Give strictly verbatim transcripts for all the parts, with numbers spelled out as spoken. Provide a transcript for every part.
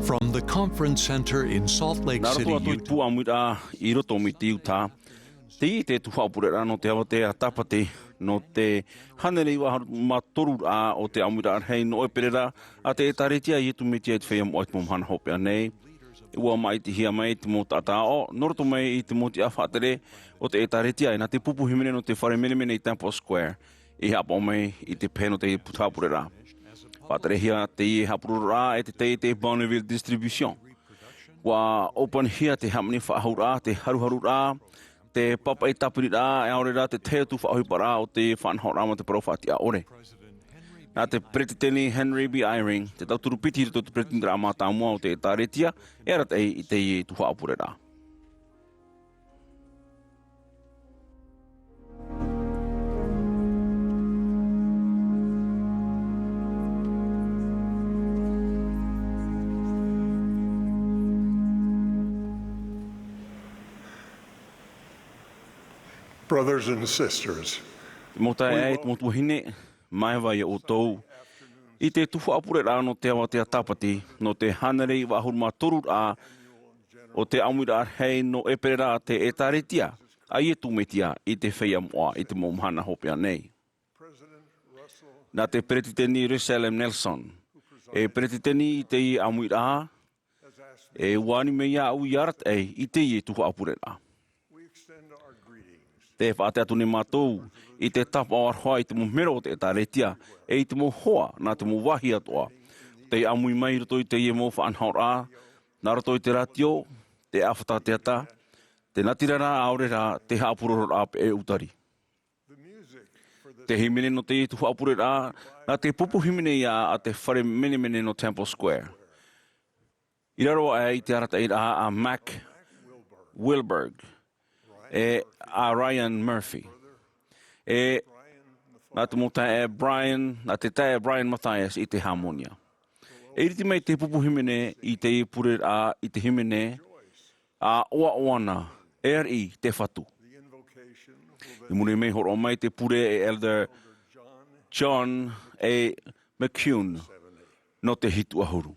From the Conference Center in Salt Lake Nā roto City, atu i Utah. Pū ʻāmuiraʻa i roto mai te Utah, teie te tuhaʻa pureraʻa nō te avatea tāpati, nō te hānere iva ʻahuru mā toru raʻa o te ʻāmuiraʻa rahi nō ʻEperēra a te ʻĒtārētia a Ietu Metia i te feiā moʻa i te mau mahana hopeʻa nei. ʻUa māʻitihia mai te mau taʻata aʻo, nō roto mai i te mau tiʻa faʻatere o te ʻĒtārētia, e nā te pupu hīmene nō te fare menemene i Temple Square, i haʻapaʻo mai i te pehe nō te tuhaʻa pureraʻa. Faʻaterehia teie haʻapurororaʻa e te taiete Bonneville Distribution. ʻUa ʻōpanihia te hāmani faʻahou raʻa, te haruharu raʻa, te pāpaʻi tāpiriraʻa, e ʻaore rā te tahi atu faʻaʻohiparaʻa o te faʻanahoraʻa mā te parau faʻatiʻa ʻore. Nā te Peretiteni Henry B. Eyring, te tauturu piti i roto i te Peretiteniraʻa mātāmua o te ʻĒtārētia, e arataʻi i teie tuhaʻa pureraʻa. Brothers and sisters, te mau taeaʻe, te mau tuahine, māuiui ia ʻoutou i te tuhaʻa pureraʻa nō te avatea tāpati, nō te hānere iva ʻahuru mā toru raʻa o te ʻāmuiraʻa rahi nō ʻEperēra a te ʻĒtārētia a Ietu Metia i te feiā moʻa i te mau mahana hopeʻa nei. Nā te Peretiteni Russell M. Nelson, e Peretiteni i teie ʻāmuiraʻa, e ʻua ani mai iāʻu ia arataʻi i teie tuhaʻa pureraʻa. Tē faʻatae atu nei mātou i te tāpaʻo aroha i te mau melo o te ʻĒtārētia, e i te mau hoa nā te mau vāhi atoʻa, tei ʻāmui mai i roto i teie mau faʻanahoraʻa, nā roto i te rātio, te ʻāfata teata, te natirara, ʻaore rā te haʻapurororaʻa peʻe ʻūtari. Te hīmene nō teie tuhaʻa pureraʻa, nā te pupu hīmene ia a te fare menemene nō Temple Square. I raro aʻe i te arataʻiraʻa a Mac Wilberg, e a Ryan Murphy, e nā te mau taeaʻe Brian, nā te taeaʻe Brian Mathias i te hāmonia. E iriti mai te pupu hīmene i teie pureraʻa i te hīmene, a ʻoaʻoa na, e ariʻi te Fatu. I muri mai hōroʻa mai te pure e Elder John A. McCune nō te hitu ʻahuru.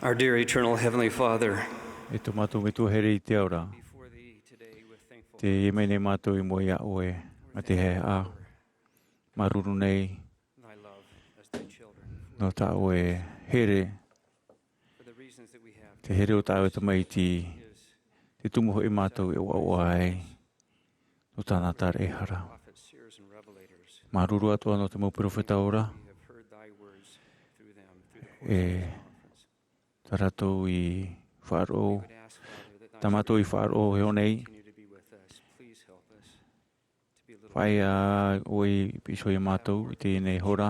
Our dear eternal Heavenly Father, E tō mātou Metua here i te ao ra, before thee today with thankful tē ʻite mai nei mātou i mua iā ʻoe, mā te haʻehaʻa, māuruuru nei, thy love as thy children. Nō tā ʻoe here, For the reasons that we have, te here o tā ʻoe tamaiti, is te tumu hoʻi mātou e ʻoaʻoa ai, nō tāna tāraʻehara. Prophets, seers, and revelators. Māuruuru atoʻa nō te mau peropheta ora. We have heard thy words through them, through the course of this conference. E tā rātou i faʻaroʻo, We would ask, Father, that thy tā mātou i spirit faʻaroʻo iho nei, continue to be with us. Please help us to be a little faʻaea ʻoe i piʻi iho iā mātou i teie nei hora.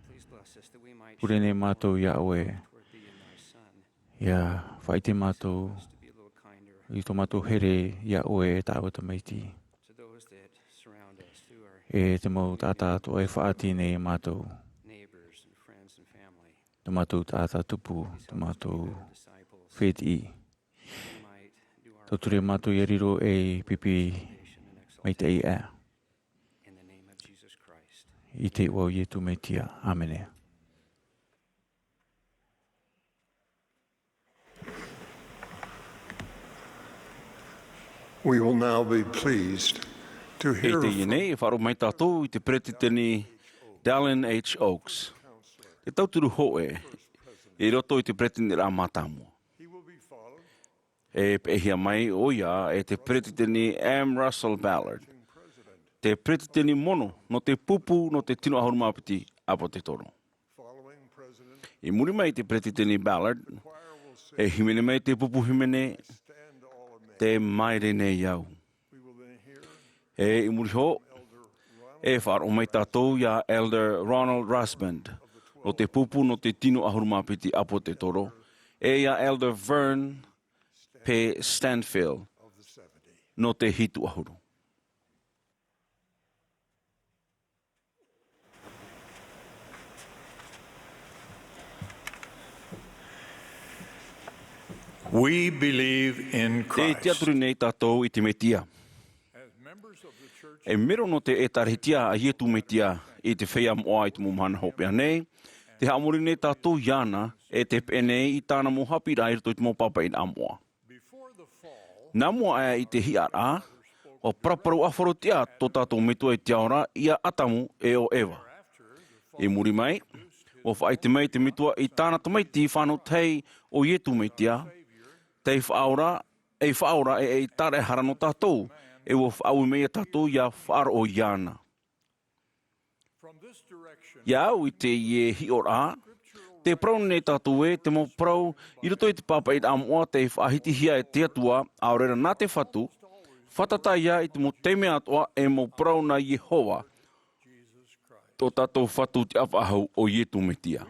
Please bless us that we might Pure nei mātou iā ʻoe. Toward thee and thy Son. ʻIa faʻaʻite mātou Us to be a little kinder i tō mātou here iā ʻoe e tā ʻoe tamaiti. To those that surround us, to our E te mau taʻata atoʻa e faʻaʻite nei iā mātou. Neighbors and friends and family. Tō mātou taʻata tupu, tō mātou fētiʻi. Tauture mātou ʻia riro ei pipi maitaʻi aʻe. I te iʻoa o Ietu Metia. ʻĀmene. We will now be pleased to hear from E teie nei, e faʻaroʻo mai tātou i te peretiteni Dallin H. Oaks, te tauturu hōʻē i roto i te peretiteniraʻa mātāmua. E peʻehia mai ʻoia e te peretiteni M. Russell Ballard, te peretiteni mono nō te pupu nō te tino ʻahuru mā piti ʻāpōtetoro. I muri mai i te peretiteni Ballard, e hīmene mai te pupu hīmene, Tē māere nei au. E i muri iho, e faʻaroʻo mai tātou iā Elder Ronald Rasband, nō te pupu nō te tino ʻahuru mā piti ʻāpōtetoro, e iā Elder Vern P. Stanfill, nō te hitu ʻahuru. We believe in Christ. E tiʻaturi nei tātou i te Metia. As members of the Church E mero nō te ʻĒtārētia a Ietu Metia i te feiā moʻa i te mau mahana hopeʻa nei, tē haʻamori nei tātou iāna, e tē peʻe nei i tāna mau haʻapiʻiraʻa i roto i te mau pāpaʻiraʻa moʻa. Nā mua aʻe i te hiʻaraʻa, ʻua paraparau ʻāfaro tiʻa tō tātou Metua i te ao ra iā Atamu e ʻo Eva. I muri mai, ʻua faʻaʻite mai te Metua i tāna Tamaiti fānau tahi ʻo Ietu Metia, tei faʻaora, ei faʻaora e ei tāraʻehara nō tātou, e ʻua faʻaue mai iā tātou ʻia faʻaroʻo iāna. Iā au i teie hiʻoraʻa, tē parau nei tātou ē te mau parau i roto i te pāpaʻiraʻa moʻa tei faʻahitihia e te Atua, ʻaore ra nā te Fatu, fātata ia i te mau taime atoʻa e mau parau nā Iehova, tō tātou Fatu tiʻafaʻahou ʻo Ietu Metia.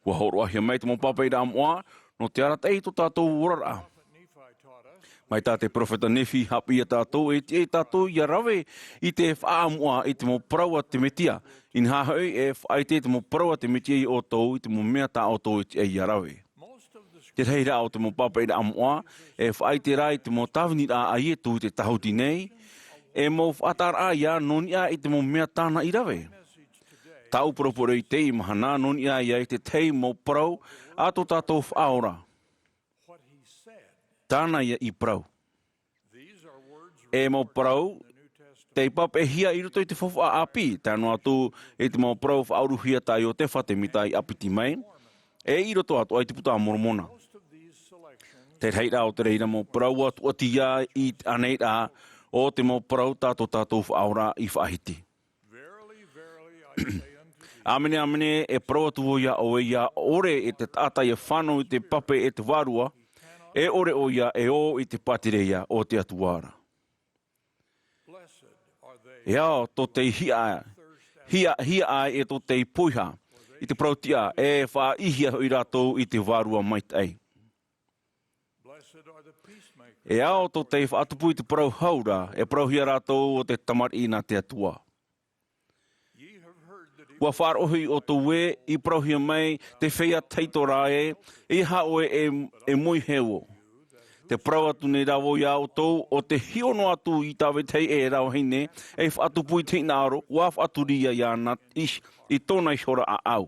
ʻUa hōroʻahia mai te mau pāpaʻiraʻa moʻa, nō te arataʻi i tō tātou oraraʻa. Mai tā te peropheta Nephi haʻapiʻi iā tātou, e tiʻa iā tātou ʻia rave i te faʻaʻamuʻa i te mau parau a te Metia. Inaha hoʻi, e faʻaʻite i te mau parau a te Metia iā ʻoutou i te mau mea tā ʻoutou e tiʻa ʻia rave. Te rahiraʻa o te mau pāpaʻiraʻa moʻa, e faʻaʻite rā i te mau tāviniraʻa a Ietu i te tāhuti nei, e mau faʻataʻaraʻa ia nō niʻa i te mau mea tāna i rave. Tāʻu poroʻi i teie mahana nō niʻa ia i te tahi mau parau a tō tātou Faʻaora. Tāna ia i parau. E mau parau, tei pāpaʻihia i roto i te faufaʻa ʻāpī, tae noa atu i te mau parau faʻauruhia tā Iotefa te mita i ʻāpiti mai, e i roto atoʻa i te Puta a Moromona. Te rahiraʻa o te reira mau parau ʻua tuʻati ia i te ʻānaʻiraʻa o te mau parau tā tō tātou Faʻaora i faʻahiti. ʻĀmene, ʻāmene, e parau atu vau iā ʻoe, ʻia ʻore e te taʻata ʻia fānau i te pape e te Vārua, e ʻore ʻoia e ō i te pātireia o te Atua ra. E ao tō tei hiʻa, hiʻa, hiʻa ai e tō tei poiha i te parau tiʻa, e faʻaʻīhia hoʻi rātou i te Vārua maitaʻi. E ao tō tei faʻatupu i te parau hau ra, e parauhia rātou ʻo te tamariʻi nā te Atua. ʻUa faʻaroʻo hoʻi ʻoutou ē, i parauhia mai te feiā tahito ra ē, ʻeiaha ʻoe e, e moihe vau. Tē parau atu nei rā vau iā ʻoutou, ʻo tē hiʻo noa atu i tā vetahi ʻē ra vahine, ei faʻatupu i te hinaʻaro, ʻua faʻaturi ia iāna i, i tōna iho ra ʻāʻau.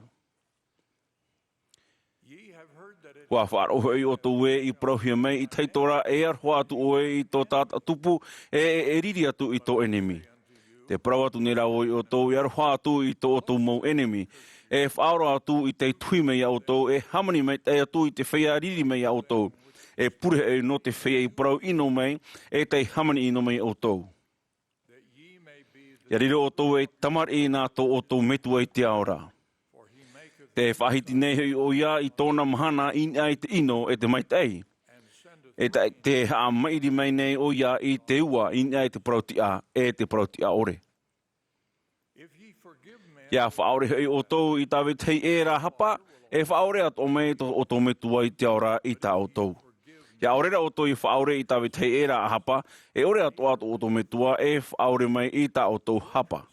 Ua faʻaroʻo hoʻi ʻoutou ē i parauhia mai i te hītoraʻa e aroha atu ʻoe i tō tātou tupu, e, e, e riri atu i tō ʻenemi. Te parau atu nei rā vau ia ʻoutou, e aroha atu i tō ʻoutou mau ʻenemi. E faʻaora atu i tei tuhi mai ia ʻoutou, e hāmani maitaʻi atu i te feiā riri mai ia ʻoutou. E pure hoʻi nō te feiā i parau ʻino mai, e tei hāmani ʻino mai ia ʻoutou. ʻIa riro ʻoutou ei tamariʻi nā tō ʻoutou Metua i te ao ra. Tē faʻahiti nei hoʻi ʻoia i tōna mahana i niʻa i te ʻino e te maitaʻi. E tē, tē haʻamaʻiri mai nei ʻoia i te ua i niʻa i te parau-tiʻa, e te parau-tiʻa ʻore. ʻIa faʻaʻore hoʻi ʻoutou i tā vetahi ʻē ra hapa, e faʻaʻore atoʻa mai tō ʻoutou Metua i te ao ra i tā ʻoutou. ʻIa ʻore rā ʻoutou i faʻaʻore i tā vetahi ʻē ra hapa, e ʻore atoʻa tō ʻoutou Metua e faʻaʻore mai i tā ʻoutou hapa.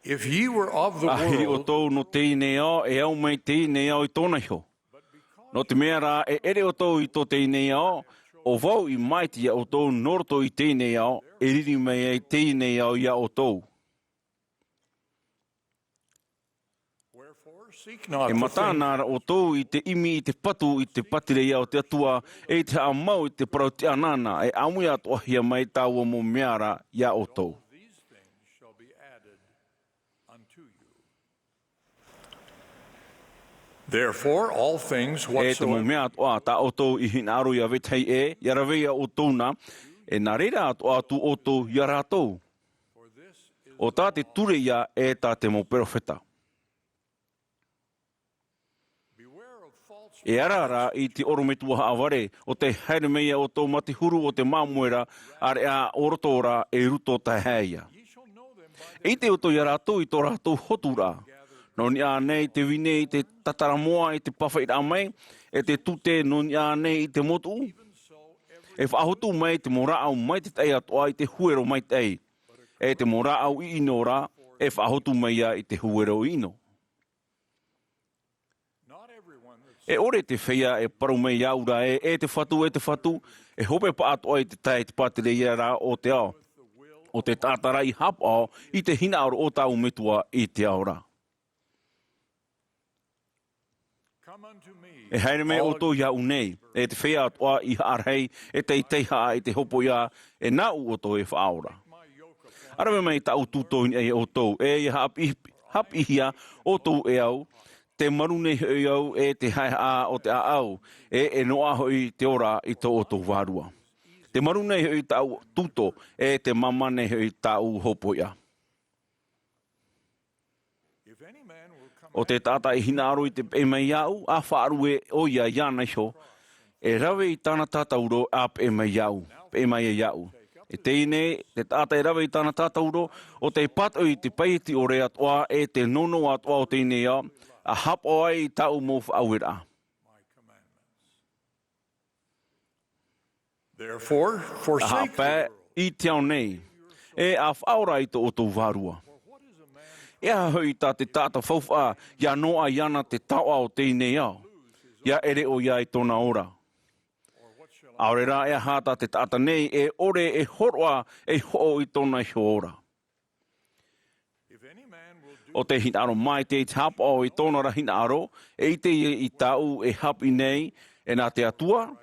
If ye were of the world, ʻa hiri ʻoutou nō teie nei ao, e au mai teie nei ao i tōna iho. Nō te mea rā, e ʻere ʻoutou i tō teie nei ao, ʻo vau i māʻiti ia ʻoutou nō roto i teie nei ao, e riri mai ai teie nei ao ia ʻoutou. Wherefore, seek not E the things matāna ra ʻoutou i te ʻimi i te patu i te pātireia o te Atua, e i te haʻamau i te parau-tiʻa nāna, e ʻāmui atoʻahia mai taua mau mea ra ia ʻoutou. These things shall be added unto you. Therefore, all things E te mau whatsoever mea atoʻa tā ʻoutou i hinaʻaro ia vetahi ʻē, ʻia rave ia ʻoutou na, e nā reira atoʻa atu ʻoutou ia rātou. ʻO tā te ture ia e tā te mau perofeta. E ara ra i te ʻorometua haʻavare, ʻo tē haere mai ia ʻoutou mā te huru o te māmoe ra, ʻāreʻa ʻo roto ra e ruto taehae ia. E ʻite ʻoutou ia rātou i tō rātou hotu ra. Nō niʻa nei te vine i te tātaramoa i te pāfaʻiraʻa mai, e te tute nō niʻa nei i te motuʻu. E faʻahotu mai te mau rāʻau maitaʻi atoʻa i te huero maitaʻi. E te mau rāʻau ʻiʻino ra, e faʻahotu mai ia i te huero ʻiʻino. E ʻore te feiā e parau mai iāʻu ra ē, e te Fatu, e te Fatu, e hope paʻatoʻa i te tae i te pātireia ra o te ao. ʻO te taʻata ra i haʻapaʻo i te hinaʻaro o tāʻu Metua i te ao ra. E haere mai ʻoutou iāʻu nei, e te feiā atoʻa i haʻarahi, e tei teihaʻa i te hopoiʻa, e nāʻu ʻoutou e faʻaora. ʻA rave mai tāʻu tūtō i niʻa ia ʻoutou, e ʻia haʻapiʻi-, haʻapiʻihia ʻoutou e au, te maru nei hoʻi au e te haʻehaʻa o te ʻāʻau, e, e noaʻa hoʻi te ora i tō ʻoutou vārua. Te maru nei hoʻi tāʻu tūtō, e te māmā nei hoʻi tāʻu hopoiʻa. ʻO te taʻata i hinaʻaro i te peʻe mai iāʻu, ʻa faʻaruʻe ʻoia iāna iho, e rave i tāna tātauro ʻa peʻe mai iāʻu, peʻe mai iāʻu. E teie nei, te taʻata e rave i tāna tātauro, ʻo tei pātoʻi i te paieti ʻore atoʻa e te nounou atoʻa o teie nei ao, ʻa haʻapaʻo ai i tāʻu mau faʻaueraʻa. Therefore, forsake the world. ʻA haʻapae i te ao nei, e ʻa faʻaora i tō ʻoutou vārua. E aha hoʻi tā te taʻata faufaʻa ʻia noaʻa iāna te taoʻa o teie nei ao, ʻia ʻere ʻoia i tōna ora? ʻAore rā, e aha tā te taʻata nei e ʻore e hōroʻa ei hoʻo i tōna iho ora? ʻO tē hinaʻaro maitaʻi i te haʻapaʻo i tōna ra hinaʻaro, e ʻite ia i tāʻu e haʻapiʻi nei, e nā te Atua,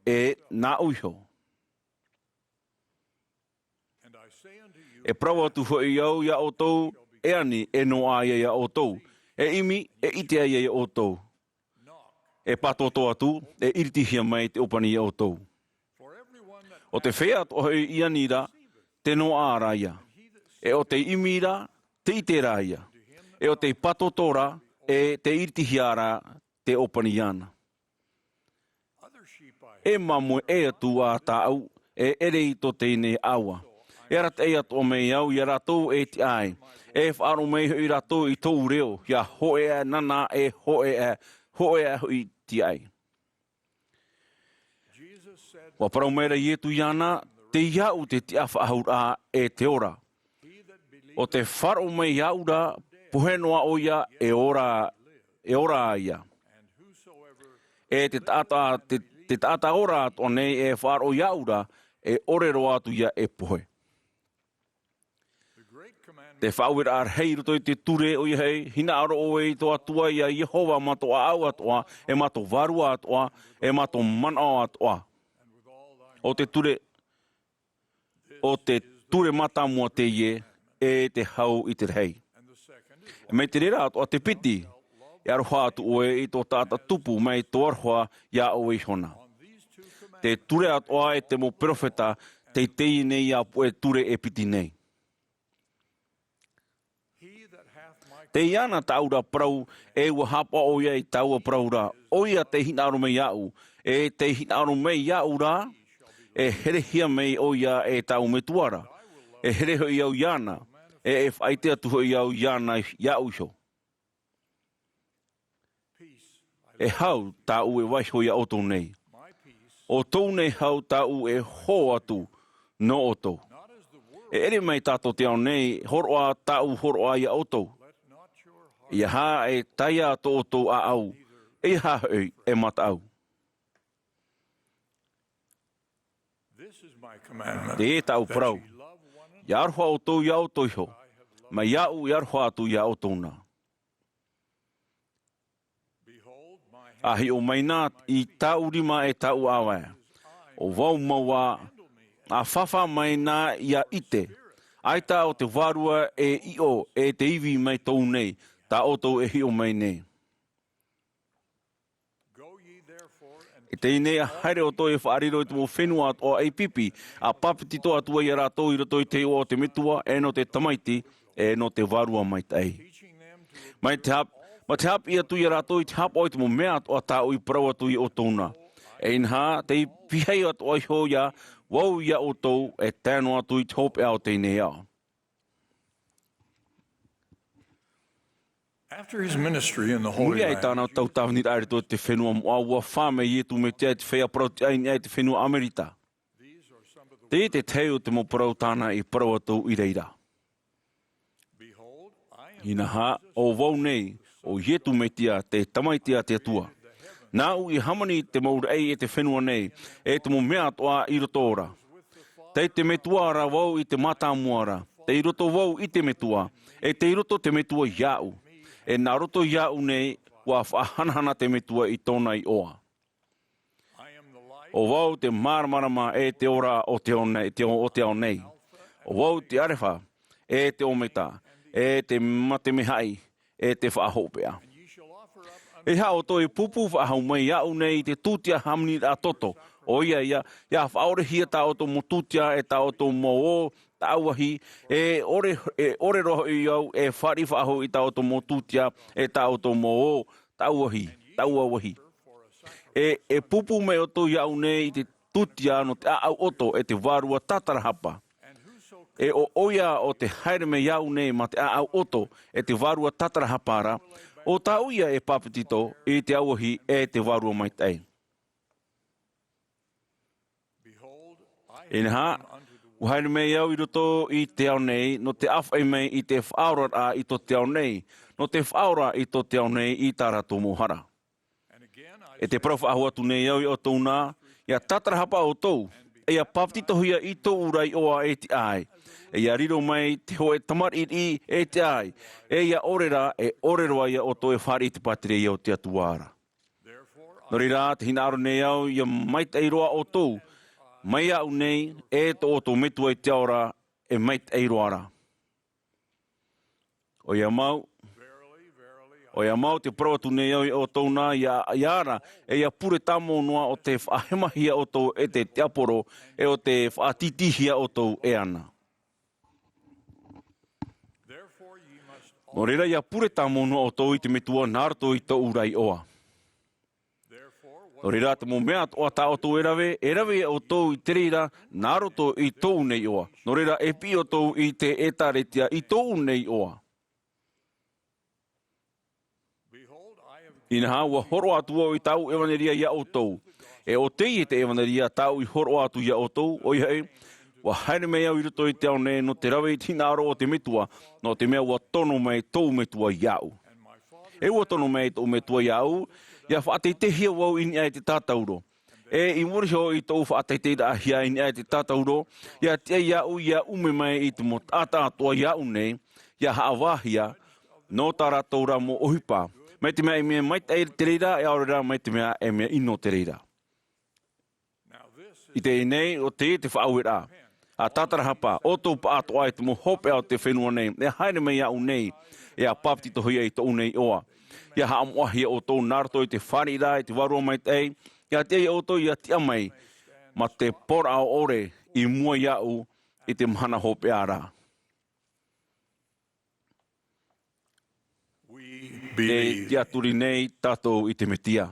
e nāʻu iho. E parau atu hoʻi au ia ʻoutou, e ani, e noaʻa ia ia ʻoutou, e ʻimi, e ʻite ai ia ia ʻoutou. E pātōtō atu, e iritihia mai te ʻōpani ia ʻoutou. ʻO te feiā atoʻa hoʻi i ani ra, tē noaʻa ra ia. E ʻo tei ʻimi ra, tē ʻite ra ia. E ʻo tei pātōtō ra, e tē iritihia ra te ʻōpani iāna. E māmoe ʻē atu ā tāʻu, e ʻere i tō teie nei ʻāua. E arataʻi atoʻa mai au ia rātou e tiʻa ai. E faʻaroʻo mai hoʻi rātou i tōʻu reo, ʻia hōʻē aʻe nāna e hōʻē aʻe, hōʻē aʻe hoʻi tiaʻi. ʻUa parau mai ra Ietu iāna, tei iāʻu te tiʻafaʻahouraʻa e te ora. ʻO tē faʻaroʻo mai iāʻu ra, pohe noa ʻoia, e ora, e ora ia. E te taʻata, te, te taʻata ora atoʻa nei e faʻaroʻo iāʻu ra, e ʻore roa atu ia e pohe. Te faʻaueraʻa rahi i roto i te ture, ʻoia hoʻi, hinaʻaro ʻoe i tō Atua, iā Iehova, mā tō ʻāʻau atoʻa, e mā tō vārua atoʻa, e mā tō manaʻo atoʻa. ʻO te ture, ʻo te ture mātāmua teie, e te hau i te rahi. E mai te reira atoʻa te piti, e aroha atu ʻoe i tō taʻata tupu mai tō aroha iā ʻoe iho na. Te ture atoʻa e te mau perofeta, teitei nei ā puʻe ture e piti nei. Tei iāna tāʻu ra parau, e ʻua haʻapaʻo ʻoia i tāua parau ra, ʻoia tei hinaʻaro mai iāʻu, e tei hinaʻaro mai iāʻu ra, e herehia mai ʻoia e tāʻu Metua ra, e here hoʻi au iāna, e, e faʻaʻite atu hoʻi au iāna iāʻu iho. E hau tāʻu e vaiho iā ʻoutou nei. ʻO tōʻu nei hau tāʻu e hō atu nō ʻoutou. E ʻere mai tā tō te ao nei, hōroʻa tāʻu hōroʻa iā ʻoutou. ʻEiaha e taea tō ʻoutou ʻāʻau, ʻeiaha hoʻi e mataʻu. Teie tāʻu parau. Ia aroha ʻoutou iā ʻoutou iho. Mai iāʻu i aroha atu iā ʻoutou na. A hiʻo mai na i tāʻu rima e tāʻu ʻāvae. ʻO vau mau ā, a fāfā mai na ia ʻite. ʻAita ʻo te vārua e ʻiʻo e te ivi mai tōʻu nei, tā ʻoutou e hiʻo mai nei. E teie nei, a haere ʻoutou e faʻariro i te mau fenua atoʻa ei pipi, a pāpetito atu ai iā rātou i roto i te iʻoa o te Metua, e nō te Tamaiti, e nō te Vārua Maitaʻi. Mai te hap-, mai te haʻapiʻi atu iā rātou i te haʻapaʻo i te mau mea atoʻa tāʻu i parau atu iā ʻoutou na. E inaha, tei pīhaʻi atoʻa iho ia vau iā ʻoutou e tae noa atu i te hopeʻa o teie nei ao. After his ministry in the Holy Muri aʻe i Land, tāna tau tāviniraʻa i roto i te fenua moʻa, ʻua fā mai Ietu Metia i te feiā parau tiʻa i niʻa i te fenua Amerita. Teie te tahi o te mau parau tāna i parau atu i reira. Inaha, ʻo vau nei, ʻo Ietu Metia, te Tamaiti a te Atua. Nāʻu i hāmani te mau raʻi e te fenua nei, e te mau mea atoʻa i roto ora. Tei te Metua ra vau i te mātāmua ra, tei roto vau i te Metua, e tei roto te Metua iāʻu. E nā roto iāʻu nei, ʻua faʻahanahana te Metua i tōna iʻoa. ʻO vau te māramarama e te ora o te ao nei, te o, o te ao nei. ʻO vau te ʻArefa, e te ʻOmeta, e te mate mea haʻi, e te faʻahopeʻa. E aha ʻoutou e pūpū faʻahou mai iāʻu nei i te tūtia hāmaniraʻa toto, ʻoia ia, ia faʻaorehia tā ʻoutou mau tūtia e tā ʻoutou mau ō tāʻuahi, e ʻore, e ʻore roa hoʻi au e fāriʻi faʻahou i tā ʻoutou mau tūtia e tā ʻoutou mau ō tāʻuahi, tāʻuahi. E, e pūpū mai ʻoutou iāʻu nei i te tūtia nō te ʻāʻau ʻoto e te vārua tātarahapa. E ʻo ʻoia ʻo tē haere mai iāʻu nei mā te ʻāʻau ʻoto e te vārua tātarahapa ra, ʻo tāʻu ia e pāpetito i te auahi e te Vārua Maitaʻi. Inaha, ʻua haere mai au i roto i te ao nei, nō te ʻāfaʻi mai i te faʻaoraraʻa i tō te ao nei, nō te faʻaora i tō te ao nei i tā rātou mau hara. E tē parau faʻahou atu nei au iā ʻoutou nā, ia tātarahapa ʻoutou, e ia pāpetitohia i tōʻu ra iʻoa e tiʻa ai, e ia riro mai te hōʻē tamariʻi e tiʻa ai, e ia ʻore ra, e ʻore roa ia ʻoutou e fāriʻi i te pātireia o te Atua ra. Nō reira, tē hinaʻaro nei au, ia maitaʻi roa ʻoutou, mai iāʻu nei, e tō ʻoutou Metua i te ao ra, e maitaʻi roa ra. ʻOia mau, ʻoia mau tē parau atu nei au iā ʻoutou nā, ia, ia ara, e ia pure tāmau noa ʻo tē faʻahemahia ʻoutou e te tiaporo, e ʻo tē faʻatītīhia ʻoutou e ana. Nō reira, ia pure tāmau noa ʻoutou i te Metua nā roto i tōʻu ra iʻoa. Nō reira, te mau mea atoʻa tā ʻoutou e rave, e rave ia ʻoutou i te reira nā roto i tōʻu nei iʻoa. Nō reira, e piʻi ʻoutou i te ʻētāretia i tōʻu nei iʻoa. Inaha, ʻua hōroʻa atu au i tāʻu ʻevaneria iā ʻoutou. E ʻo teie te ʻevaneria tāʻu i hōroʻa atu iā ʻoutou, ʻoia hoʻi, ʻua haere mai au i roto i te ao nei nō te rave i te hinaʻaro o te Metua, nō te mea ʻua tono mai tōʻu Metua iāʻu. E ʻua tono mai tōʻu Metua iāʻu, ia faʻateiteihia vau i niʻa i te tātauro. E i muri iho i tōʻu faʻateiteiraʻahia i niʻa i te tātauro, ia tiʻa iāʻu ia ʻume mai i te mau taʻata atoʻa iāʻu nei, ia haʻavāhia nō tā rātou rā mau ʻohipa, mai te mea e mea maitaʻi te reira, e ʻaore rā mai te mea e mea ʻino te reira. I teie nei, ʻo teie te faʻaueraʻa. ʻA tātarahapa, ʻoutou pāʻatoʻa i te mau hopeʻa o te fenua nei, e haere mai iāʻu nei, e ʻa pāpetitohia i tōʻu nei iʻoa. Ia haʻamoʻahia ʻoutou nā roto i te fāriʻiraʻa i te Vārua Maitaʻi, ia tiʻa ia ʻoutou ia tiʻa mai, mā te pōraʻa ʻore i mua iāʻu i te mahana hopeʻa ra. Te tiʻaturi nei tātou i te Mesia.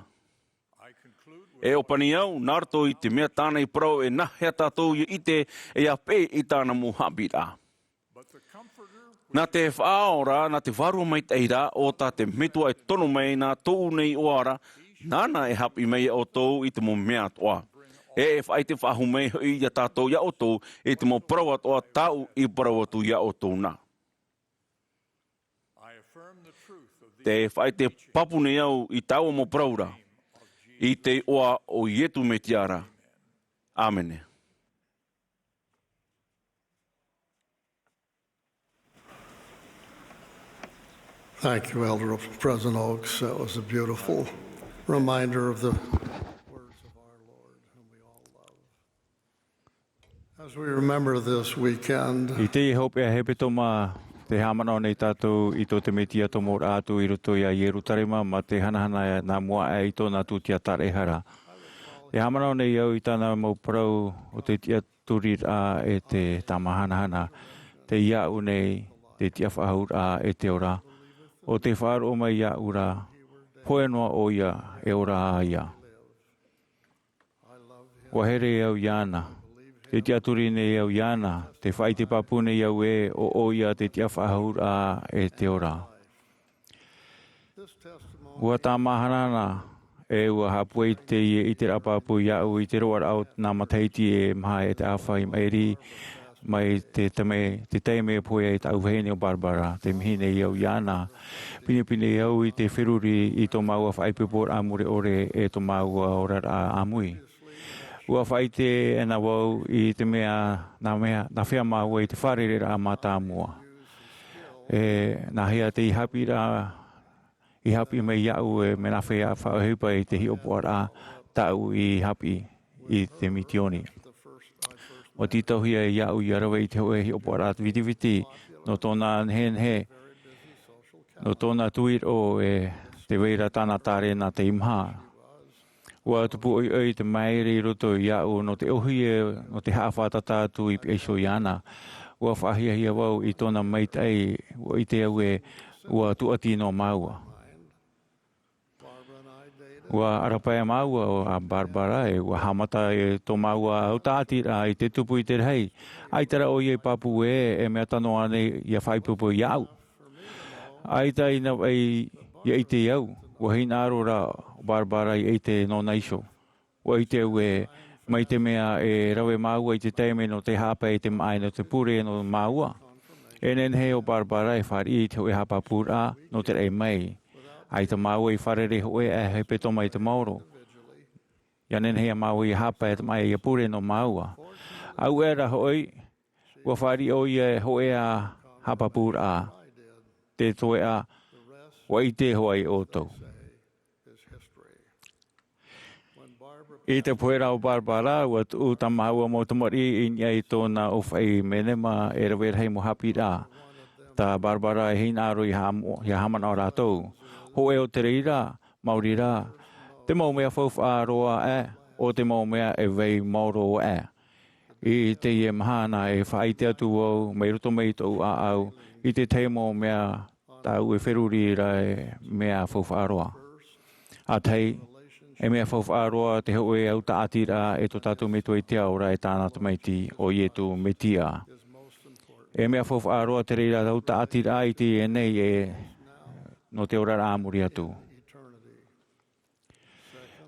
E ʻōpani au, nā roto i te mea tāna i parau e nāhea tātou ia ʻite e ia peʻe i tāna mau haʻapiʻiraʻa. Nā te Faʻaora, nā te Vārua Maitaʻi ra, ʻo tā te Metua e tono mai nā tōʻu nei iʻoa ra, nāna e haʻapiʻi mai ia ʻoutou i te mau mea atoʻa. E, e faʻaʻite faʻahou mai hoʻi ia tātou ia ʻoutou i te mau parau atoʻa tāʻu i parau atu ia ʻoutou na. Te faʻaʻite pāpū nei au i taua mau parau ra, i te iʻoa o Iesu Mesia ra. ʻĀmene. Thank you, Elder President Oaks. That was a beautiful reminder of the words of our Lord, whom we all love. As we remember this weekend, I teie hopeʻa hepetoma, tē haʻamanaʻo nei tātou i tō te Mesia tomoraʻa atu i roto ia Ierusalema, mā te hanahana nā mua aʻe i tōna tūtia taraehara. Tē haʻamanaʻo nei au i tāna mau parau o te tiʻaturiraʻa e te tāmāhanahana, tei iāʻu nei te tiʻafaʻahouraʻa e te ora. ʻO tē faʻaroʻo mai iāʻu ra, hōʻē noa ʻoia, e ora ā ia. ʻUa here au iāna. Tē tiʻaturi nei au iāna. Tē faʻaʻite pāpū nei au ē, ʻo ʻoia te tiʻafaʻahouraʻa e te ora. ʻUa tāmāhanahana, e ʻua haʻapūai teie ʻiteraʻa pāpū iāʻu i te roaraʻa o nā matahiti e maha e te ʻāfa i maʻiri, mai te taime, te taime e pohe ai tāʻu vahine ʻo Barbara, tē mihi nei au iāna. Pinepine au i te feruri i tō māua faʻaipoiporaʻa mure ʻore e tō māua oraraʻa ʻāmui. ʻUa faʻaʻite anaʻe vau i te mea, nā mea, nā hea māua i te fārereiraʻa mātāmua. E, nā hea te haʻapiʻiraʻa i haʻapiʻi mai iāʻu e mea nā hea faʻaʻohipa i te hiʻopoʻaraʻa tāʻu i haʻapiʻi i te misiōni. ʻUa tītauhia iāʻu ʻia rave i te hōʻē hiʻopoʻaraʻa vitiviti, nō tōna nehenehe, nō tōna tuiroʻo e tē vai ra tāna tārena teimaha. ʻUa tupu ʻoiʻoi te māere i roto iāʻu nō te ʻōhie, nō te haʻafātata atu i piha iho iāna. ʻUa faʻahiahia vau i tōna maitaʻi, ʻua ʻite au ē, ʻua tūʻati noa māua. ʻUa ʻarapae māua ʻo, ʻa Barbara, e ʻua haʻamata e tō māua autaʻatiraʻa i te tupu i te rahi. ʻAita rā ʻoia i pāpū ē, e mea tano ānei ʻia faʻaipoipo iāʻu. ʻAita i nā vai ʻia ʻite au, ʻua hinaʻaro rā ʻo Barbara ʻia ʻite nōna iho. ʻUa ʻite au ē, mai te mea e rave māua i te taime nō te haʻapae i te maʻa nō te pure nō māua. E nehenehe ʻo Barbara e fāriʻi i te hōʻē haʻapāpūraʻa nō te raʻi mai. ʻAita māua i fārerei hōʻē ʻē hepetoma i te maoro. ʻIa nehenehe ā māua ʻia haʻapae i te maʻa ʻia pure nō māua. ʻAuē rā hoʻi, ʻua fāriʻi ʻoia i te hōʻē haʻapāpūraʻa. Te toeʻa, ʻua ʻite hoʻi ʻoutou. I te pohe ra ʻo Barbara, ʻua tuʻu tā māua mau tamariʻi i niʻa i tōna ʻōfaʻi menema e rave rahi mau haʻapiʻiraʻa. Tā Barbara e hinaʻaro ʻia haʻamo-, ʻia haʻamanaʻo rātou. Hōʻē o te reira, maori rā, te mau mea faufaʻa roa aʻe, ʻo te mau mea e vai maoro aʻe. I teie mahana e faʻaʻite atu vau, mai roto mai i tōʻu ʻāʻau, i te tahi mau mea tāʻu e feruri ra e mea faufaʻa roa. ʻA tahi, e mea faufaʻa roa te hōʻē autaʻatiraʻa e tō tātou Metua i te ao ra e tāna Tamaiti ʻo Iesu Mesia. E mea faufaʻa roa te reira autaʻatiraʻa i teie nei e nō te oraraʻa a muri atu.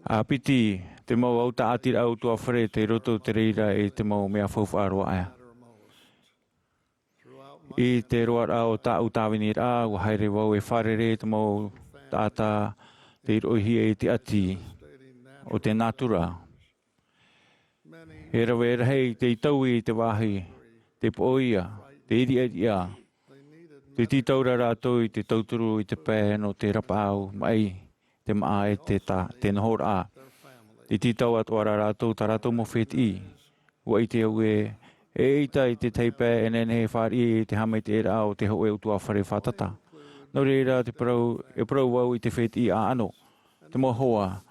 ʻA piti, te mau autaʻatiraʻa utuafare tei roto te reira i te mau mea faufaʻa roa aʻe. I te roaraʻa o tāʻu tāviniraʻa, ʻua haere vau e fārerei te mau taʻata tei roʻohia i te ʻati o te nātura. E rave rahi tei taui i te vāhi, te poʻoia, te iriʻariʻa. Te tītau ra rātou i te tauturu i te pae nō te rapaʻau maʻi, te māʻa e te tā, te nohoraʻa. Te tītau atoʻa ra rātou tā rātou mau fētiʻi. ʻUa ʻite au ē, eʻita i te tahi pae e nehenehe e fāriʻi i te haʻamaitaʻiraʻa o te hōʻē ʻutuāfare fātata. Nō reira, te parau, e parau au i te fētiʻi ʻāʻano, te mau hoa,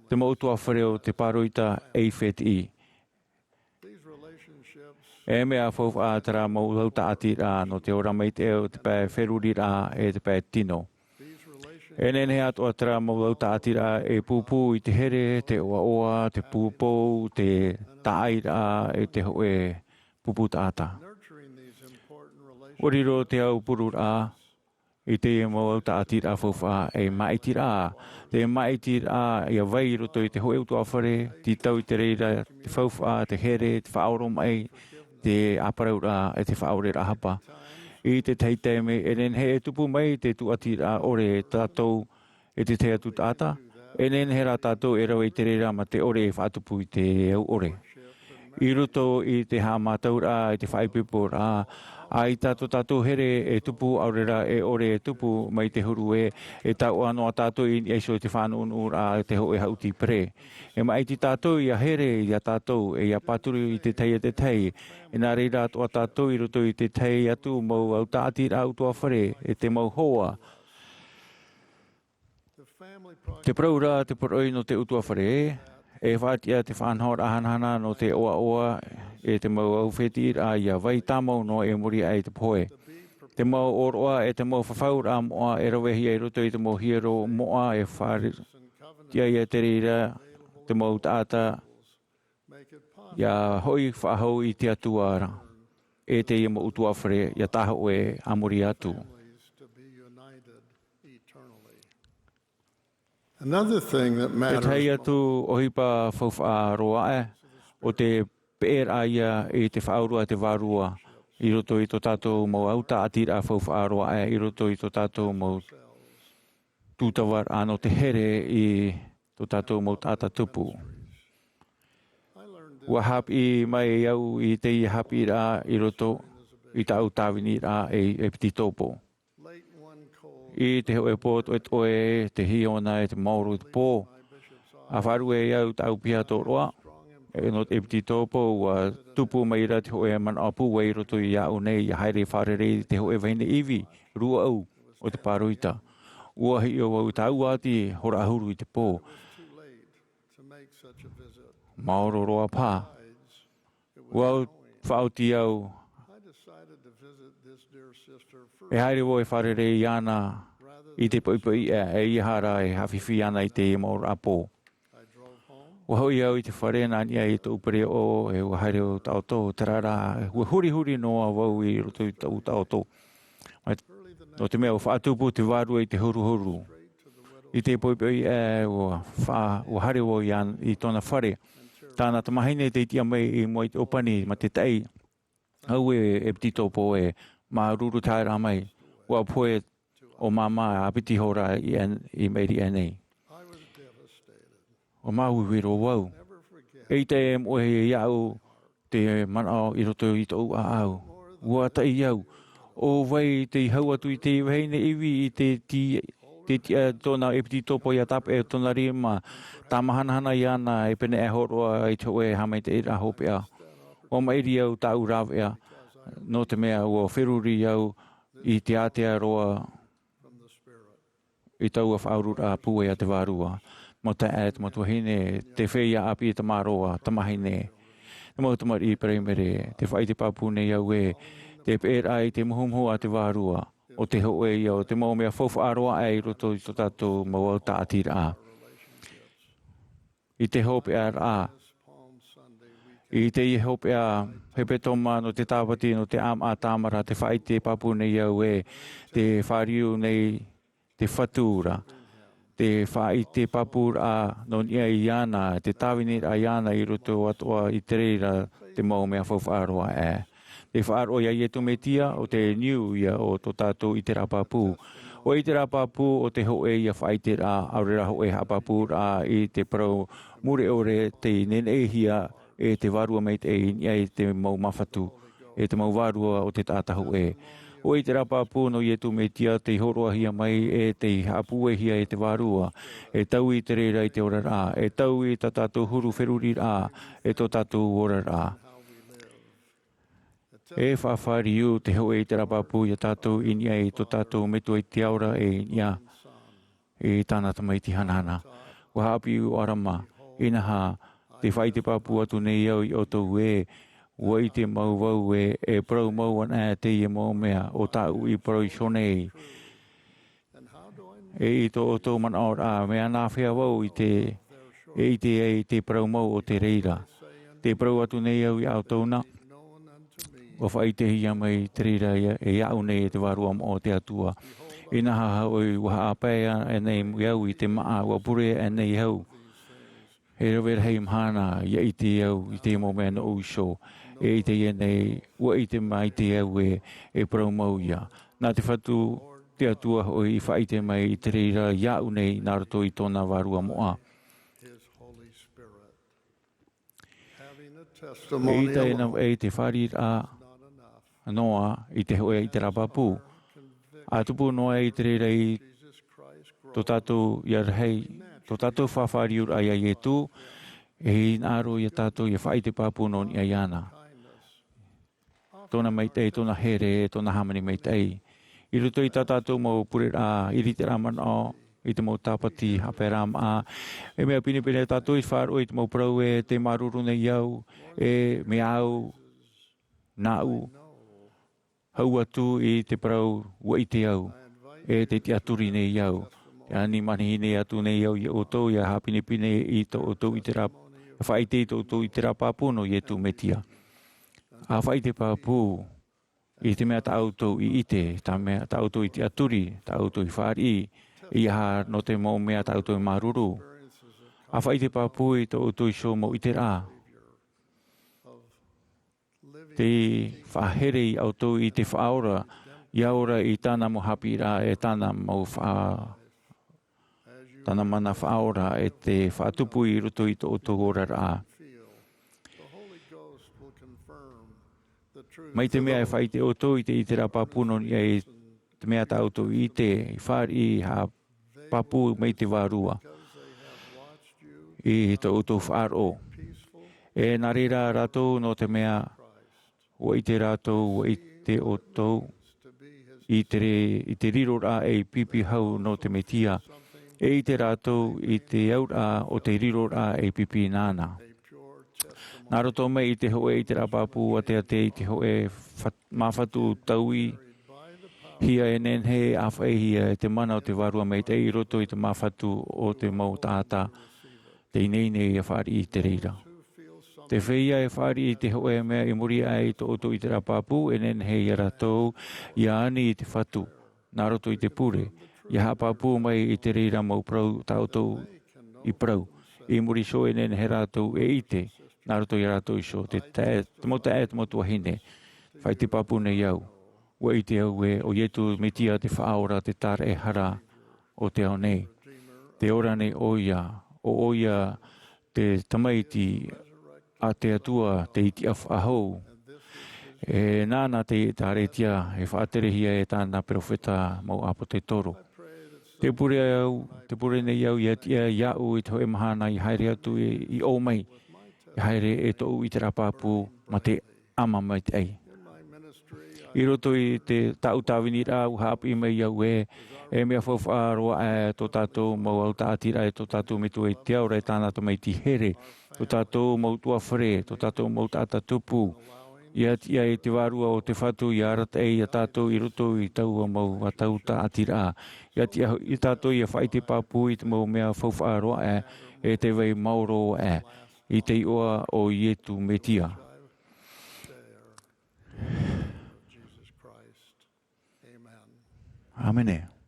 te mau ʻutuāfare o te pāroita ei fētiʻi. E mea faufaʻa terā mau tāʻatiraʻa nō te ora maitaʻi o te pae feruriraʻa e te pae tino. E nehenehe atoʻa terā mau tāʻatiraʻa e pūpū i te here, te ʻoaʻoa, te pūpou, te tāʻairaʻa, e te hōʻē pupu taʻata. ʻUa riro te aupururaʻa i te mau tāʻatiraʻa faufaʻa ei māʻitiraʻa. Te māʻitiraʻa ʻia vai i roto i te hōʻē ʻutuāfare, tītau i te reira te faufaʻa, te here, te faʻaoromaʻi, te ʻāparauraʻa, e te faʻaoreraʻa hapa. I te tahi taime, e nehenehe e tupu mai te tūʻatiraʻa ʻore e tātou e te tahi atu taʻata, e nehenehe rā tātou e rave i te reira mā te ʻore e faʻatupu i te au ʻore. I roto i te haʻamātauraʻa, i te faʻaipoiporaʻa, ʻaita tō tātou here e tupu, ʻaore rā e ʻore e tupu mai te huru ē, e taoʻa noa tātou i niʻa iho i te faʻanuʻunuʻuraʻa, te hōʻē haʻuti pere. E māʻiti tātou ʻia here iā tātou, e ʻia pāturu i te tahi e te tahi. E nā reira atoʻa tātou i roto i te tahi atu mau tāʻatiraʻa ʻutuāfare, e te mau hoa. Te parau ra te poroʻi nō te ʻutuāfare, e faʻatiʻa te faʻanahoraʻa hanahana nō te ʻoaʻoa, e te mau au fētiʻiraʻa ʻia vai tāmau noa i muri aʻe i te pohe. Te mau ʻōroʻa, e te mau fafauraʻa moʻa, e ravehia i roto i te mau hiero moʻa, e faʻatiʻa ia te reira, te mau taʻata, ʻia hoʻi faʻahou i te Atua ra, e teie mau ʻutuāfare, ʻia tāhōʻē a muri atu. Another thing that E matters tahi atu ʻohipa faufaʻa roa aʻe, ʻo te peʻeraʻa ia i te faʻaurua te vārua, i roto i tō tātou mau au tāʻatiraʻa faufaʻa roa aʻe, i roto i tō tātou mau tūtavaraʻa nō te here i tō tātou mau taʻata tupu. ʻUa haʻapiʻi mai au i teie haʻapiʻiraʻa i roto i tāʻu tāviniraʻa ei ʻepititopo. I te hōʻē pō toʻetoʻe, te hiona e te maoro i te pō, ʻa faʻarue ai au tāʻu piha tōroʻa, e nō te ʻepititopo, ʻua tupu mai ra te hōʻē manaʻo pūai i roto iāʻu nei, ʻia haere fārerei i te hōʻē vahine ivi, rūʻau, o te pāroita. ʻUa hiʻo au i tāʻu ati hora ʻahuru i te pō. Maoro roa paha. ʻUa faʻaoti au e haere vau e fārerei iāna i te poʻipoʻi ʻē, ʻeiaha rā e haʻafifi iāna i te maoro pō. ʻUa hoʻi au i te fare nā niʻa i tōʻu pereoʻo, e ʻua haere au taʻoto, terā rā, ʻua hurihuri noa vau i roto i tōʻu taʻoto. Mai, nō te mea ʻua faʻatupu te vārua i te huruhuru. I te poʻipoʻi ʻē, ʻua fa-, ʻua haere vau iā, i tōna fare. Tāna tamāhine tei tiʻa mai i mua i te ʻōpani, mā te taʻi. Auē, ʻepititopo ē, māuruuru tae rā mai. ʻUa pohe ʻo māmā ʻāpiti hora i an-, i maʻiri aʻe nei. ʻUa māuiui roa vau. ʻEita e moʻe iāʻu te manaʻo i roto i tōʻu ʻāʻau. ʻUa taʻi au. ʻO vai tei hau atu i te vahine ivi i te ti-, te tiʻa tōna ʻepititopo ʻia tāpeʻa i tōna rima, tāmahanahana iāna e pēneiaʻe hōroʻa i te hōʻē haʻamaitaʻiraʻa hopeʻa. ʻUa maʻiri au tāʻu rāveʻa, nō te mea ʻua feruri au i te ātea roa i taua faʻaururaʻa pūai a te Vārua. Mau taeaʻe, te mau tuahine, te feiā ʻāpī, te tamaroa, tamāhine, te mau tamariʻi Paraimere, tē faʻaʻite pāpū nei au ē, te peʻeraʻa i te muhumuhu a te Vārua, ʻo te hōʻē ia o te mau mea faufaʻa roa aʻe i roto i tō tātou mau au tāʻatiraʻa. I te hopeʻaraʻa, i teie hopeʻa hepetoma nō te Tāpati, nō te ʻāmaʻa tāmara, tē faʻaʻite pāpū nei au ē, tē fāriu nei te Fatu ra, tē faʻaʻite pāpūraʻa nō niʻa iāna, te tāviniraʻa iāna i roto atoʻa i te reira te mau mea faufaʻa roa aʻe. Te faʻaroʻo ia Iesu Mesia, ʻo te niu ia o tō tātou ʻiteraʻa pāpū. ʻO ʻiteraʻa pāpū, ʻo te hōʻē ia faʻaʻiteraʻa, ʻaore rā hōʻē haʻapāpūraʻa i te parau mure ʻore tei neneʻihia e te Vārua Maitaʻi i niʻa i te mau māfatu, e te mau vārua o te taʻata hōʻē. ʻOia te rāpapū nō Ietu Metia tei hōroʻahia mai e tei haʻapūaihia e te Vārua, e taui te reira i te oraraʻa, e taui tā tātou huru feruriraʻa, e tō tātou oraraʻa. E faʻafāriu te hōʻē i te rāpapū iā tātou i niʻa i tō tātou Metua i te Ao ra e i niʻa i tāna Tamaiti hanahana. ʻUa haʻapiʻi ʻo ʻArama, inaha, tē faʻaʻite pāpū atu nei au iā ʻoutou ē, ʻua ʻite mau vau ē, e parau mau ana teie mau mea ʻo tāʻu i parau iho nei. E i tō ʻoutou manaʻoraʻa, mea nāfea vau i te, e ʻite ai te parau mau o te reira? Tē parau atu nei au iā ʻoutou na, ʻua faʻaʻitehia mai te reira iā, e iāʻu nei e te Vārua Moʻa o te Atua. Inaha, hoʻi, ʻua haʻapae aʻenei au i te māʻa, ʻua pure aʻenei au. E rave rahi mahana, ʻia ʻite au i te mau mea nōʻu iho. E i teie nei, ʻua ʻite maite au ē, e parau mau ïa. Nā te Fatu, te Atua hoʻi i faʻaʻite mai i te reira iāʻu nei nā roto i tōna Vārua Moʻa. E ʻita e navaʻi te fāriʻiraʻa noa i te hōʻē i te rāpapū. ʻA tupu noa i te reira i tō tātou ʻia rahi, tō tātou faʻafāriuraʻa iā Ietu, e hinaʻaro iā tātou ʻia faʻaʻite pāpū nō niʻa iāna. Tōna maitaʻi, tōna here, tōna hāmani maitaʻi. I roto i tā tātou mau pureraʻa, i te rā manaʻo, i te mau tāpati, haʻapaeraʻa māʻa. E mea pinepine tātou i faʻaroʻo i te mau parau ē, tē māuruuru nei au, e mea au, nāʻu, hau atu i te parau ʻua ʻite au, e tē tiʻaturi nei au. Tē ani manihini atu nei au iā ʻoutou, ʻia haʻapinepine i tō ʻoutou ʻite rā, faʻaʻite i tō ʻoutou ʻite rāpapū nō Ietu Metia. ʻA faʻaʻite pāpū i te mea tā ʻoutou i ʻite, tā mea tā ʻoutou i tiʻaturi, tā ʻoutou i fāriʻi, ʻeiaha nō te mau mea tā ʻoutou i māuruuru. ʻA faʻaʻite pāpū i tō ʻoutou iho mau ʻiteraʻa. Tē faʻahere iā ʻoutou i te Faʻaora, ʻia ora i tāna mau haʻapiʻiraʻa e tāna mau faʻa-, tāna mana faʻaora e tē faʻatupu i roto i tō ʻoutou oraraʻa. Mai te mea e faʻaʻite ʻoutou i te, i te rāpapū nō niʻa i te mea tā ʻoutou i ʻite, i fāriʻi, haʻapāpū mai te Vārua i tō ʻoutou faʻaroʻo. E nā reira rātou, nō te mea ʻua ʻite rātou, ʻua ʻite ʻoutou i te re-, i te riroraʻa ei pipi hau nō te Metia. E ʻite rātou i te auraʻa o te riroraʻa ei pipi nāna. Nā roto mai i te hōʻē i te rāpapū, ʻua teatea i te hōʻē fat-, māfatu tauihia e nehenehe e ʻāfaʻihia e te mana o te Vārua Maitaʻi i roto i te māfatu o te mau taʻata tei ineine ʻia fāriʻi i te reira. Te feiā e fāriʻi i te hōʻē mea i muri aʻe i tō ʻoutou i te rāpapū, e nehenehe ia rātou ʻia ani i te Fatu, nā roto i te pure, ʻia haʻapāpū mai i te reira mau parau tā ʻoutou i parau. I muri iho e nehenehe rātou e ʻite, nā roto ia rātou iho, te taeaʻe, te mau taeaʻe, te mau tuahine. Faʻaʻite pāpū nei au. ʻUa ʻite au ē, ʻo Ietu Metia te Faʻaora, te tāraʻehara o te ao nei. Tē ora nei ʻoia, ʻo ʻoia te Tamaiti a te Atua, te Itiʻa Faʻahou. E nāna te ʻĒkālesia e faʻaterehia e tāna perofeta mau ʻāpōsetolo. Tē pure au, tē pure nei au ʻia tiʻa iāʻu i te hōʻē mahana ʻia haere atu i, i ʻō mai, ʻia haere e tōʻu ʻite rāpapū mā te ʻama maitaʻi. I roto i te, tāʻu tāviniraʻa, ʻua haʻapiʻi mai au ē, e mea faufaʻa roa aʻe tō tātou mau autaʻatiraʻa, e tō tātou Metua i te Ao ra, e tāna Tamaiti here, tō tātou mau tuafare, tō tātou mau taʻata tupu, ʻia tiʻa i te Vārua o te Fatu ʻia arataʻi ia tātou i roto i taua mau autaʻatiraʻa. ʻIa tiʻa ia tātou ʻia faʻaʻite pāpū i te mau mea faufaʻa roa aʻe, e te vai maoro aʻe, i te iʻoa o Ietu Metia. ʻĀmene.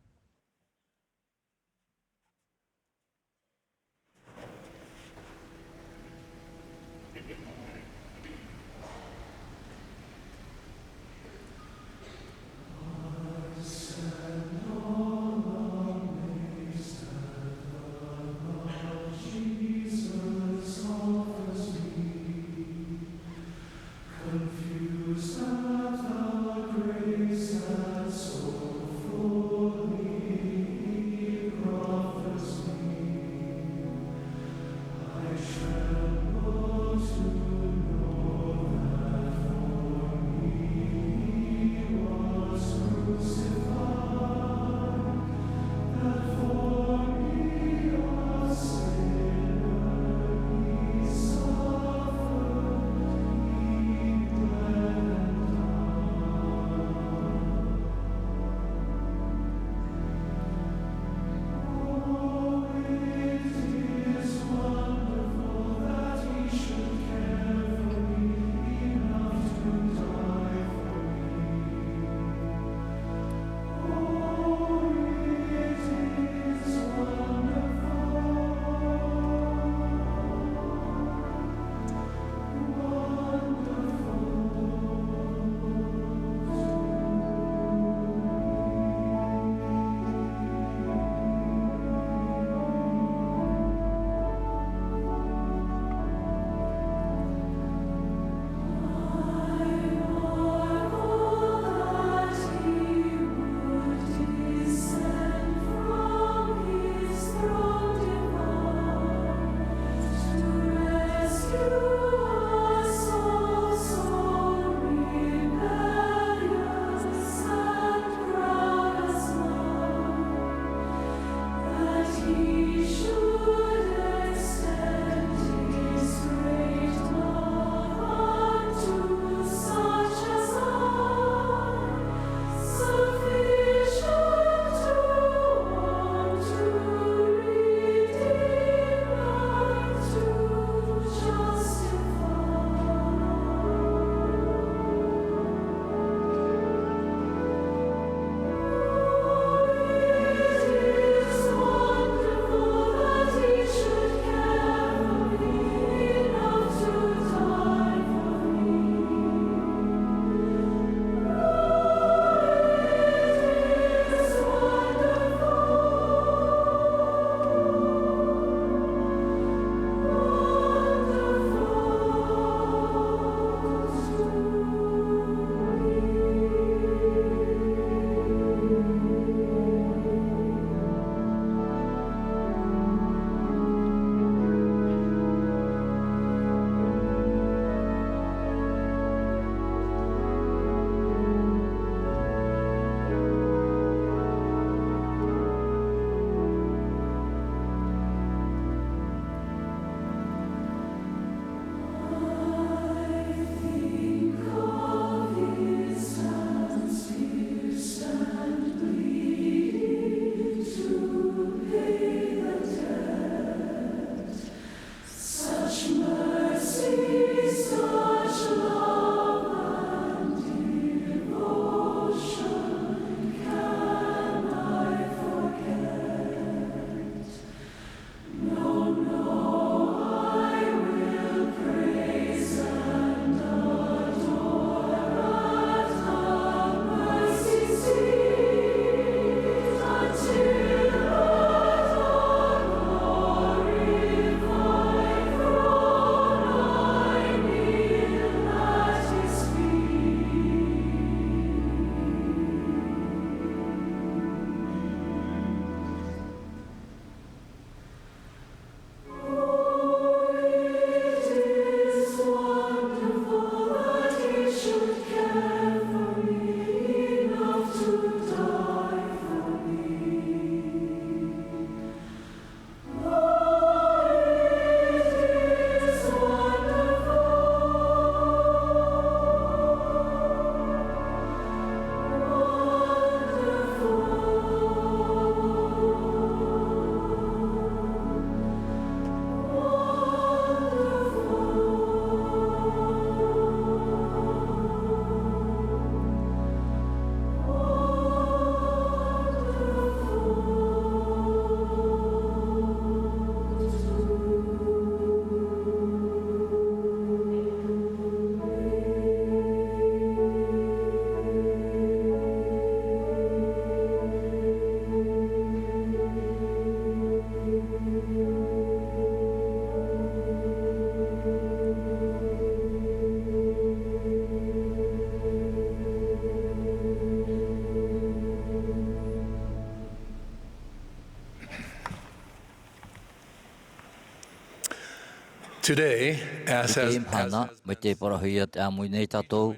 Today, as I teie mahana, mai te parauhia te ʻāmui nei tātou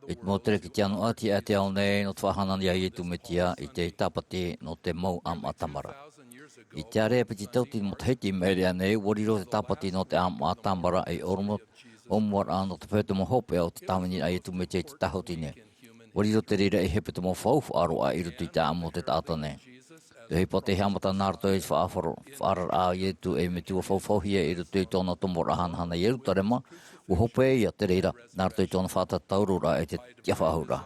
i te mau tere ki te ano ʻati a te ao nei nō te faʻahanahana iā Iesu Mesia i te tāpati nō te mau ʻāmaʻa tāmara. I te ʻārea piti tauatini matahiti i maʻiri aʻe nei, ʻua riro te tāpati nō te ʻāmaʻa tāmara ei ʻōmuaraʻa nō te peretiteni hopeʻa o te tāviniraʻa a Iesu Mesia i te tahuti nei. ʻUa riro te reira ei hepetoma faufaʻa roa i roto i te ʻāʻamu o te taʻata nei. Te ʻohipa tei haʻamata nā roto i te faʻaʻararaʻa a Iesu ei metua faufauhia i roto i tōna tomoraʻa hanahana i Ierusalema, ʻua hope ia te reira nā roto i tōna faʻatatauroraʻa i te tiʻafaʻahouraʻa.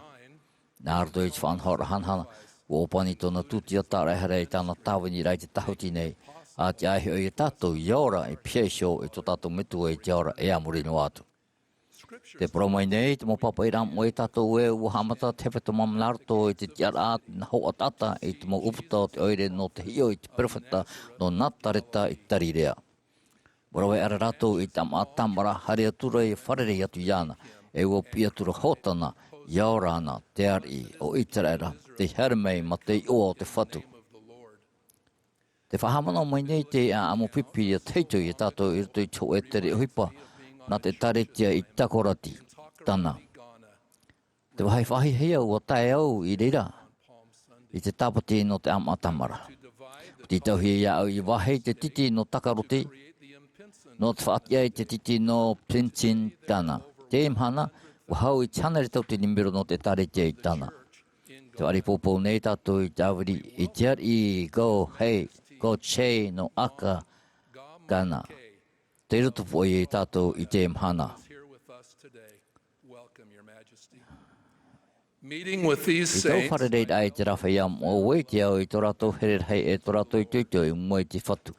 Nā roto i te faʻanahoraʻa hanahana, ʻua ʻōpani tōna tūtiaraʻa e haere i tāna tāviniraʻa i te tahuti nei, ʻa tiʻa ai hoʻi ia tātou ia ora ei piha iho i tō tātou Metua i te ao ra e a muri noa atu. Tē parau mai nei te mau pāpaʻiraʻa moʻe ia tātou ē, ʻua haʻamata te hepetoma nā roto i te tiʻaraʻa nā hōʻē taʻata i te mau ʻūputa o te ʻoire nō te hiʻo i te perofeta nō Nazareta i Galilea. ʻUa rave aʻera rātou i te ʻāmaʻa tāmara, haere atu ra ʻia fārerei atu iāna, e ʻua piʻi atu ra Hōsana, ia ora na te ariʻi o Iseraela, tei haere mai ma te iʻoa o te Fatu. Tē faʻahaʻamanaʻo mai nei te ʻāʻamu pipi ia tahito ia tātou i roto i te hōʻē tere ʻohipa nā te ʻĒtārētia i Takorati, Ghana. Te vāhi faʻahiahia ʻua tae au i reira i te tāpati nō te ʻāmaʻa tāmara. ʻUa tītauhia iāʻu ʻia vāhi te titi nō Takorati, nō te faʻatiʻa i te titi nō Princeton, Ghana. Teie mahana, ʻua hau i te hānere tauatini mero nō te ʻĒtārētia i Ghana. Tē fāriʻi poupou nei tātou i te ʻāviri i te ariʻi Go Hei, Go Che nō Accra, Ghana. Tei roto pū ʻoia ia tātou i teie mahana. Meeting with these I tōʻu saints, fārereiraʻa i te rāveʻa moʻa, ʻua ʻite au i tō rātou here rahi e tō rātou itoito i mua i te Fatu.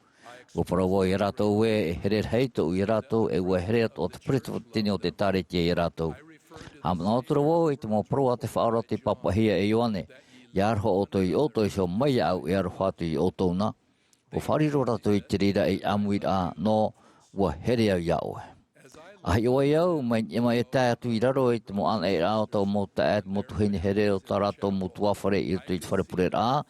ʻUa parau au ia rātou ē, e here rahi tōʻu ia rātou, e ʻua here atoʻa te peretiteni o te ʻĒtārētia ia rātou. Haʻamanaʻo atu ra vau i te mau parau a te Faʻaora tei pāpaʻihia e Ioane, ʻia aroha ʻoutou iā ʻoutou iho mai iāʻu e aroha atu iā ʻoutou na. ʻUa faʻariro rātou i te reira ei ʻāmuiraʻa nō ʻua here au iā ʻoe. ʻA hiʻo ai au, mai niʻa mai e tae atu i raro i te mau ʻānaʻiraʻa o taua mau taeaʻe, mau tuahine here o tā rātou mau tuāfare i roto i te fare pureraʻa,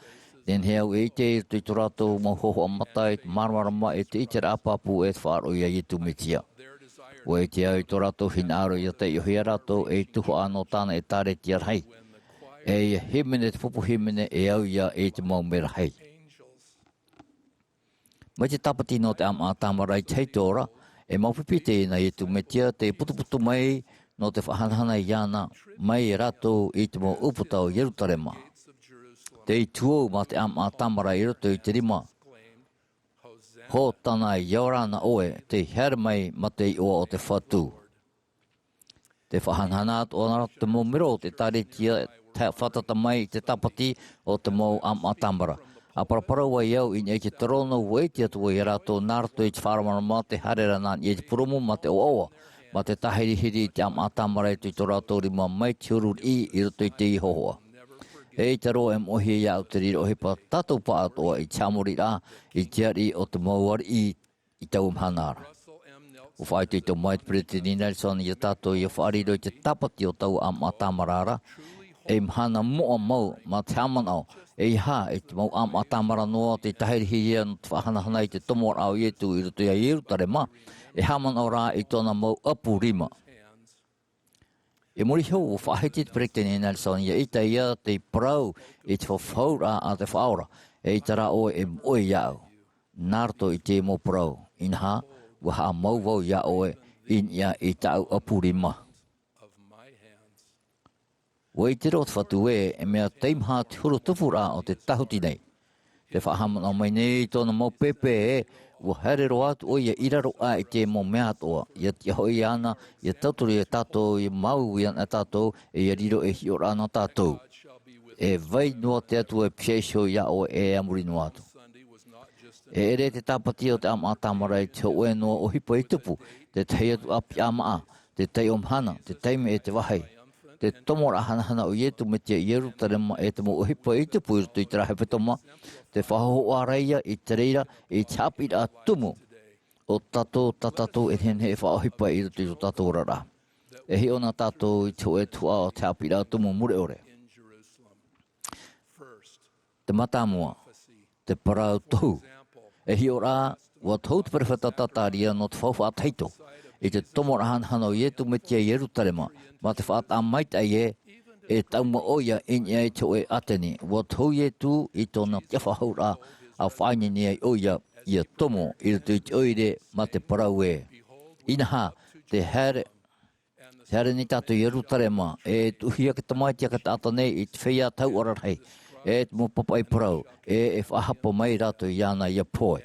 nehenehe au e ʻite i roto i tō rātou mau hōhoʻa mata i te māramarama, i te ʻiteraʻa pāpū, e te faʻaroʻo iā Iesu Mesia. ʻUa ʻite au i tō rātou hinaʻaro ʻia taiʻohia rātou ei tuhaʻa nō tāna ʻĒtārētia rahi. E ʻia hīmene te pupu hīmene, e au ia i te mau merahi. Mai te tāpati nō te ʻāmaʻa tāmara i te tahito ra, e mau pipi teie nā Iesu Mesia tei putuputu mai nō te faʻahanahana iāna mai ia rātou i te mau ʻūputa o Ierusalema. Tei tuō mā te ʻāmaʻa tāmara i roto i te rima. Hōsana, ia ora na ʻoe, tei haere mai ma te iʻoa o te Fatu. Tē faʻahanahana atoʻa ra te mau mero o te ʻĒtārētia, tē fātata mai i te tāpati o te mau ʻāmaʻa tāmara. ʻA paraparau ai au i niʻa i te terōno, ʻua ʻite atu vau ia rātou nā roto i te faʻaromaroma, tē haere ra nā niʻa i te purūmu ma te ʻoaʻoa, ma te tāhirihiri i te ʻāmaʻa tāmara i tō rātou rima mai te huru riʻi i roto i te hōhoʻa. ʻEita roa e moʻehia iāʻu te reira ʻohipa tātou pāʻatoʻa i te haʻamoriraʻa i te ariʻi o te mau ariʻi i taua mahana ra. ʻUa faʻaitoito mai te Peresideni Nelson ia tātou ʻia faʻariro i te tāpati o taua ʻāmaʻa tāmara ra, ei mahana moʻa mau mā te haʻamanaʻo, ʻeiaha i te mau ʻāmaʻa tāmara noa tei tāhirihiri nō te faʻahanahana i te tomoraʻa o Iesu i roto iā Ierusalema, e haʻamanaʻo rā i tōna mau ʻapu rima. I muri iho, ʻua faʻahiti te Peresideni Nelson ia ʻaita ïa tei parau i te fafauraʻa a te Faʻaora, ʻeita rā ʻoe e moʻe iāʻu. Nā roto i te mau parau, inaha, ʻua haʻamau vau iā ʻoe i niʻa i tāʻu ʻapu rima. ʻUa ʻite roa te Fatu ē, e mea teimaha te huru tupuraʻa o te tahuti nei. Tē faʻahaʻamanaʻo mai nei tōna mau pēpē ē, ʻua haere roa atu ʻoia i raro aʻe i te mau mea atoʻa, ʻia tiʻa hoʻi iāna, ʻia tauturu ia tātou, ʻia māuiui ana tātou, e ʻia riro ei hiʻoraʻa nā tātou. E vai noa te Atua e piha iho iā ʻoe e a muri noa atu. E ʻere te tāpati o te ʻāmaʻa tāmara i te hōʻē noa ʻohipa i tupu, te tahi atu ʻāpiʻi māʻa, te taiʻo mahana, te taime e te vāhi. Te tomoraʻa hanahana o Iesu Mesia i Ierusalema e te mau ʻohipa i tupu i roto i terā hepetoma, tē faʻahōhoʻa ra ïa i te reira, i te haʻapiʻiraʻa tumu o tātou, tā tātou e nehenehe e faʻaʻohipa i roto i tō tātou oraraʻa. E hiʻo na tātou i te hōʻē tuhaʻa o te haʻapiʻiraʻa tumu mure ʻore. Te mātāmua, te parau tohu. E hiʻo rā, ua tohu te peropheta Zakaria nō te faufaʻa tahito i te tomoraʻa hanahana o Iesu Mesia i Ierusalema, mā te faʻataʻa maitaʻi ē, e taʻu mau ʻoia i niʻa i te hōʻē ʻāteni. Ua tohu Iesu i tōna tiʻafaʻahouraʻa, ʻa faʻaineine ai ʻoia ʻia tomo i roto i te ʻoire mā te parau ē, inaha, te haere, te haere nei tātou i Ierusalema, e tuʻuhia te Tamaiti a te taʻata nei i te feiā tauʻara rahi, e te mau papaʻi parau, e, e faʻahapa mai rātou iāna ʻia pohe.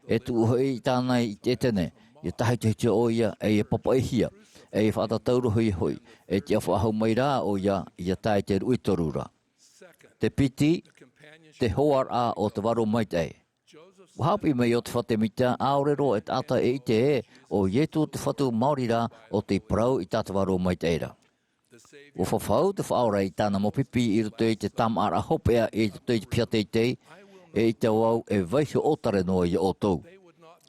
E tuʻu hoʻi i tāna i te ʻētene, ʻia tāhitohitia ʻoia, e ʻia papaʻihia, e ʻia faʻatatau roa hoʻi, e tiʻafaʻahou mai rā ʻoia, ʻia tae i te ruʻi toru ra. Te piti, te hoaraʻa o te vārua maitaʻi. Ua haʻapiʻi mai Iosepha Semita, ʻaore roa e taʻata e ʻite ē, ʻo Iesu te Fatu maori rā ʻo tei parau i tā te vārua maitaʻi ra. Ua fafau te Faʻaora i tāna mau pipi i roto i te tāmāʻaraʻa hopeʻa i roto i te piha teitei, e ʻaita vau e vaiiho ʻōtare noa iā ʻoutou.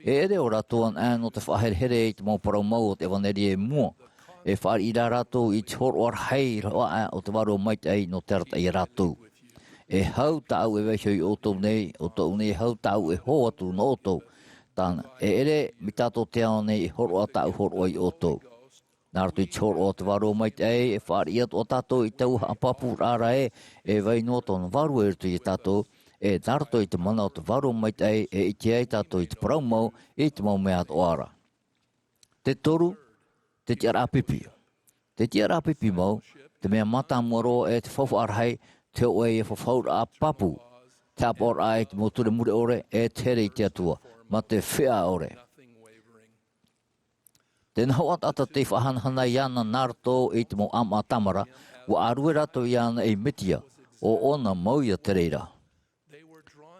E ʻere ʻo rātou anaʻe nō te faʻaherehere i te mau parau mau o te ʻevanelia i mua. E fāriʻi rā rātou i te hōroʻa rahi roa aʻe o te vārua maitaʻi nō te arataʻi iā rātou. E hau tāʻu e vaiiho iā ʻoutou nei, ʻo tōʻu nei e hau tāʻu e hō atu nō ʻoutou. Tāna, e ʻere mai tātou te ao nei e hōroʻa tāʻu hōroʻa iā ʻoutou. Nā roto i te hōroʻa o te vārua maitaʻi, e fāriʻi atoʻa tātou i taua haʻapāpūraʻa ra ē, e vai noa tōna vārua i roto iā tātou, e nā roto i te mana o te vārua maitaʻi, e ʻite ai tātou i te parau mau, i te mau mea atoʻa ra. Te toru, te tiʻaraʻa pipi. Te tiʻaraʻa pipi mau, te mea mātāmua roa e te faufaʻa rahi, te hōʻē ʻia fafauraʻa pāpū, te haʻapaʻoraʻa i te mau ture mure ʻore, e te here i te Atua, mā te feiā ʻore. Tē nā hoʻi taʻata tei faʻahanahana iāna nā roto i te mau ʻāmaʻa tāmara, ua ʻārue rātou iāna ei Mesia, ʻo ʻōna mau ïa te reira.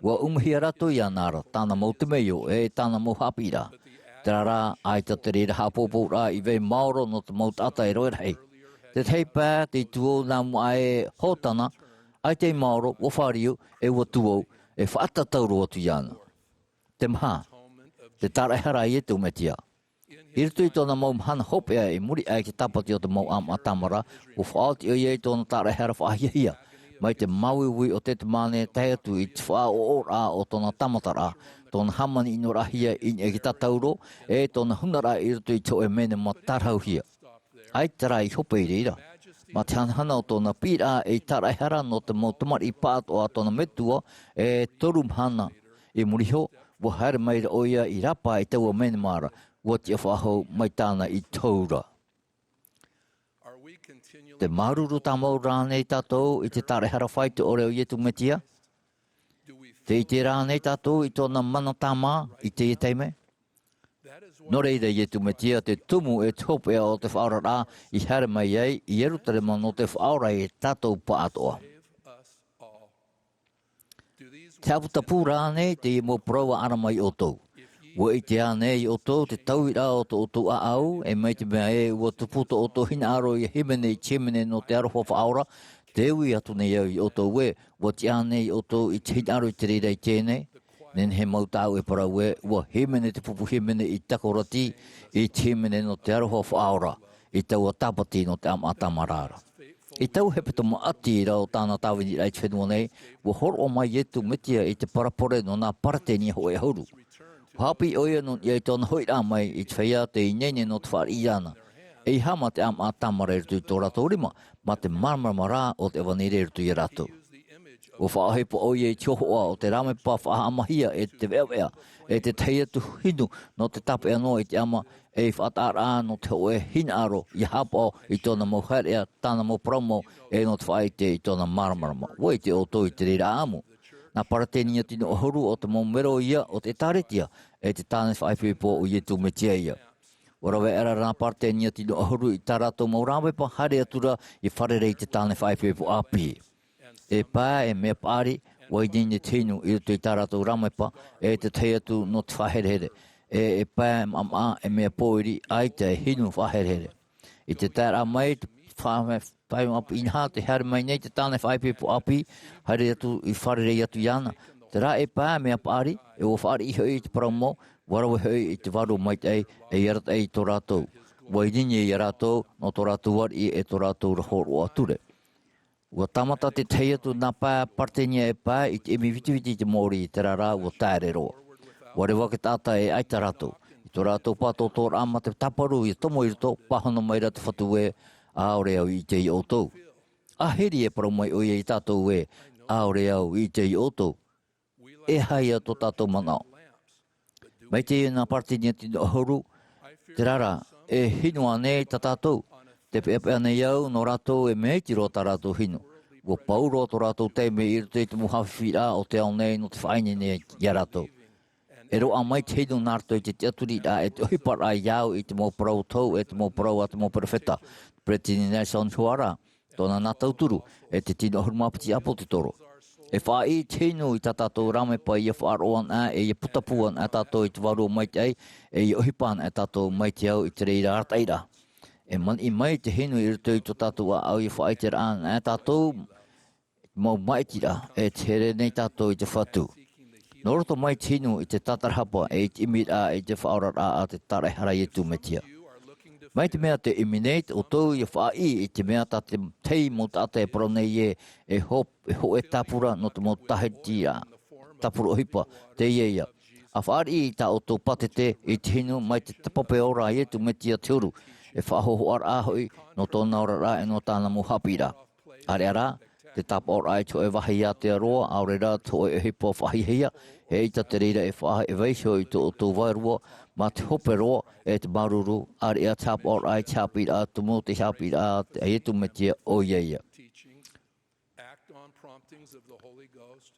Ua ʻumahia rātou iāna ra, tāna mau temeio, e tāna mau haʻapiʻiraʻa. Terā rā, ʻaita te reira haʻapoupouraʻa i vai maoro nō te mau taʻata e rave rahi. Te tahi pae, tei tuō nā mua aʻe e Hōsana, ʻaita i maoro, ua fāriu, e ua tuō, e faʻatatau roa atu iāna. Te maha, te tāraʻehara a Iesu Mesia. I roto i tōna mau mahana hopeʻa i muri aʻe i te tāpati o te mau ʻāmaʻa tāmara, ua faʻaoti ʻoia i tōna tāraʻehara faʻahiahia, mai te māuiui o Ketesemane tae atu i te faʻaʻoʻoraʻa o tōna tāmataraʻa, tōna hāmani ʻinoraʻahia i niʻa i te tātauro, e tōna hunaraʻa i roto i te hōʻē menema tarahauhia. ʻAita rā i hope i reira. Mā te hanahana o tōna piʻiraʻa ei tāraʻehara nō te mau tamariʻi pāʻatoʻa a tōna metua, e toru mahana i muri iho, ua haere mai ra ʻoia i rāpae i taua menema ra, ua tiʻafaʻahou mai tāna i te hau ra. Tē māuruuru tāmau ra ānei tātou i te tāraʻehara faito ʻore o Iesu Mesia? Tē ʻite ra ānei tātou i tōna mana tāmā i teie taime? Nō reira, Iesu Mesia te tumu e te hopeʻa o te faʻaoraraʻa i haere mai ai i Ierusalema nō te faʻaora iā tātou pāʻatoʻa. Te haʻaputapū ra ānei teie mau parau a ʻArama iā ʻoutou? ʻUa ʻite ānei ʻoutou te tauiraʻa o tō ʻoutou ʻāʻau, e mai te mea ē ʻua tupu tō ʻoutou hinaʻaro ʻia hīmene i te hīmene nō te aroha faʻaora? Tē ui atu nei au iā ʻoutou ē, ʻua tiʻa ānei ʻoutou i te hinaʻaro i te reira i teie nei? Nehenehe mau tāʻu e parau ē, ʻua hīmene te pupu hīmene i Takorati, i te hīmene nō te aroha faʻaora, i taua tāpati nō te ʻāmaʻa tāmara ra. I taua hepetoma ʻati ra o tāna tāviniraʻa i te fenua nei, ua hōroʻa mai Iesu Mesia i te parabole nō nā Paretenia hōʻē ʻahuru. Ua haʻapiʻi ʻoia nō niʻa i tōna hoʻiraʻa mai i te feiā tei ineine nō te fāriʻi iāna. ʻEiaha mā te ʻāmaʻa tāmara i roto i tō rātou rima, mā te māramarama rā o te ʻevanelia i roto iā rātou. ʻUa faʻaʻohipa ʻoia i te hōhoʻa o te rāmepa faʻahaʻamahia e te veʻaveʻa, e te tahi atu hinu nō te tāpeʻa noa i te ʻama, e faʻataʻaraʻa nō te hōʻē hinaʻaro ʻia haʻapaʻo i tōna mau haereʻa, tāna mau parau mau, e nō te faʻaʻite i tōna māramarama. ʻUa ʻite ʻoutou i te reira ʻāʻamu. Nā Paretenia tino ʻahuru o te mau melo ïa o te ʻĒtārētia, e te tāne faʻaipoipo o Iesu Mesia ïa. ʻUa rave aʻera nā Paretenia tino ʻahuru i tā rātou mau rāmepa, haere atu ra ʻia fārerei i te tāne faʻaipoipo ʻāpī. E pae, e mea paʻari, ʻua ineine te hinu i roto i tā rātou rāmepa, e te tahi atu nō te faʻaherehere. E, e pae, maʻamaʻa, e mea pōiri, ʻaita e hinu faʻaherehere. I te taeraʻa mai, te fa-, me-, pae maʻa inaha, tē haere mai nei te tāne faʻaipoipo ʻāpī, haere atu ʻia fārerei atu iāna. Terā e pae, mea paʻari, e ʻua fāriʻi hoʻi i te parau mau, ʻua rave hoʻi i te vārua maitaʻi, e ʻia arataʻi i tō rātou. ʻUa ineine iā rātou, nō tō rātou ariʻi, e tō rātou ra hōroʻa ture. ʻUa tāmata te tahi atu nā pae Paretenia e pae i te ʻimi vitiviti i te mōrī, terā rā ʻua taere roa. ʻUa reva te taʻata e ʻaita rātou. I tō rātou pātōtōraʻa mā te tāparu i tomo i roto, pāhono mai ra te Fatu ē, ʻaore au i ʻite ia ʻoutou. ʻĀhiri e parau mai ʻoia ia tātou ē, ʻaore au i ʻite ia ʻoutou. E aha ia tō tātou manaʻo? Mai teie nā Paratini tino ʻahuru, terā rā, e hinu ānei tā tātou? Tē peʻapeʻa nei au nō rātou e mea iti roa tā rātou hinu. ʻUa pau roa tō rātou taime i roto i te mau haʻafifi o te ao nei nō te faʻaineine ia rātou. E roaʻa mai te hinu nā roto i te tiʻaturiraʻa e te ʻohiparaʻa ia au i te mau parau tau, e te mau parau a te mau perofeta. Peretiteni Nelson hoʻi ra, tōna nā tauturu, e te tino ʻahuru mā piti ʻāpōsetolo. E faʻaʻī te hinu i tā tātou ʻāmepa ʻia faʻaroʻo ana, e ʻia putapū ana tātou i te Vārua Maitaʻi, e ʻia ʻohipa ana tātou mai te au i te reira arataʻiraʻa. E maniʻi mai te hinu i roto i tō tātou ʻāʻau ʻia faʻaʻiteraʻa ana tātou, mau māʻitiraʻa, e te here nei tātou i te Fatu. Nō roto mai te hinu i te tātarahapa, e i te ʻimiraʻa i te faʻaoraraʻa a te Tāraʻehara Iesu Mesia. Mai te mea tē ʻimi nei ʻoutou ʻia faʻaʻī i te mea tā te tahi mau taʻata e parau nei ē, e hō-, e hōʻē tāpura nō te mau tāhiti a, tāpura ʻohipa, teie ia. ʻA fāriʻi i tā ʻoutou pātete i te hinu mai te pape ora a Iesu Mesia te huru, e faʻahōhoʻaraʻa hoʻi nō tōna oraraʻa e nō tāna mau haʻapiʻiraʻa. ʻĀreʻa rā, te tāpaʻoraʻa i te hōʻē vāhi ātea roa, ʻaore rā te hōʻē ʻohipa faʻahiahia, e ʻaita te reira e faʻa-, e vaiiho i tō ʻoutou vārua, mā te hope roa, e te māuruuru, ʻāreʻa te tāpaʻoraʻa i te haʻapiʻiraʻa tumu, te haʻapiʻiraʻa a Iesu Mesia ʻoia ia. Act on promptings of the Holy Ghost,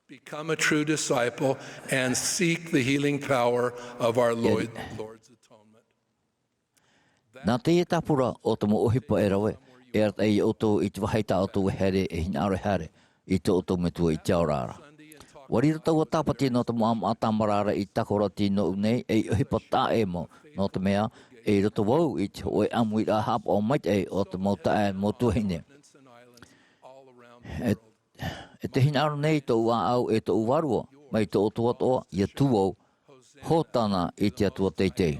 become a true disciple, and seek the healing power of our Lord, Lord's atonement. Nā teie tāpura o te mau ʻohipa e rave, e arataʻi ia ʻoutou i te vāhi tā ʻoutou e haere, e hinaʻaro e haere, i tō ʻoutou Metua i te ao ra. ʻUa riro taua tāpati nō te mau ʻāmaʻa tāmara ra i Takorati nōʻu nei, ei ʻohipa taʻa ʻē mau, nō te mea, e i roto vau i te hōʻē ʻāmuiraʻa haʻapaʻo maitaʻi o te mau taeaʻe mau tuahine. E, e te hinaʻaro nei tōʻu ʻāʻau e tōʻu vārua, mai tō ʻoutou atoʻa, ʻia tū vau, Hōtana i te Atua teitei.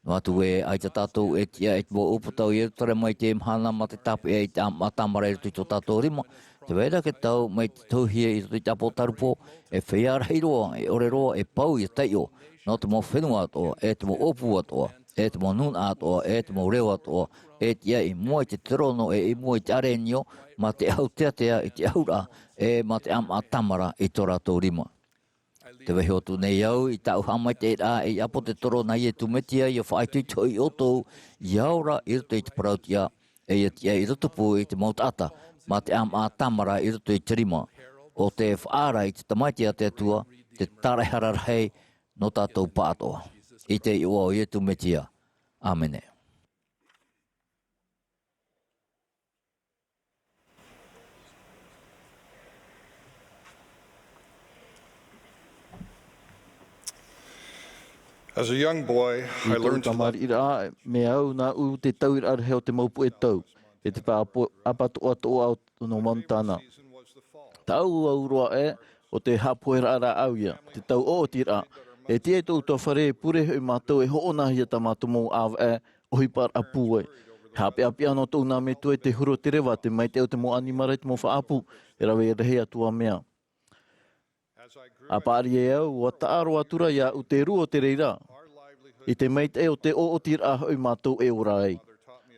Noa atu ē, ʻaita tātou e tiʻa i te mau ʻūputa o Ierutarema i teie mahana mā te tāpeʻa i te ʻāmaʻa tāmara i roto i tō tātou rima, tē vai ra te tau mai te tauhia i roto i te ʻāpōsetolo Paula, e feiā rahi roa, e ʻore roa, e pau ʻia taiʻo, nō te mau fenua atoʻa, e te mau ʻōpū atoʻa, e te mau nūnaʻa atoʻa, e te mau reo atoʻa, e tiʻa i mua i te terono, e i mua i te ʻārenio, mā te ʻahu teatea i te ʻahuraʻa, e mā te ʻāmaʻa tāmara i tō rātou rima. Tē vaiiho atu nei au i tāʻu haʻamaitaʻiraʻa ei ʻāpōsetolo nā Iesu Mesia ʻia faʻaitoito hoʻi ʻoutou, ʻia ora i roto i te parautiʻa, e ʻia tiʻa i rotopū i te mau taʻata, mā te ʻāmaʻa tāmara i roto i te rima, ʻo tē faʻaara i te Tamaiti a te Atua, te Tāraʻehara Rahi, nō tātou pāʻatoʻa. I te iʻoa o Iesu Mesia. ʻĀmene. As a young boy, I tōʻu tamariʻiraʻa, mea au nāʻu te tauiraʻa rahi o te mau puʻe tau, e te pāʻapa-, ʻapatoʻa toʻa o, nō Montana. Tāʻu au roa ē, ʻo te haʻapoheraʻa rāʻau ia, te tau ʻoʻotiraʻa. E tiʻa i tōʻu tuafare, e pure hoʻi mātou e hoʻonahia tā mātou mau ʻāvaʻe, ʻohiparaʻa pūai. Haʻapeʻapeʻa noa tōʻu nā metua i te huru o te reva, te maitaʻi o te mau ʻanimara i te mau faʻaʻapu, e rave rahi atu ā mea. ʻA paʻari e au, ʻua taʻa roa atu ra iāʻu te rū o te reira. I te maitaʻi o te ʻoʻotiraʻa hoʻi mātou e ora ai.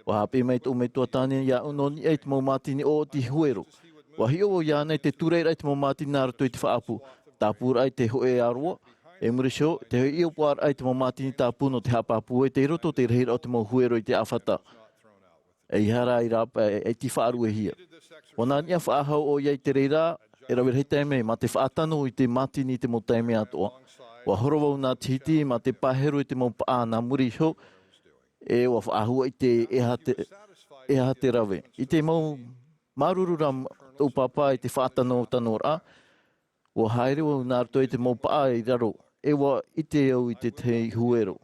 ʻUa haʻapiʻi mai tōʻu metua tāne iāʻu nō niʻa i te mau mātini ʻoʻoti huero. ʻUa hiʻo vau iāna i te tūraʻiraʻa i te mau mātini nā roto i te faʻaʻapu. Tāpūraʻa i te hōʻē ʻāroa. E muri iho, te hōʻē ʻīopoʻaraʻa i te mau mātini tāpū nō te haʻapāpū i te roto o te rahiraʻa o te mau huero i te ʻāfata. E ʻeiaha rā i rāpae, e, e iti faʻaruehia. ʻUa nā niʻa faʻahou ʻoia i te reira, e rave rahi taime, mā te faʻatano i te mātini i te mau taime atoʻa. ʻUa horo vau nā te hiti, mā te pāheru i te mau paʻa nā muri iho, e ʻua faʻahuaʻi te ʻeiaha te, ʻeiaha te rave. I te mau māuruuru rā tōʻu pāpā i te faʻatanotanoraʻa, ʻua haere vau nā roto i te mau paʻa i raro, e ʻua ʻite au i te tahi huero.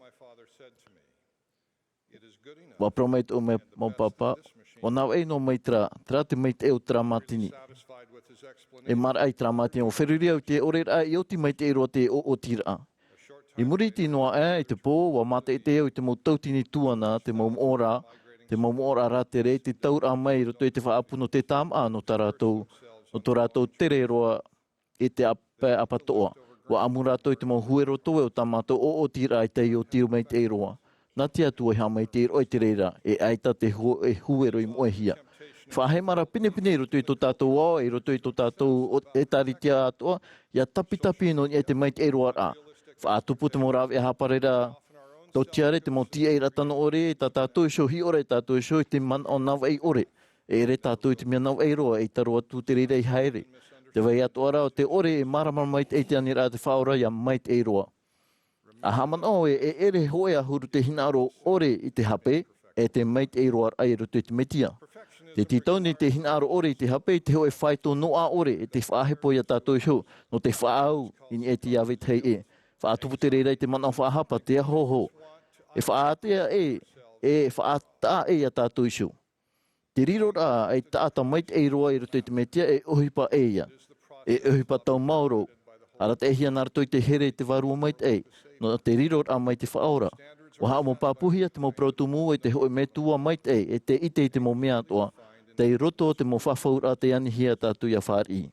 ʻUa parau mai tōʻu mau pāpā, ʻua navaʻi noa mai terā, terā te maitaʻi o terā mātini. E maraʻa i terā mātini, ʻua feruri au i te ʻoreraʻa i oti maitaʻi roa te ʻoʻotiraʻa. I muri iho noa aʻe, i te pō, ʻua mātaʻitaʻi au i te mau tautini tuana, te mau moʻoraʻa, te mau moʻoraʻa rātere, te tauraʻa mai i roto i te faʻaʻapu nō te tāmaʻa nō tā rātou, nō tō rātou tere roa i te ʻāpae ʻapatoʻa. ʻUa ʻamu rātou i te mau huero toe o tā mātou ʻoʻotiraʻa i taiʻo tiro maitaʻi roa. Nā te Atua e haʻamaitaʻi roa i te reira, e ʻaita te hu-, e huero i moʻehia. Faʻahemara pinepine i roto i tō tātou ao, i roto i tō tātou o-, ʻētāretia atoʻa, ʻia tapitapi nō niʻa i te maitaʻi roaraʻa. Faʻatupu te mau rāveʻa hāpaʻeraʻa, tōtiare te mau tīaʻiraʻa tano ʻore, tā tātou iho hiʻo ra e tātou iho i te manaʻo navaʻi ʻore. E ʻere tātou i te mea navaʻi roa, e ʻaita roa atu te reira i haere. Te vai atoʻa ra o te ʻore e mārama maitaʻi te aniraʻa te Faʻaora ʻia maitaʻi roa. ʻA haʻamanaʻo ē, e ʻere hōʻē ʻahuru te hinaʻaro ʻore i te hape, e te maitaʻi roaraʻa i roto i te Mesia. Tē tītau nei te hinaʻaro ʻore i te hape i te hōʻē faito noaʻa ʻore, e te faʻahepo ia tātou iho, nō te faʻaau i niʻa i te ʻāvaʻe tahi ʻē. Faʻatupu te reira i te manaʻo faʻahapa, te ahoaho. E faʻaātea ʻē, e faʻataʻa ʻē ia tātou iho. Te riroraʻa ei taʻata maitaʻi roa i roto i te Mesia, e ʻohipa ʻē ia. E ʻohipa tau maoro. Arataʻihia nā roto i te here i te Vārua Maitaʻi, nō te riroraʻa mai te Faʻaora. ʻUa haʻamau pāpūhia te mau parau tumu e te hōʻē metua maitaʻi, e te ʻite i te mau mea atoʻa, tei roto o te mau fafauraʻa tei anihia tātou ʻia fāriʻi.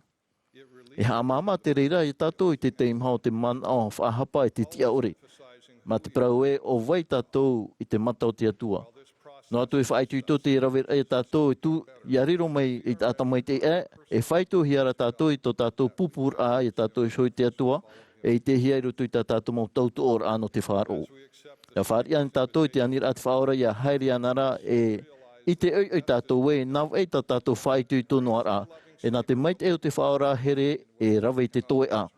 E haʻamāmā te reira ia tātou i te taime o te manaʻo faʻahapa e te tiʻa ʻore. Mā te parau ē, ʻo vai tātou i te mata o te Atua. Noa atu e faʻaitoito te raveraʻa ia tātou e tū, ʻia riro mai i te taʻata maitaʻi ē, e faitohia ra tātou i tō tātou pūpūraʻa ia tātou iho i te Atua, e ʻitehia i roto i tā tātou mau tautoʻoraʻa nō te faʻaroʻo. ʻIa fāriʻi ana tātou i te aniraʻa te Faʻaora ʻia haere ana ra e ʻite ʻoiʻoi tātou ē, navaʻi tā tātou faʻaitoito noa ra, e nā te maitaʻi o te Faʻaora here e rave i te toeʻa.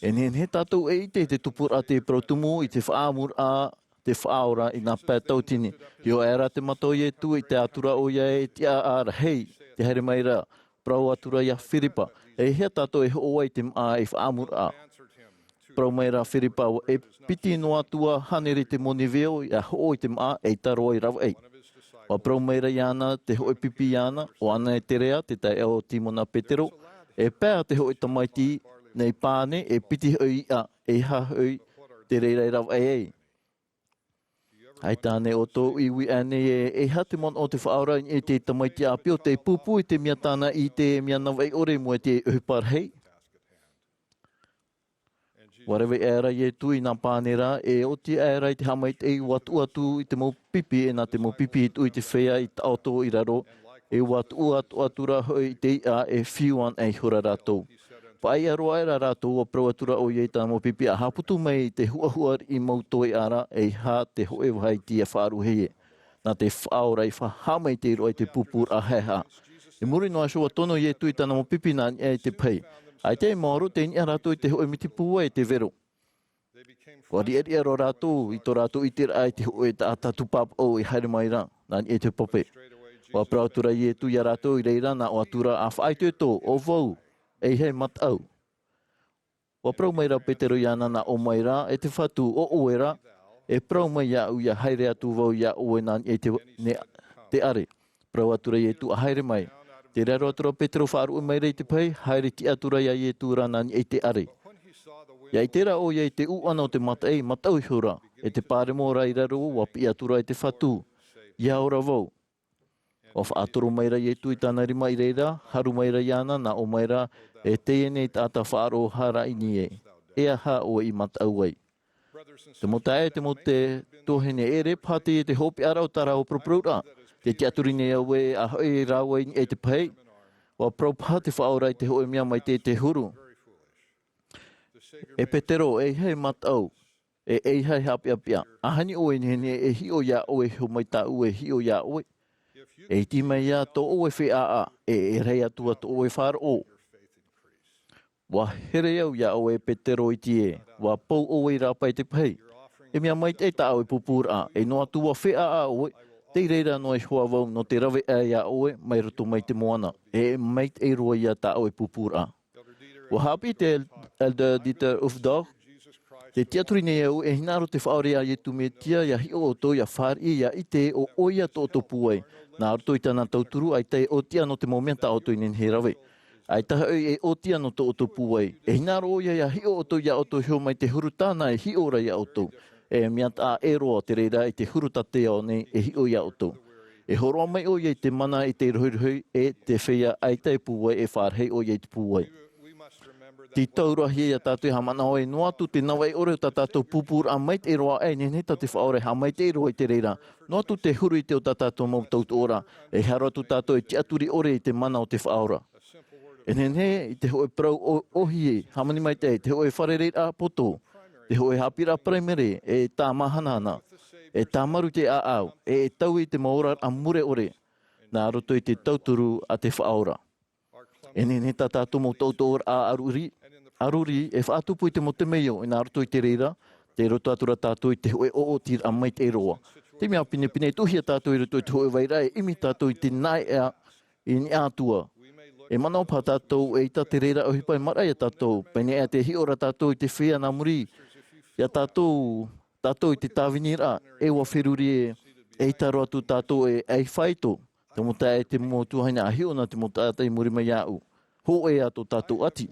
E nehenehe tātou e ʻite i te tupuraʻa te parau tumu i te faʻaʻamuraʻa te Faʻaora i nā pae tauatini. Hiʻo aʻera te mata o Ietu i te atura ʻoia e tiʻa rahi, te haere mai ra, parau atura ia Firipa, e hea tātou e hoʻo ai te maʻa i faʻaʻamuraʻa. Parau mai ra Firipa, e piti noa atu ā hānere te moni veo ʻia hoʻo i te maʻa, e ʻaita roa i ravaʻi. ʻUa parau mai ra iāna te hōʻē pipi iāna, ʻo Aneterea, te taeaʻe o Timona Petero, e pae te hōʻē tamaiti nei pāne, e piti hoʻi iʻa, e aha hoʻi te reira e ravaʻi ai. ʻAita ānei ʻoutou i uiui ānei ē, e aha te manaʻo o te Faʻaora i niʻa i te tamaiti ʻāpī ʻo tei pūpū i te mea tāna i ʻite e mea navaʻi ʻore i mua i te ʻohipa rahi? ʻUa rave aʻera Ietu i nā pāne ra, e oti aʻera i te haʻamaitaʻi, ʻua tuʻu atu i te mau pipi, e nā te mau pipi i tuʻu i te feiā i taʻoto i raro, e ʻua tuʻu atu, atu ra hoʻi i te iʻa, e fiu ana ihora rātou. Paʻiʻa roa aʻera rātou, ʻua parau atura ʻoia i tāna mau pipi ʻa haʻaputu mai i te huʻahuʻa riʻi mau toeʻa ra, e aha te hōʻē vahi iti ʻia faʻaruhia. Nā te Faʻaora i fa-, haʻamaitaʻi roa i te pūpūraʻa haʻehaʻa. I muri noa iho ʻua tono Ietu i tāna mau pipi nā niʻa i te pahi. ʻAita i maoro tei niʻa rātou i te hōʻē miti pūai e te vero. ʻUa riʻariʻa roa rātou i tō rātou ʻiteraʻa i te hōʻē taʻata tūpāpaʻu i haere mai ra, nā niʻa i te pape. ʻUa parau atura Ietu ia rātou i reira nā ʻō atura ʻa faʻaitoito, ʻo vau, e aha e mataʻu. ʻUa parau mai ra Petero iāna nā ʻō mai ra, e te Fatu, ʻo ʻoe ra, e parau mai iāʻu ʻia haere atu vau iā ʻoe nā niʻa i te, ne, te ʻare. Parau atura Ietu ʻa haere mai. Tei raro atura Petero faʻaruʻe mai ra i te pahi, haere tiʻa atura ia Ietu ra nā niʻa i te ʻare. ʻIa ʻite ra ʻoia i te ʻuʻana o te mataʻi, mataʻu ihora, e te pāremo ra i raro, ʻua piʻi atura e te Fatu, ʻia ora vau. ʻUa faʻatoro mai ra Ietu i tāna rima i reira, haru mai ra iāna, nā ʻō mai ra, e teie nei taʻata faʻaroʻo haraʻini ē, e aha ʻoe i mataʻu ai. Te mau taeaʻe, te mau te-, tuahine, e ʻere paha teie te hopeʻa ra o tā rāua paraparau ra. Tē tiʻaturi nei au ē, ʻa hoʻi rāua i niʻa i te pahi. ʻUa parau paha te Faʻaora i te hōʻē mea mai te, te huru. E Petero, e aha e mataʻu, e, e aha e haʻapeʻapeʻa. Ahani ʻoe e nehenehe e hiʻo iā ʻoe, e hiʻo mai tāʻu e hiʻo iā ʻoe. E iti mai ā tō ʻoe feʻaʻa, e, e rahi atu ā tō ʻoe faʻaroʻo. ʻUa here au iā ʻoe, e Petero iti ē, ʻua pou ʻoe i rāpae i te pahi. E mea maitaʻi tā ʻoe pūpūraʻa, e noa atu ʻua feʻaʻa ʻoe, tei reira noa iho ā vau nō te rave aʻe iā ʻoe, mai roto mai te moana. E maitaʻi roa ia tā ʻoe pūpūraʻa. ʻUa haʻapiʻi te El-, Elder Dieter Uchtdorf, tē tiʻaturi nei au, e hinaʻaro te Faʻaora iā Ietu Mesia, ʻia hiʻo ʻoutou, ʻia fāriʻi, ʻia ʻite ʻo ʻoia tō ʻoutou pūai. Nā roto i tāna tauturu, ʻaita e ʻōtiʻa nō te mau mea tā ʻoutou i nehenehe e rave. ʻAita hoʻi e ʻōtiʻa nō tō ʻoutou pūai. E hinaʻaro ʻoia ʻia hiʻo ʻoutou iā ʻoutou iho mai te huru tāna e hiʻo ra iā ʻoutou. E mea taʻa ʻē roa te reira i te huru tāteao nei e hiʻo iā ʻoutou. E hōroʻa mai ʻoia i te mana i te rohirohi e te feiā ʻaita e pūai, e fārahi ʻoia i te pūai. Te taurahia ia tātou e haʻamanaʻo ai, noa atu te navaʻi ʻore o tā tātou pūpūraʻa maitaʻi roa, e nehenehe tā te Faʻaora e haʻamaitaʻi roa i te reira. Noa atu te huru i te o tā tātou mau tautoʻoraʻa, e haro atu tātou e tiʻaturi ʻore i te mana o te Faʻaora. E nehenehe i te hōʻē parau ʻo-, ʻōhie, hāmani maitaʻi, te hōʻē fārereiraʻa poto, te hōʻē haʻapiʻiraʻa paraimere, e tāmāhanahana, e tāmaru te ʻāʻau, e, e taui te mau oraraʻa mure ʻore, nā roto i te tauturu a te Faʻaora. E nehenehe tā tātou mau tautoʻoraʻa ʻaruri, ʻaruri, e faʻatupu i te mau temeio, e nā roto i te reira, tei roto atu ra tātou i te hōʻē ʻoʻotiraʻa maitaʻi roa. Te mea pinepine, e tuʻuhia tātou i roto i te hōʻē vairaʻa, e ʻimi tātou i te naeʻa, i niʻa atu ā. E manaʻo paha tātou, eʻita te reira ʻohipa e maraʻa ia tātou, pēneiaʻe te hiʻo ra tātou i te feiā nā muri ia tātou, tātou i te tāviniraʻa, e ʻua feruri ē, eʻita roa atu tātou e, e faito. Te mau taeaʻe, te mau tuahine, ʻa hiʻo na te mau taʻata i muri mai iāʻu. Hōʻē ā tō tātou ʻati.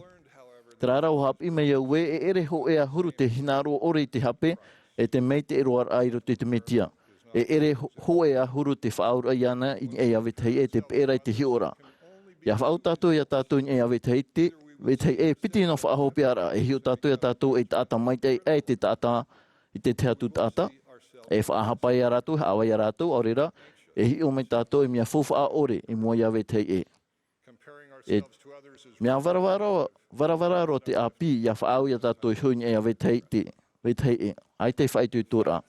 Terā rā, ʻua haʻapiʻi mai au ē, e ʻere hōʻē ʻahuru te hinaʻaro ʻore i te hape, e te maitaʻi roa raʻa i roto i te Mesia. E ʻere hō-, hōʻē ʻahuru te faʻaauraʻa iāna i niʻa iā vetahi ʻē, te peʻeraʻa i te hiʻoraʻa. ʻIa faʻaau tātou ia tātou i niʻa iā vetahi ʻē, vetahi ʻē, piti noa faʻahopeʻaraʻa, e hiʻo tātou ia tātou ei taʻata maitaʻi, e te taʻata, i te tahi atu taʻata, e faʻahapa ia rātou, haʻavā ia rātou, ʻaore rā, e hiʻo mai tātou ei mea faufaʻa ʻore i mua iā vetahi ʻē. E mea varavara, varavara roa te ʻāpī, ʻia faʻaau ia tātou e hoʻi i niʻa iā vetahi ʻē, vetahi ʻē. ʻAita e faʻaitoitoraʻa.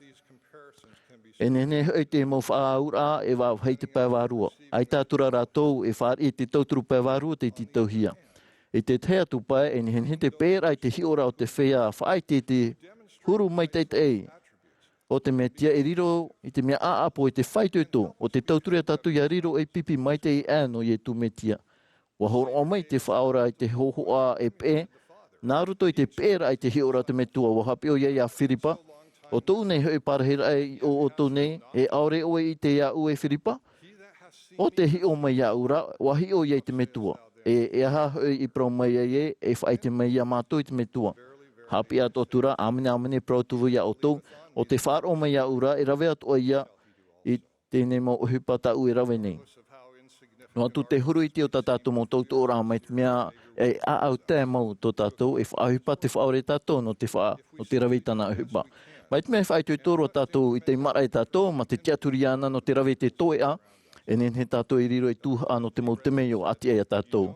E nehenehe hoʻi te mau faʻaauraʻa e vāvāhi i te pae vārua. ʻAita atu rā rātou e fāriʻi i te tauturu pae vārua tei tītauhia. I te tahi atu pae, e nehenehe te peʻeraʻa i te hiʻoraʻa o te feiā faʻaʻite i te huru maitaʻitaʻi o te Mesia e riro i te mea ʻāʻapo, i te faʻaitoito o te tauturu ia tātou ʻia riro ei pipi maitaʻi aʻe nō Iesu Mesia. ʻUa hōroʻa mai te Faʻaora i te hōhoʻa e peʻe, nā roto i te peʻeraʻa i te hiʻoraʻa o te Metua. ʻUa haʻapiʻi ʻoia iā Firipa, ʻo tōʻu nei hoʻi parahiraʻa i ʻō ʻoutou nei, e ʻaore ʻoe i ʻite iāʻu e Firipa? ʻO tē hiʻo mai iāʻu ra, ʻua hiʻo ia i te Metua. E, e aha hoʻi i parau mai ai ē, e faʻaʻite mai iā mātou i te Metua? Haʻapiʻi atoʻa atu ra, ʻāmene, ʻāmene, parau atu vau iā ʻoutou, ʻo tē faʻaroʻo mai iāʻu ra, e rave atoʻa ia i teie nei mau ʻohipa tāʻu e rave nei. Noa atu te huru iti o tā tātou mau tautoʻoraʻa mai te mea e ʻāʻau tae mau tō tātou, e faʻaʻohipa te Faʻaora ia tātou nō te faʻa-, nō te rave i tāna ʻohipa. Mai te mea e faʻaitoito roa tātou i te maraʻa ia tātou, mā te tiʻaturi iāna nō te rave i te toeʻa, e nehenehe tātou e riro ei tuhaʻa nō te mau temeio ʻātiʻa ia tātou.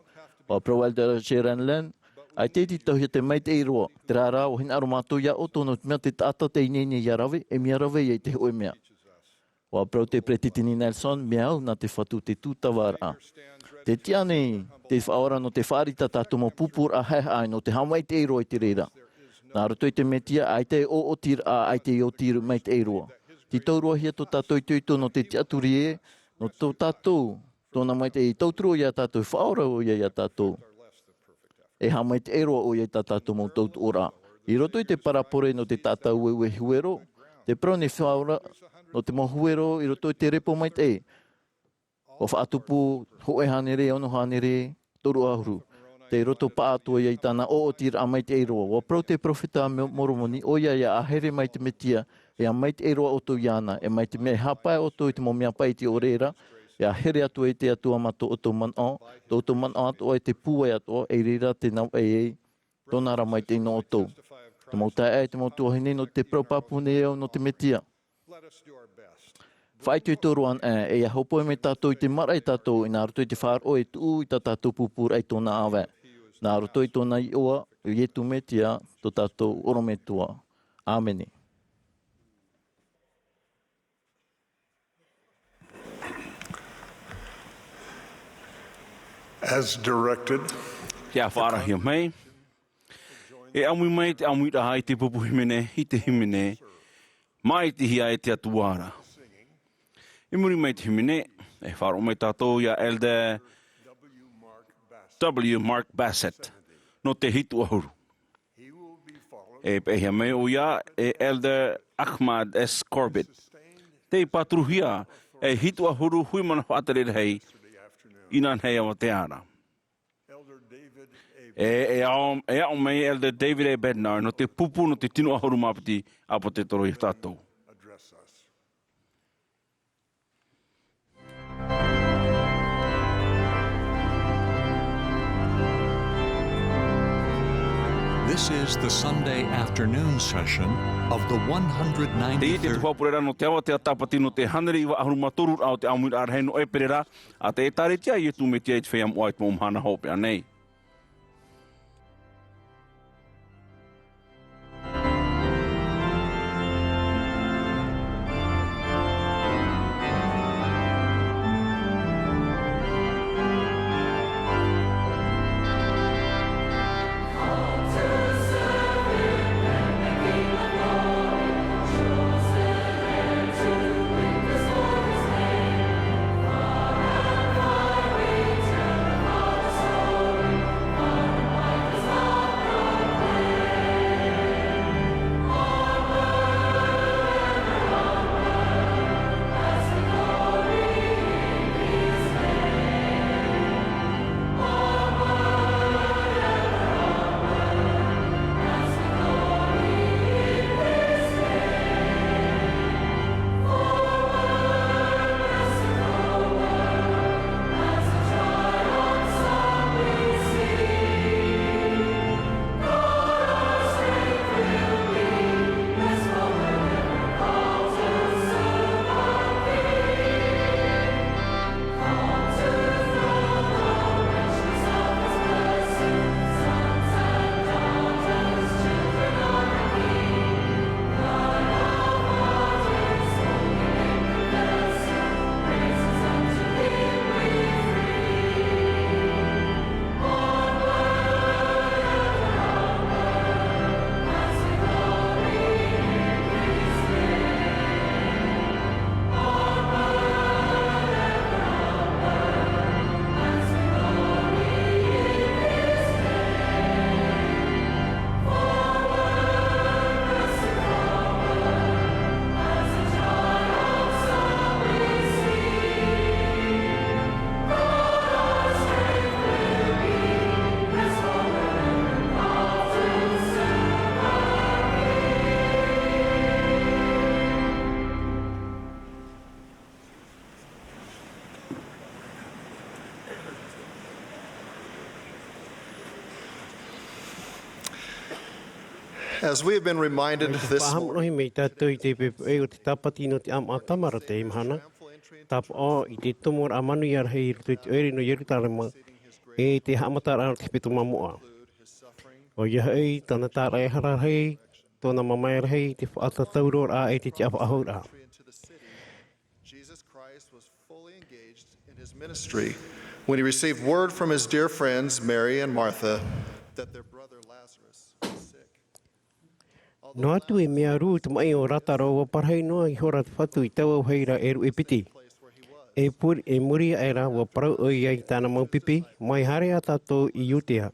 ʻUa parau Elder J. Renlund, ʻaita e tītauhia te maitaʻi roa, terā rā, ʻua hinaʻaro mātou iā ʻoutou nō te mea te taʻata tei ineine ʻia rave, e mea rave ia i te hōʻē mea. ʻUa parau te Peresideni Nelson, mea au nā te Fatu te tūtavaraʻa. Tē tiʻa nei te Faʻaora nō te fāriʻi i tā tātou mau pūpūraʻa haʻehaʻa, nō te haʻamaitaʻi roa i te reira. Nā roto i te Mesia, ʻaita e ʻoʻotiraʻa, ʻaita e oti maitaʻi roa. Tītauhia tō tātou itoito nō te tiʻaturi ē, nō tō tātou, tōna maitaʻi, e tauturu ʻoia iā tātou, e faʻaora ʻoia iā tātou. E haʻamaitaʻi roa ʻoia i tā tātou mau tautoʻoraʻa. I roto i te parabole nō te taʻata ueue huero, tē parau nei te Faʻaora nō te mau huero i roto i te repo maitaʻi. ʻUa faʻatupu hōʻē hānere, ono hānere, toru ʻahuru. Tei roto paʻatoʻa ia i tāna ʻoʻotiraʻa maitaʻi roa. ʻUa parau te peropheta a Mo-, Moromoni, ʻoia ē ʻa here mai te Mesia, ʻia maitaʻi roa ʻoutou iāna, e mai te mea e haʻapae ʻoutou i te mau mea paʻi i te ʻore ra, ʻia here atu ai te Atua mā tō ʻoutou manaʻo, tō ʻoutou manaʻo atoʻa e te pūai atoʻa, e reira te navaʻi ai tōna ra maitaʻi nō ʻoutou. Te mau taeaʻe, te mau tuahine, nō te parau pāpū nei au nō te Mesia. Faʻaitoito roa anaʻe, e ʻia hōpoi mai tātou i te maraʻa ia tātou, i nā roto i te faʻaroʻo e tuʻu i tā tātou pūpūraʻa i tōna ʻāvae. Nā roto i tōna iʻoa, ʻo Iesu Mesia, tō tātou ʻorometua. ʻĀmene. As directed, ʻIa faʻaarahia mai. E ʻāmui mai te ʻāmuiraʻa i te pupu hīmene, i te hīmene, Māʻitihia e te Atua ra. I muri mai te hīmene, e faʻaroʻo mai tātou iā Elder W. Mark Bassett, nō te hitu ʻahuru. E peʻehia mai ʻoia e Elder Ahmad S. Corbett. Tei pāturuhia e hitu ʻahuru hui mana faʻatere rahi, inanahi avatea ra. E, e aʻo, e aʻo mai Elder David A. Bednar nō te pupu nō te tino ʻahuru mā piti ʻāpōsetolo ia tātou. This is the Sunday afternoon session of the one hundred ninety-third. Teie te tuhaʻa pure ra nō te avatea tāpati nō te hānere iva ʻahuru mā toru raʻa o te ʻāmuiraʻa rahi nō ʻEperēra, a te ʻĒtārētia a Iesu Mesia i te feiā moʻa i te mau mahana hopeʻa nei. As we have been reminded this morning, Faʻahaʻamanaʻo mai tātou i te poʻipoʻi o te tāpati nō te ʻāmaʻa Tamara teie mahana, tāpaʻo i te tomoraʻa manuia rahi i roto i te ʻoire nō Ierusalema, e te haʻamataraʻa o te hepetoma moʻa. ʻOia hoʻi, tana tāraʻehara rahi, tōna mamae rahi, te faʻatatauroraʻa e te tiʻa faʻahouraʻa. Jesus Christ was fully engaged in his ministry when he received word from his dear friends Mary and Martha that their brother Lazarus was sick. Noa atu e mea rū te maʻi o Lataro, ʻua parahi noa ihora te Fatu i taua vāhi ra e ruʻi piti. E pur-, e muri aʻe ra, ʻua parau ʻoia i tāna mau pipi, mai haere ā tātou i Iudea.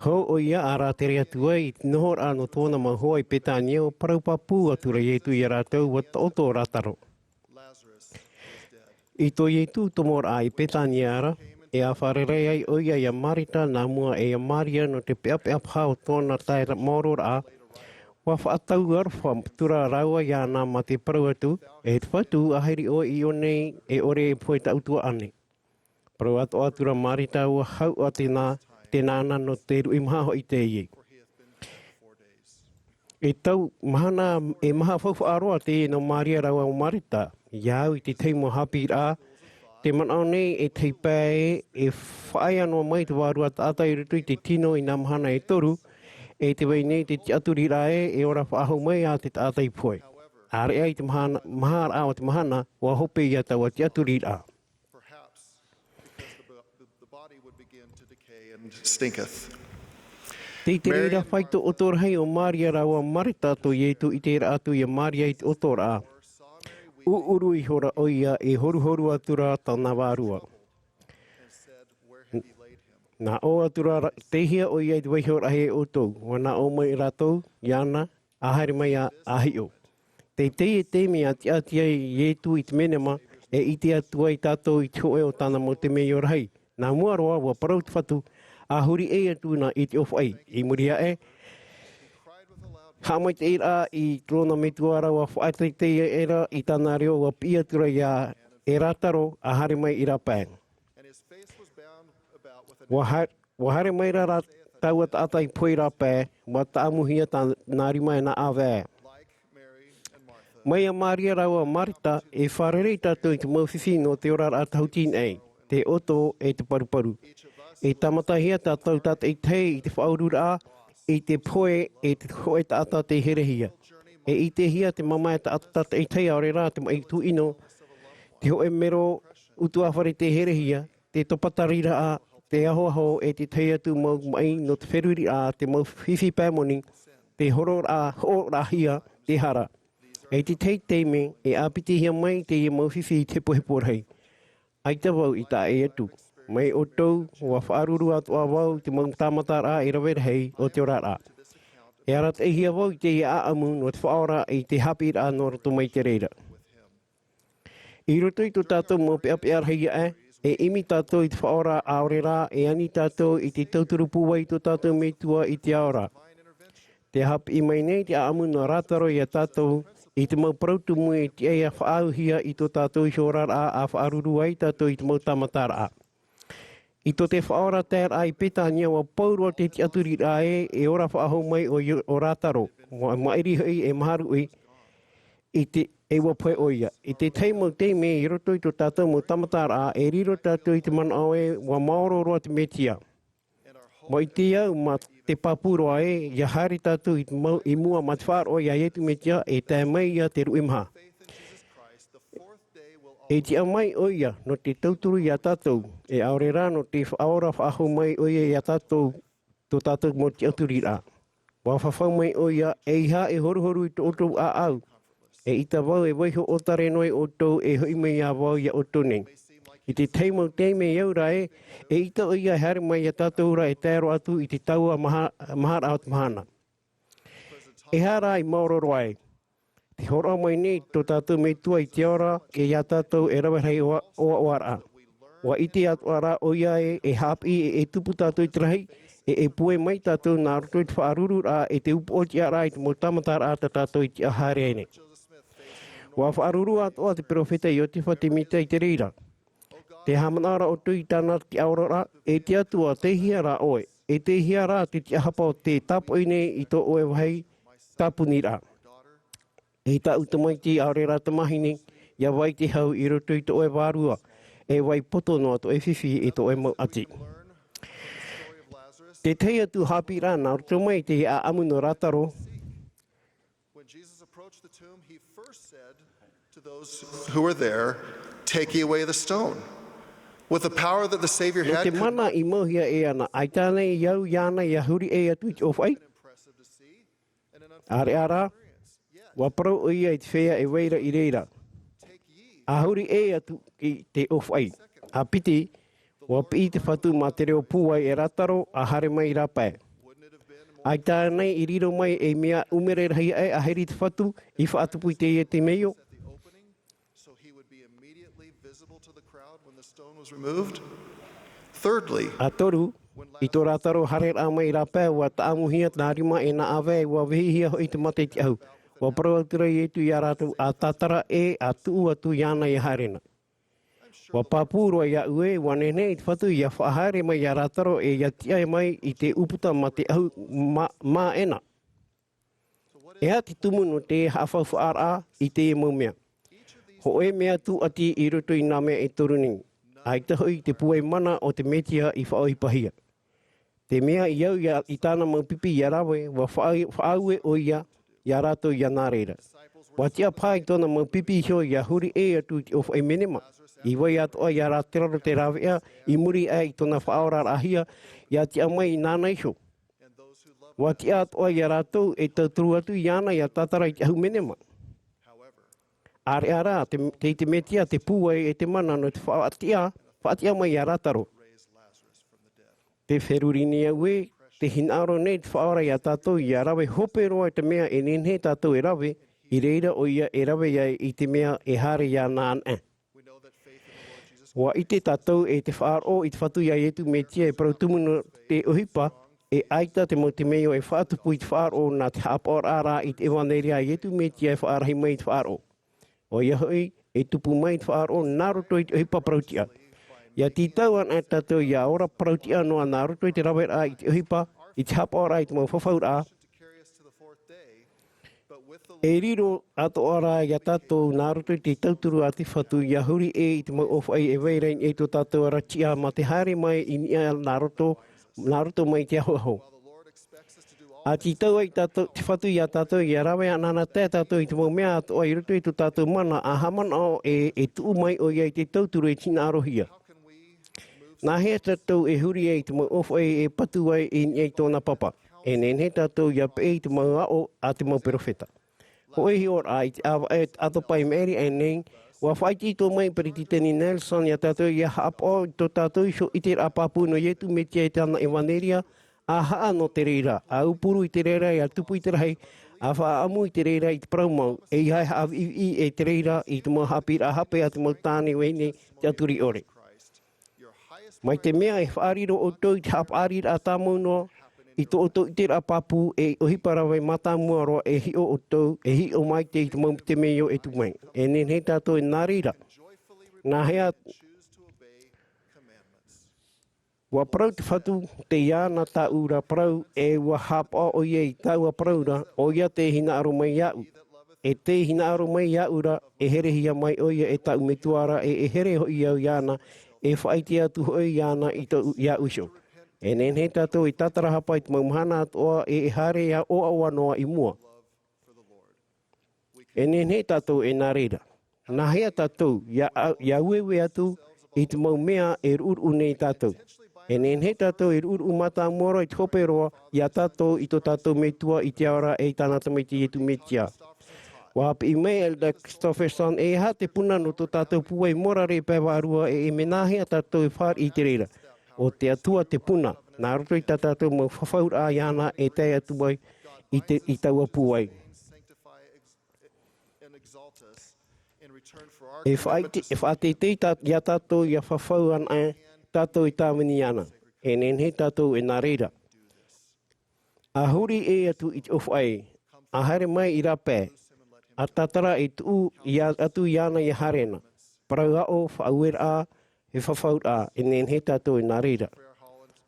Hou ʻoia ʻa rātere atu ai i te nohoraʻa nō tōna mau hoa i Betania, ʻua parau pāpū atu ra Iesu ia rātou, ʻua taʻoto ʻo Lataro. I tō Iesu tomoraʻa i Betania ra, e ʻāfare ai ʻoia ia Marita nā mua e ia Maria nō te peʻapeʻa paha o tōna tae maororaʻa, ʻua faʻatau aroha atu ra rāua iāna mā te parau atu, e te Fatu, āhiri ʻoe i ʻō nei, e ʻore e pohe taʻu tuaʻana nei. Parau atoʻa atu ra Marita, ʻua hau ʻa tēnā, tēnā na nō te ruʻi maha hoʻi teie. E tau mahana, e maha faufaʻa roa teie nō Maria rāua ʻo Marita. Ia au i te tahi mau haʻapiʻiraʻa, tē manaʻo nei e tahi pae e, e faʻaea noa mai te Vārua Taʻata i roto i te tino i nā mahana e toru, e tē vai nei te tiʻaturiraʻa ē, e ora faʻahou mai ā te taʻata i pohe. ʻĀreʻa i te mahana, maharaʻa o te mahana, ʻua hope ia taua tiʻaturiraʻa. Perhaps because the, the, the body would begin to decay and stinketh. Tei te reira Mary and fāito Martha ʻoto rahi o Maria rāua Marita tō Iesu ʻiteraʻa atu ia Maria i te ʻotoraʻa. Therefore saw Mary weeping, ʻUʻuru ihora ʻoia e horuhoru atu ra tāna vārua. And said, "Where have ye laid him?" Nā ʻō atu ra, ra-, tei hea ʻoia i te vaiho rahi e ʻoutou? ʻUa nā ʻō mai rātou iāna, ʻA haere mai ā, ʻa hiʻo. Teitei e taime ʻa tiʻa atu ai Iesu i te menema, e ʻite atu ai tātou i te hōʻē o tāna mau temeio rahi. Nā mua roa, ʻua parau te Fatu, ʻa huri ʻē atu na i te ʻōfaʻi. I muri aʻe, haʻamaitaʻiraʻa i tōna metua ra, ʻua faʻateitei aʻera i tāna reo, ʻua piʻi atu ra ia e Lataro, ʻa haere mai i rāpae. ʻUa ha-, ʻua haere mai ra, ra-, taua taʻata i pohe rāpae, ua taʻamuhia tā nā rima e nā ʻāvae. Mai iā Maria rāua Marita, e fārerei tātou i te mau fifi nō te oraraʻa tāhuti nei, te ʻoto e te paruparu. E tāmatahia tātou tātaʻitahi i te faʻaururaʻa, i te pohe e te hōʻē taʻata tei herehia. E ʻitehia te mamae taʻata tātaʻitahi ʻaore rā te maʻi tuʻino, te hōʻē mero ʻutuāfare tei herehia, te topa tariraʻa, te ahoaho e te tahi atu mau maʻi nō te feruriraʻa, te mau fifi pae moni, te hororaʻa, hororaʻahia, te hara. I te tahi taime, e ʻāpitihia mai teie mau fifi i te hepohepo rahi. ʻAita vau i taʻa ʻē atu. Mai ʻoutou, ua faʻaruru atoʻa vau i te mau tāmataraʻa e rave rahi o te oraraʻa. E arataʻihia vau i teie ʻāʻamu nō te faʻaora i te haʻapiʻiraʻa nō roto mai te reira. I roto i tō tātou mau peʻapeʻa rahi aʻe, e ʻimi tātou i te faʻaora ʻaore rā, e ani tātou i te tauturu pūai i tō tātou Metua i te ao ra. Tē haʻapiʻi mai nei te ʻāʻamu nō Rātaro iā tātou, i te mau parau tumu e tiʻa ia faʻaauhia i tō tātou iho oraraʻa a faʻaruru ai tātou i te mau tāmataraʻa. I tō te faʻaora taeraʻa i Petania, ua pau roa te tiʻaturiraʻa ē, e ora faʻahou mai ʻo Io-, ʻo Rātaro, ua maʻiri hoʻi e maharuʻi, i te, e ua pohe ʻoia. I te tahi mau taime, i roto i tō tātou mau tāmataraʻa, e riro tātou i te manaʻo ē, ua maoro roa te Metia. Ua ʻite au mā te pāpū roa ē, ia haere tātou i te mau, i mua mā te faʻaroʻo iā Iesu Metia, e tae mai ia te ruʻi maha. E tiʻa mai ʻoia nō te tauturu iā tātou, e ʻaore rā nō te faʻaora faʻahou mai ʻoia iā tātou, tō tātou mau tiʻaturiraʻa. Ua fafau mai ʻoia, ʻeiaha e horuhoru i tō ʻoutou ʻāʻau. E ʻita vau e vaiho ʻōtare noa iā ʻoutou, e hoʻi mai iā vau iā ʻoutou nei. I te tahi mau taime i au ra ē, e ʻita ʻoia e haere mai iā tātou ra e tae roa atu i te taua maha-, maharaʻa o te mahana. E aha rā i maoro roa ai? Tē hōroʻa mai nei tō tātou Metua i te ao ra, kē iā tātou e rave rahi ʻoa-, ʻoaʻoaraʻa. Ua ʻite atoʻa rā ʻoia ē, e haʻapiʻi e, e tupu tātou i te rahi, e, e pūai mai tātou nā roto i te faʻarururaʻa, e te upoʻotiʻaraʻa i te mau tāmataraʻa tā tātou i tiʻa haere ai nei. Ua faʻaruru atoʻa te peropheta Iotefa Temita i te reira. Tē haʻamanaʻo ra ʻoutou i tāna tiʻaoraraʻa, e te Atua, tei hea rā ʻoe? E tei hea rā te tiʻahapa o tē tāpoʻi nei i tō ʻoe vāhi tāpuniraʻa? E tāʻu tamaiti ʻaore rā tamahine, ʻia vai te hau i roto i tō ʻoe vārua, e vai poto noa tō ʻoe fifi e tō ʻoe mau ʻati. Te tahi atu haʻapiʻiraʻa nā roto mai i te ʻāʻamu nō Rātaro. When Jesus approached the tomb, he first said to those who were there, "Take ye away the stone." With the power that the Savior Nō had, te mana i mauhia e ana, ʻaita nei au iāna ʻia huri ʻē atu i te ʻōfaʻi? Impressive to see. ʻĀreʻa rā, ua parau ʻoia i te feiā e vai ra i reira. ʻA huri ʻē atu i te ʻōfaʻi. ʻA piti, ua piʻi te Fatu mā te reo pūai e Rātaro, ʻa haere mai i rāpae. ʻAita nei i riro mai ei mea ʻumere rahi aʻe, ʻa heri te Fatu, i faʻatupu i teie temeio. So he would be immediately visible to the crowd when the stone was removed. Thirdly, ʻA toru, i tō Rātaro haereraʻa mai i rāpae, ua taʻamuhia nā rima e nā ʻāvae, ua vehihia hoʻi te mate i te ʻahu. Ua parau atu ra Iesu iā rātou, ʻa tātara ē, ʻa tuʻu atu iāna ʻia haere na. Ua pāpū roa iāʻu ē, ua nehenehe te Fatu ʻia faʻahaere mai iā Rātaro, e ʻia tiʻa mai i te ʻūputa mā te ʻahu mā-, māʻena. E aha te tumu nō te haʻafaufaʻaraʻa i teie mau mea? Hōʻē mea tūʻati i roto i nā mea e toru nei. ʻAita hoʻi te pūai mana o te Mesia i faʻaʻohipahia. Te mea i au ia, i tāna mau pipi ʻia rave, ua faʻa-, faʻaue ʻoia iā rātou iā nā reira. Ua tiʻa paha i tōna mau pipi iho ʻia huri ʻē atu i te ʻōfaʻi menema. I vai atoʻa iā Rātaro te rāveʻa, i muri aʻe i tōna faʻaoraraʻahia, ʻia tiʻa mai i nāna iho. Ua tiʻa atoʻa iā rātou e tauturu atu iāna ʻia tātara i te ʻahu menema. ʻĀreʻa rā, te, te, te Mesia te pūai e te mana nō te faʻatiʻa, faʻatiʻa mai iā Rātaro. Tē feruri nei au ē, tē hinaʻaro nei te Faʻaora iā tātou ʻia rave hope roa i te mea e nehenehe tātou e rave, i reira ʻoia e rave ai i te mea e haere iāna anaʻe. Ua ʻite tātou e te faʻaroʻo i te Fatu iā Iesu Mesia e parau tumu nō te ʻohipa, e ʻaita te mau temeio e faʻatupu i te faʻaroʻo nā te haʻapaʻoraʻa i te ʻevanelia a Iesu Mesia e faʻarahi mai i te faʻaroʻo. ʻOia hoʻi, e tupu mai te faʻaroʻo nā roto i te ʻohipa parautiʻa. ʻIa tītau anaʻe tātou ʻia ora parautiʻa noa nā roto i te raveraʻa i te ʻohipa, I te haʻapaʻoraʻa i te mau fafauraʻa, e riro atoʻa rā iā tātou nā roto i te tauturu a te Fatu, ʻia huri ʻē i te mau ʻōfaʻi e vai ra i niʻa i tō tātou ara tiʻa mā te haere mai i niʻa nā roto, nā roto mai i te ahoaho. ʻA tītau ai tātou, te Fatu iā tātou, ʻia rave anaʻanatae tātou i te mau mea atoʻa i roto i tō tātou mana, ʻa haʻamanaʻo ē, e tuʻu mai ʻoia i te tauturu e hinaʻarohia. Nā hea tātou e huri ai i te mau ʻōfaʻi e patu ai i niʻa i tōna papa? E nehenehe tātou ʻia peʻe i te mau aʻo a te mau perofeta. Hōʻē hiʻoraʻa i te ʻāvaʻe ʻatopa i maʻiri aʻe nei, ʻua faʻaitoito mai Peretiteni Nelson iā tātou ʻia haʻapaʻo i tō tātou iho ʻiteraʻa pāpū nō Iesu Mesia e tāna ʻevanelia, ʻa haʻa nō te reira, ʻa ʻaupuru i te reira, ʻia tupu i te rahi, ʻa faʻaʻamu i te reira i te parau mau, ʻeiaha e haʻaviʻiviʻi i te reira i te mau haʻapiʻiraʻa hape a te mau tāne vahine tiʻaturi ʻore. Mai te mea e faʻariro ʻoutou i te haʻapaʻariraʻa tāmau noa, i tō ʻoutou ʻiteraʻa pāpū, e ʻohipa rave mātāmua roa e hiʻo ʻoutou, e hiʻo maite i te mau temeio e tū mai. E nehenehe tātou e nā reira. Nā hea ʻua parau te Fatu, tei iāna tāʻu ra parau, e ʻua haʻapaʻo ʻoia i taua parau ra, ʻoia tē hinaʻaro mai iāʻu. E tē hinaʻaro mai iāʻu ra, e herehia mai ʻoia e tāʻu Metua ra, e, e here hoʻi au iāna, e faʻaʻite atu hoʻi iāna i tō, iāʻu iho. E nehenehe tātou e tātarahapa i te mau mahana atoʻa, e, e haere ʻia ʻoaʻoa noa i mua. E nehenehe tātou e nā reira. Nā hea tātou ʻia, ʻia ueue atu i te mau mea e ruʻuruʻu nei tātou? E nehenehe tātou e ruʻuruʻu mātāmua roa i te hope roa iā tātou i tō tātou Metua i te ao ra e i tāna Tamaiti Iesu Mesia. ʻUa piʻi mai Elder Christofferson, e aha te puna nō tō tātou pūai morare pae vārua, e, e mea nā hea tātou e fāriʻi i te reira? ʻO te Atua te puna, nā roto i tā tātou mau fafauraʻa iāna e tae atu ai i te, i taua pūai. E faʻaʻite, e faʻateitei tā, iā tātou ʻia fafau anaʻe tātou i tāvini iāna. E nehenehe tātou e nā reira. ʻA huri ʻē atu i te ʻōfaʻi, ʻa haere mai i rāpae, ʻa tātara e tuʻu iā, atu iāna ʻia haere na. Parau aʻo, faʻaueraʻa, e fafauraʻa, e nehenehe tātou e nā reira.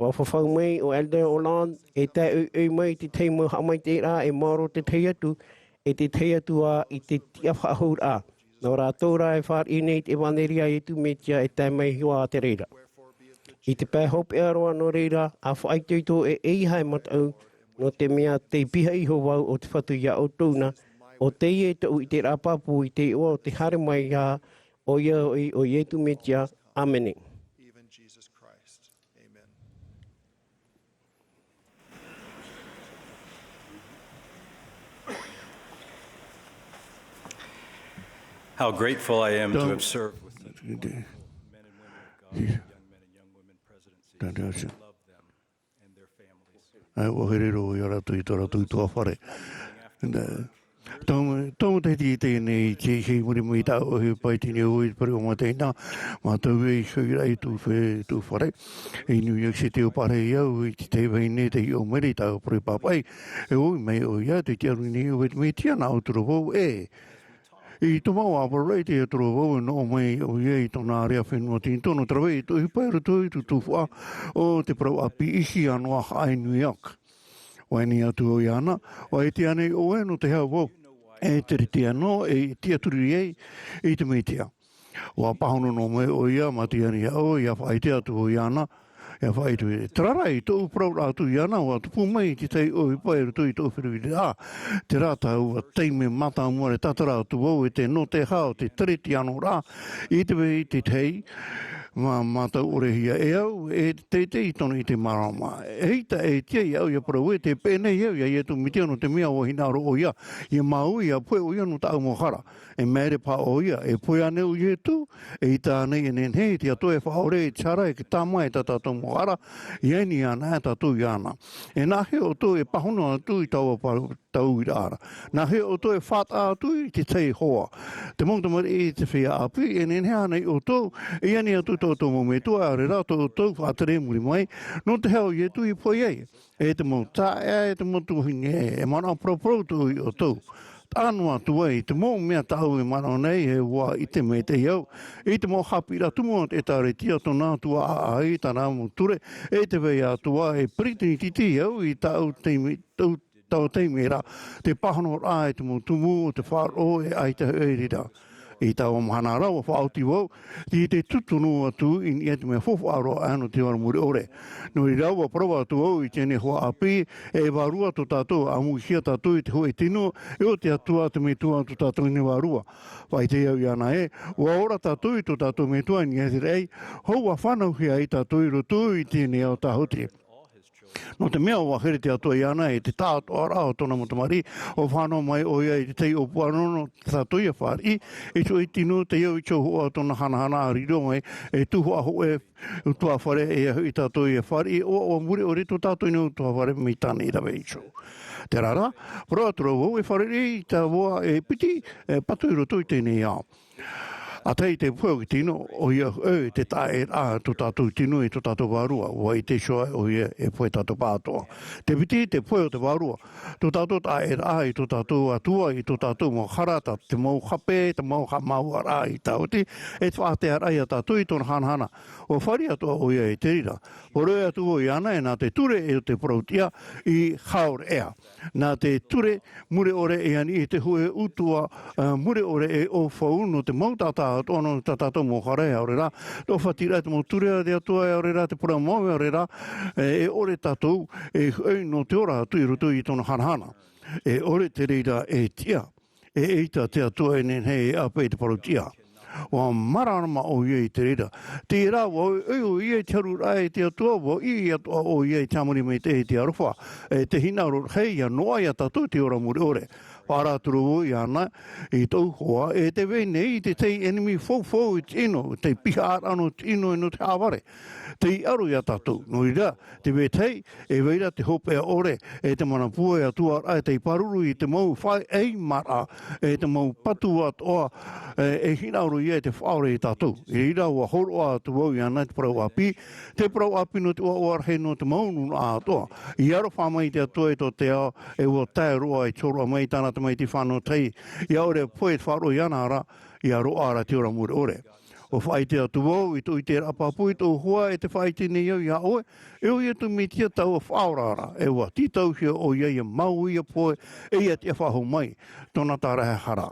ʻUa fafau mai ʻo Elder Holland, e tae ʻoiʻoi mai i te tahi mau haʻamaitaʻiraʻa e maoro te tahi atu, e te tahi atu ā i te tiʻa faʻahouraʻa. Nō rātou rā e fāriʻi nei i te ʻevanelia a Iesu Mesia e tae mai iho ā te reira. I te pae hopeʻa roa nō reira, ʻa faʻaitoito e ʻeiaha e mataʻu, nō te mea tei pihaʻi iho vau ʻo te Fatu iā ʻoutou na, ʻo teie tōʻu ʻiteraʻa pāpū i te iʻoa o te haere mai ā, ʻoia hoʻi ʻo Iesu Mesia. ʻĀmene. How grateful I am to have served with such wonderful men and women of God, young men and young women presidencies. I love them and their families. ʻAe, ʻua here roa ia rātou i tā rātou tuhaʻa fare. Nā, tau, tau matahiti i teie nei, i te, hei muri mai i tāʻu ʻohipa i te niu i te pari o mataina, mātou e i Hauira i tū fe-, tū fare. I New York City ʻua pārahi au i te tahi vahine, tei hiʻo mai ra i tāʻu parau pāpaʻi. E ui mai ʻoia, tē tiʻa nei au i te Mesia, nā ʻō atu ra vau, ē. I tō mau ʻāparuraʻa i te ʻō atu ra vau, e noʻo mai ʻoia i tōna ārea fenua Tinitō, nō te rave i tō ʻohipa i roto i tō tuhaʻa o te parau ʻāpī ʻihi ʻānoʻa haʻa i New York. ʻUa ani atu au iāna, ʻua ʻite ānei ʻoe nō te aha vau e Teretetiano, e tiʻaturi ai i te Mesia? ʻUa pāhono noa mai ʻoia, mātou i ani iāʻu, ʻia faʻaʻite atu au iāna, ʻia faʻaʻite, terā rā i tōʻu parauraʻa atu iāna, ʻua tupu mai te tahi ʻohipa i roto i tōʻu feruriraʻa. Terā taua taime mātāmua ra e tātara atu vau e te, nō te aha ʻo te Teretetianoraʻa, i te vai te tahi, mā, mātau ʻore hia e au, e teitei tonu i te mārama. Eʻita e tiʻa iāʻu ʻia parau ē, tē peʻe nei au iā Iesu Mesia nō te mea ʻua hinaʻaro ʻoia iā māua, ʻia pohe ʻoia nō tāʻu mau hara. E maere paha ʻoia, e pohe ānei ʻo Iesu, eʻita ānei e nehenehe, te Atua e faʻaʻore, e te hara, e te tāmā, e tā tātou mau hara, ʻia ani anaʻe tātou iāna. E nā hea ʻoutou e pāhono atu i taua pa-, tauiraʻa ra? Nā hea ʻoutou e faʻataʻa atu i te tahi hoa? Te mau tamariʻi i te feiā ʻāpī, e nehenehe ānei ʻoutou e ani atu i tō ʻoutou mau metua, ʻaore rā tō ʻoutou faʻatere i muri mai, nō te aha ʻo Iesu i pohe ai? E te mau taeaʻe, e te mau tuahine, e manaʻo paraparau atoʻa ʻoutou. taʻa noa atu ai i te mau mea tāʻu e manaʻo nei, e ʻua ʻite maitaʻi au i te mau haʻapiʻiraʻa tumu o te ʻĒtārētia, tōna tuaʻaʻa, i tāna mau ture, e tē vai atoʻa e peretiteni tītī au i tāʻu taime, tāʻu, tāʻu taime ra, te pāhonoraʻa i te mau tumu o te faʻaroʻo e ʻaita hoʻi reira. I taua mahana ra, ʻua faʻaoti vau i te tūtonu atu i niʻa i te mea faufaʻa roa aʻe nō te ora mure ʻore. Nō reira, ʻua parau atu vau i teie nei hoa ʻāpī, e vārua tō tātou, ʻāmuihia tātou i te hōʻē tino, e ʻo te Atua te Metua tō tātou nei vārua. Faʻaʻite au iāna ē, ʻua ora tātou i tō tātou Metua i niʻa i te raʻi, hou ʻua fānauhia ai tātou i roto i teie nei ao tāhuti. Nō te mea ʻua here te Atua iāna i te taʻatoʻaraʻa o tōna mau tamariʻi, ʻua fānaʻo mai ʻoia i te tahi ʻōpua nō, nō tātou ʻia fāriʻi, i te hōʻē tino tei au i te hōhoʻa o tōna hanahana, ʻa riro mai ei tuhaʻa hōʻē ʻutuāfare, ʻeiaha hoʻi tātou ʻia fāriʻi, ʻua, ʻua mure ʻore tō tātou nei ʻutuāfare mai tāna i rave iho. Terā rā, parau atu ra vau, e fārerei i taua e piti, e patu i roto i teie nei ao. ʻA tahi te pohe o te tino, ʻoia hoʻi te taʻeraʻa tō tātou tino i tō tātou vārua, ʻua ʻite iho ʻoia e pohe tātou pāʻatoʻa. Te piti, te pohe o te vārua, tō tātou taʻeraʻa i tō tātou Atua, i tō tātou mau hara, tā te mau hape, te mau haʻamāuʻaraʻa i tāhuti, e te faʻatearaʻa ia tātou i tōna hanahana. ʻUa fāriʻi atoʻa ʻoia i te reira. Parau atu vau iāna ē, nā te ture o te parau tiʻa i haere ʻē. Nā te ture mure ʻore, e ani i te hōʻē ʻutuāfare, ā, mure ʻore e ʻaufau nō te mau taʻata atoʻa nō tā tātou mau hara, e ʻaore rā te ʻōfatiraʻa i te mau ture a te Atua, e ʻaore rā te parau mau, e ʻaore rā, e, e ʻore tātou e hoʻi nō te ora atu i roto i tōna hanahana. E ʻore te reira e tiʻa, e ʻeita te Atua e nehenehe e ʻāpeʻe i te parau tiʻa. ʻUa māramarama ʻoia i te reira. Terā, ʻua ʻoiʻoi ʻoia i te haruraʻa i te Atua, ʻua ʻī atoʻa ʻoia i te hāmani maitaʻi, i te aroha, e te hinaʻaro rahi, ʻia noaʻa ia tātou i te ora mure ʻore. Faʻaara atu ra vau iāna i tōʻu hoa, e tē vai nei te tahi ʻenemi faufau i te ʻino, te pihaʻaraʻa nō te ʻino, nō te haʻavare, tei aro ia tātou. Nō reira, tē vai tahi, e vai ra te hopeʻa ʻore, e te mana pūai atu ra, e tei pāruru i te mau faʻaʻeimaraʻa, e te mau patu atoʻa, e, e hinaʻaro ia i te faʻaora ia tātou. I reira, ʻua hōroʻa atu vau iāna i te parau ʻāpī, te parau ʻāpī nō te ʻoaʻoa rahi nō te mau nūnaʻa atoʻa. I aroha mai te Atua i tō te ao, e ʻua tae roa i te hōroʻa mai i tāna tamaiti fānau tahi, ʻia ʻore e pohe te faʻaroʻo iāna ra, ʻia roaʻa ra te ora mure ʻore. ʻUa faʻaʻite atu vau i tōʻu ʻiteraʻa pāpū i tōʻu hoa, e tē faʻaʻite nei au iā ʻoe, e ʻo Iesu Mesia taua Faʻaora ra, e ʻua tītauhia ʻoia ʻia māuiui pohe, e ʻia tiʻa faʻahou mai tōna tāraʻehara.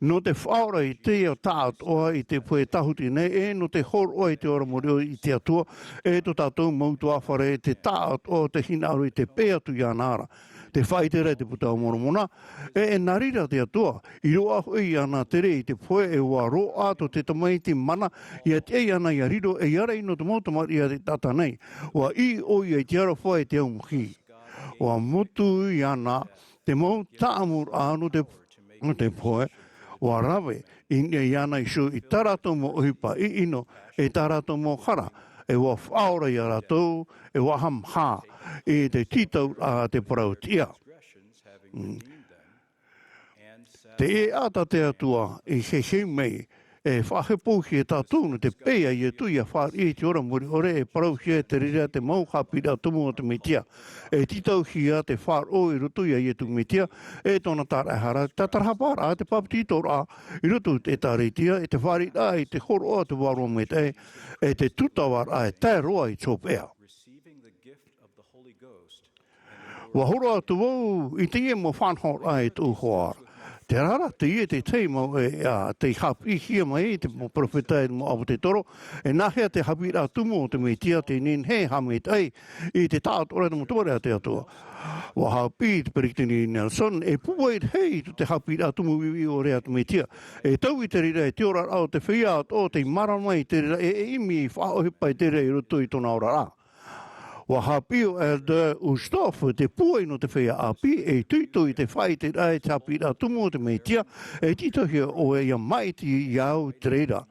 Nō te faʻaora i teie taʻatoʻa i te pohe tāhuti nei, e nō te hōroʻa i te ora mure ʻore i te Atua, e tō tātou mau ʻutuāfare, te taʻatoʻa o te hinaʻaro i te peʻe atu iāna ra. Tē faʻaʻite ra te Buka o Moromona, e, e nā reira te Atua, i roaʻa hoʻi iāna tere i te pohe, e ʻua roaʻa tō te Tamaiti mana, ʻia tiʻa iāna ʻia riro, e ʻia rahi nō te mau tamariʻi a te taʻata nei. ʻUa ʻī ʻoia i te aroha, e te aumuhī. ʻUa motu iāna te mau taʻamuraʻa nō te, nō te pohe, ʻua rave i niʻa iāna iho i tā rātou mau ʻohipa ʻiʻino, e tā rātou mau hara, e ʻua faʻaora ia rātou, e ʻua haʻamāha i te tītauraʻa a te parau tiʻa. Mm. Te ʻēʻa tā te Atua i heheu mai, e faʻahepohia tātou nō te peʻe iā Iesu ʻia fāriʻi i te ora mure ʻore, e parauhia i te reira te mau haʻapiʻiraʻa tumu o te Mesia. E tītauhia te faʻaroʻo i roto iā Iesu Mesia, e tōna tāraʻehara, te tātarahaparaʻa, te bāpetizoraʻa i roto i te ʻĒtārētia, e te fāriʻiraʻa i te hōroʻa o te Vārua Maitaʻi, e te tūtavaraʻa e tae roa i te hopeʻa. ʻUa hōroʻa atu vau i teie mau faʻanahoraʻa i tōʻu hoa. Terā rā, teie te tahi mau, e, ā, tei haʻapiʻihia mai te mau perofeta e te mau ʻāpōsetolo, e nāhea te haʻapiʻiraʻa tumu o te Mesia tei nehenehe e haʻamaitaʻi i te taʻatoʻaraʻa i te mau tamariʻi a te Atua. ʻUa haʻapiʻi te Peretiteni Nelson, e pūai rahi tō te haʻapiʻiraʻa tumu viʻiviʻi ʻore a te Mesia. E taui i te reira, e te oraraʻa o te feiā atoʻa tei mārama i te reira, e, e ʻimi faʻaʻohipa i te reira i roto i tōna oraraʻa. ʻUa haʻapiʻi ʻo Elder Uchtdorf, te pūai nō te feiā ʻāpī, e itoito i te faʻaʻiteraʻa i te haʻapiʻiraʻa tumu o te Mesia, e tītauhia ʻoe ʻia māʻiti iā au i te reira.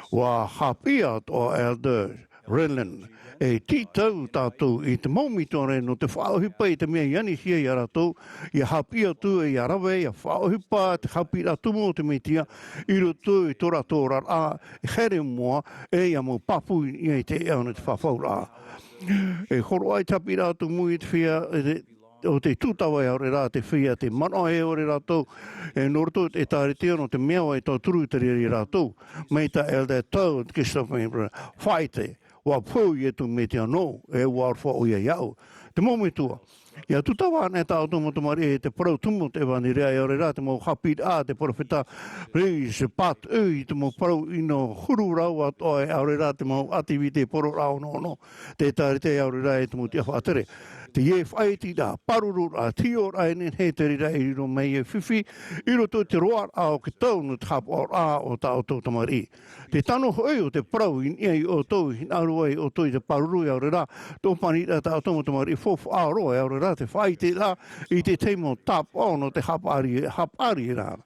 ʻUa haʻapiʻi atoʻa ʻo Elder Renlund, e tītau tātou i te mau mitionare nō te faʻaʻohipa i te mea i anihia iā rātou, ʻia haʻapiʻi atu, ʻia rave, ʻia faʻaʻohipa te haʻapiʻiraʻa tumu o te Mesia, i roto i tō rātou oraraʻa, e haere i mua, e ʻia mau pāpū i niʻa i te ʻēʻa nō te fafauraʻa. E hōroʻa i te haʻapiʻiraʻa tumu i te feiā, e, o te tūtava e aore rā te feiā te manaʻo e ʻore rātou, e nō roto i te ʻĒtārētia nō te mea ʻua tauturu i te reira ia rātou. Mai tā Elder Todd Christopher, faʻaʻite, ʻua pou Iesu Mesia nōʻu, e ʻua aroha ʻoia iāʻu. Te mau metua, ʻia tūtava anaʻe tā ʻoutou mau tamariʻi e te parau tumu o te ʻevanelia e aore rā te mau haʻapiʻiraʻa a te peropheta Blaise Pascal i te mau parau ʻino huru rau atoʻa e aore rā te mau ʻativite poroʻraʻa ʻonoʻono. Te ʻĒtārētia e aore rā e te mau tiʻa faʻatere. Teie faʻaʻiteraʻa, pāruruaraʻa, tiʻoraʻa e nehenehe te reira e riro mai e fifi i roto i te roaraʻa o te tau nō te haʻapaʻoraʻa o tā ʻoutou tamariʻi. Te tano hoʻi o te parau i niʻa ia ʻoutou, i hinaʻaro ai ʻoutou i te pāruru e aore rā te ʻōpaniraʻa tā ʻoutou mau tamariʻi faufaʻa roa e aore rā te faʻaʻiteraʻa i te tahi mau tāpaʻo nō te haʻapaʻari, haʻapaʻariraʻa.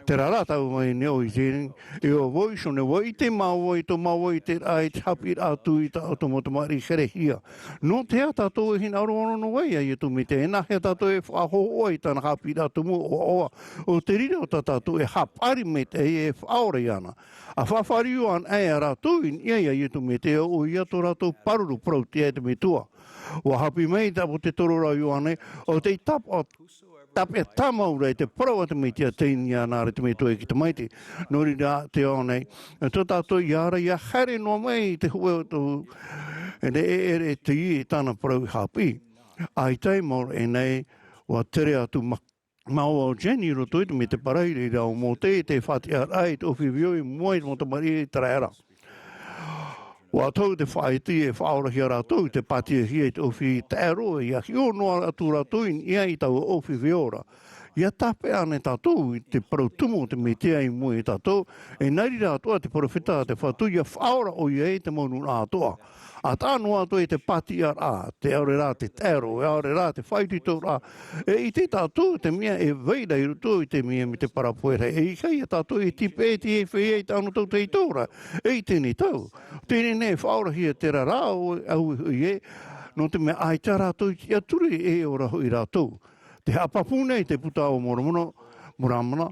Terā rā tāʻu e vai nei ʻoe i teie nei, e ʻo vau iho nei, ʻua ʻite māua i tō māua ʻiteraʻa i te haʻapiʻiraʻa atu i tā ʻoutou mau tamariʻi herehia. Nō te aha tātou e hinaʻaro noa ai ia Iesu Mesia, e nāhea tātou e faʻahōhoʻa i tāna haʻapiʻiraʻa tumu ʻoaʻoa, ʻo te reira ʻo tā tātou e haʻapaʻari maitaʻi e faʻaora iāna. ʻA faʻafāriu anaʻe rātou i niʻa ia Iesu Mesia, ʻoia tō rātou pāruru, parauʻtiʻa e te Metua. ʻUa haʻapiʻi mai te ʻāpōsetolo ra ʻo Ioane, ʻo tei tāpaʻo, tāpeʻa tāmau ra i te parau a te Mesia, teie nei ānāʻa te Metua i te tamaiti. Nō reira, te ao nei, tō tātou ia ora, ʻia haere noa mai i te hōʻē o tō, e, e, e, e te i tāna parau i haʻapiʻi. ʻAita e mau e nei, ʻua tere atu ma-, māua ʻo Jenny i roto i te Medebara i reira ʻo Mōse, i te faʻatiʻaraʻa i te ʻōfī veo i mua i te mau tamariʻi ʻĪteraʻera. ʻUa tau te faʻaʻite e faʻaorahia rātou i te pātiahia i te ʻōfī taʻero, ʻia hiʻo noa atu rātou i niʻa i taua ʻōfī veo ra. ʻIa tāpeʻa anaʻe tātou i te parau tumu o te Mesia i mua ia tātou, e nā reira atoʻa te peropheta a te Fatu, ʻia faʻaora ʻoia i te mau nūnaʻa atoʻa. ʻA taʻa noa atu i te pātiʻaraʻa, te aore rā te taʻero, e aore rā te faʻaitoitoraʻa, e ʻite tātou te mea e vai ra i roto i te mea mai te parau pohe ra, e ʻeiaha ia tātou e tipeʻe i te feiā i te anotau tahito ra, e i teie nei tau. Teie nei e faʻaorahia terā rā ʻoe, ʻoe hoʻi ē, nō te mea ʻaita rātou i tiʻaturi e ora hoʻi rātou. Tē haʻapāpū nei te Buka o Moromona, Moramana,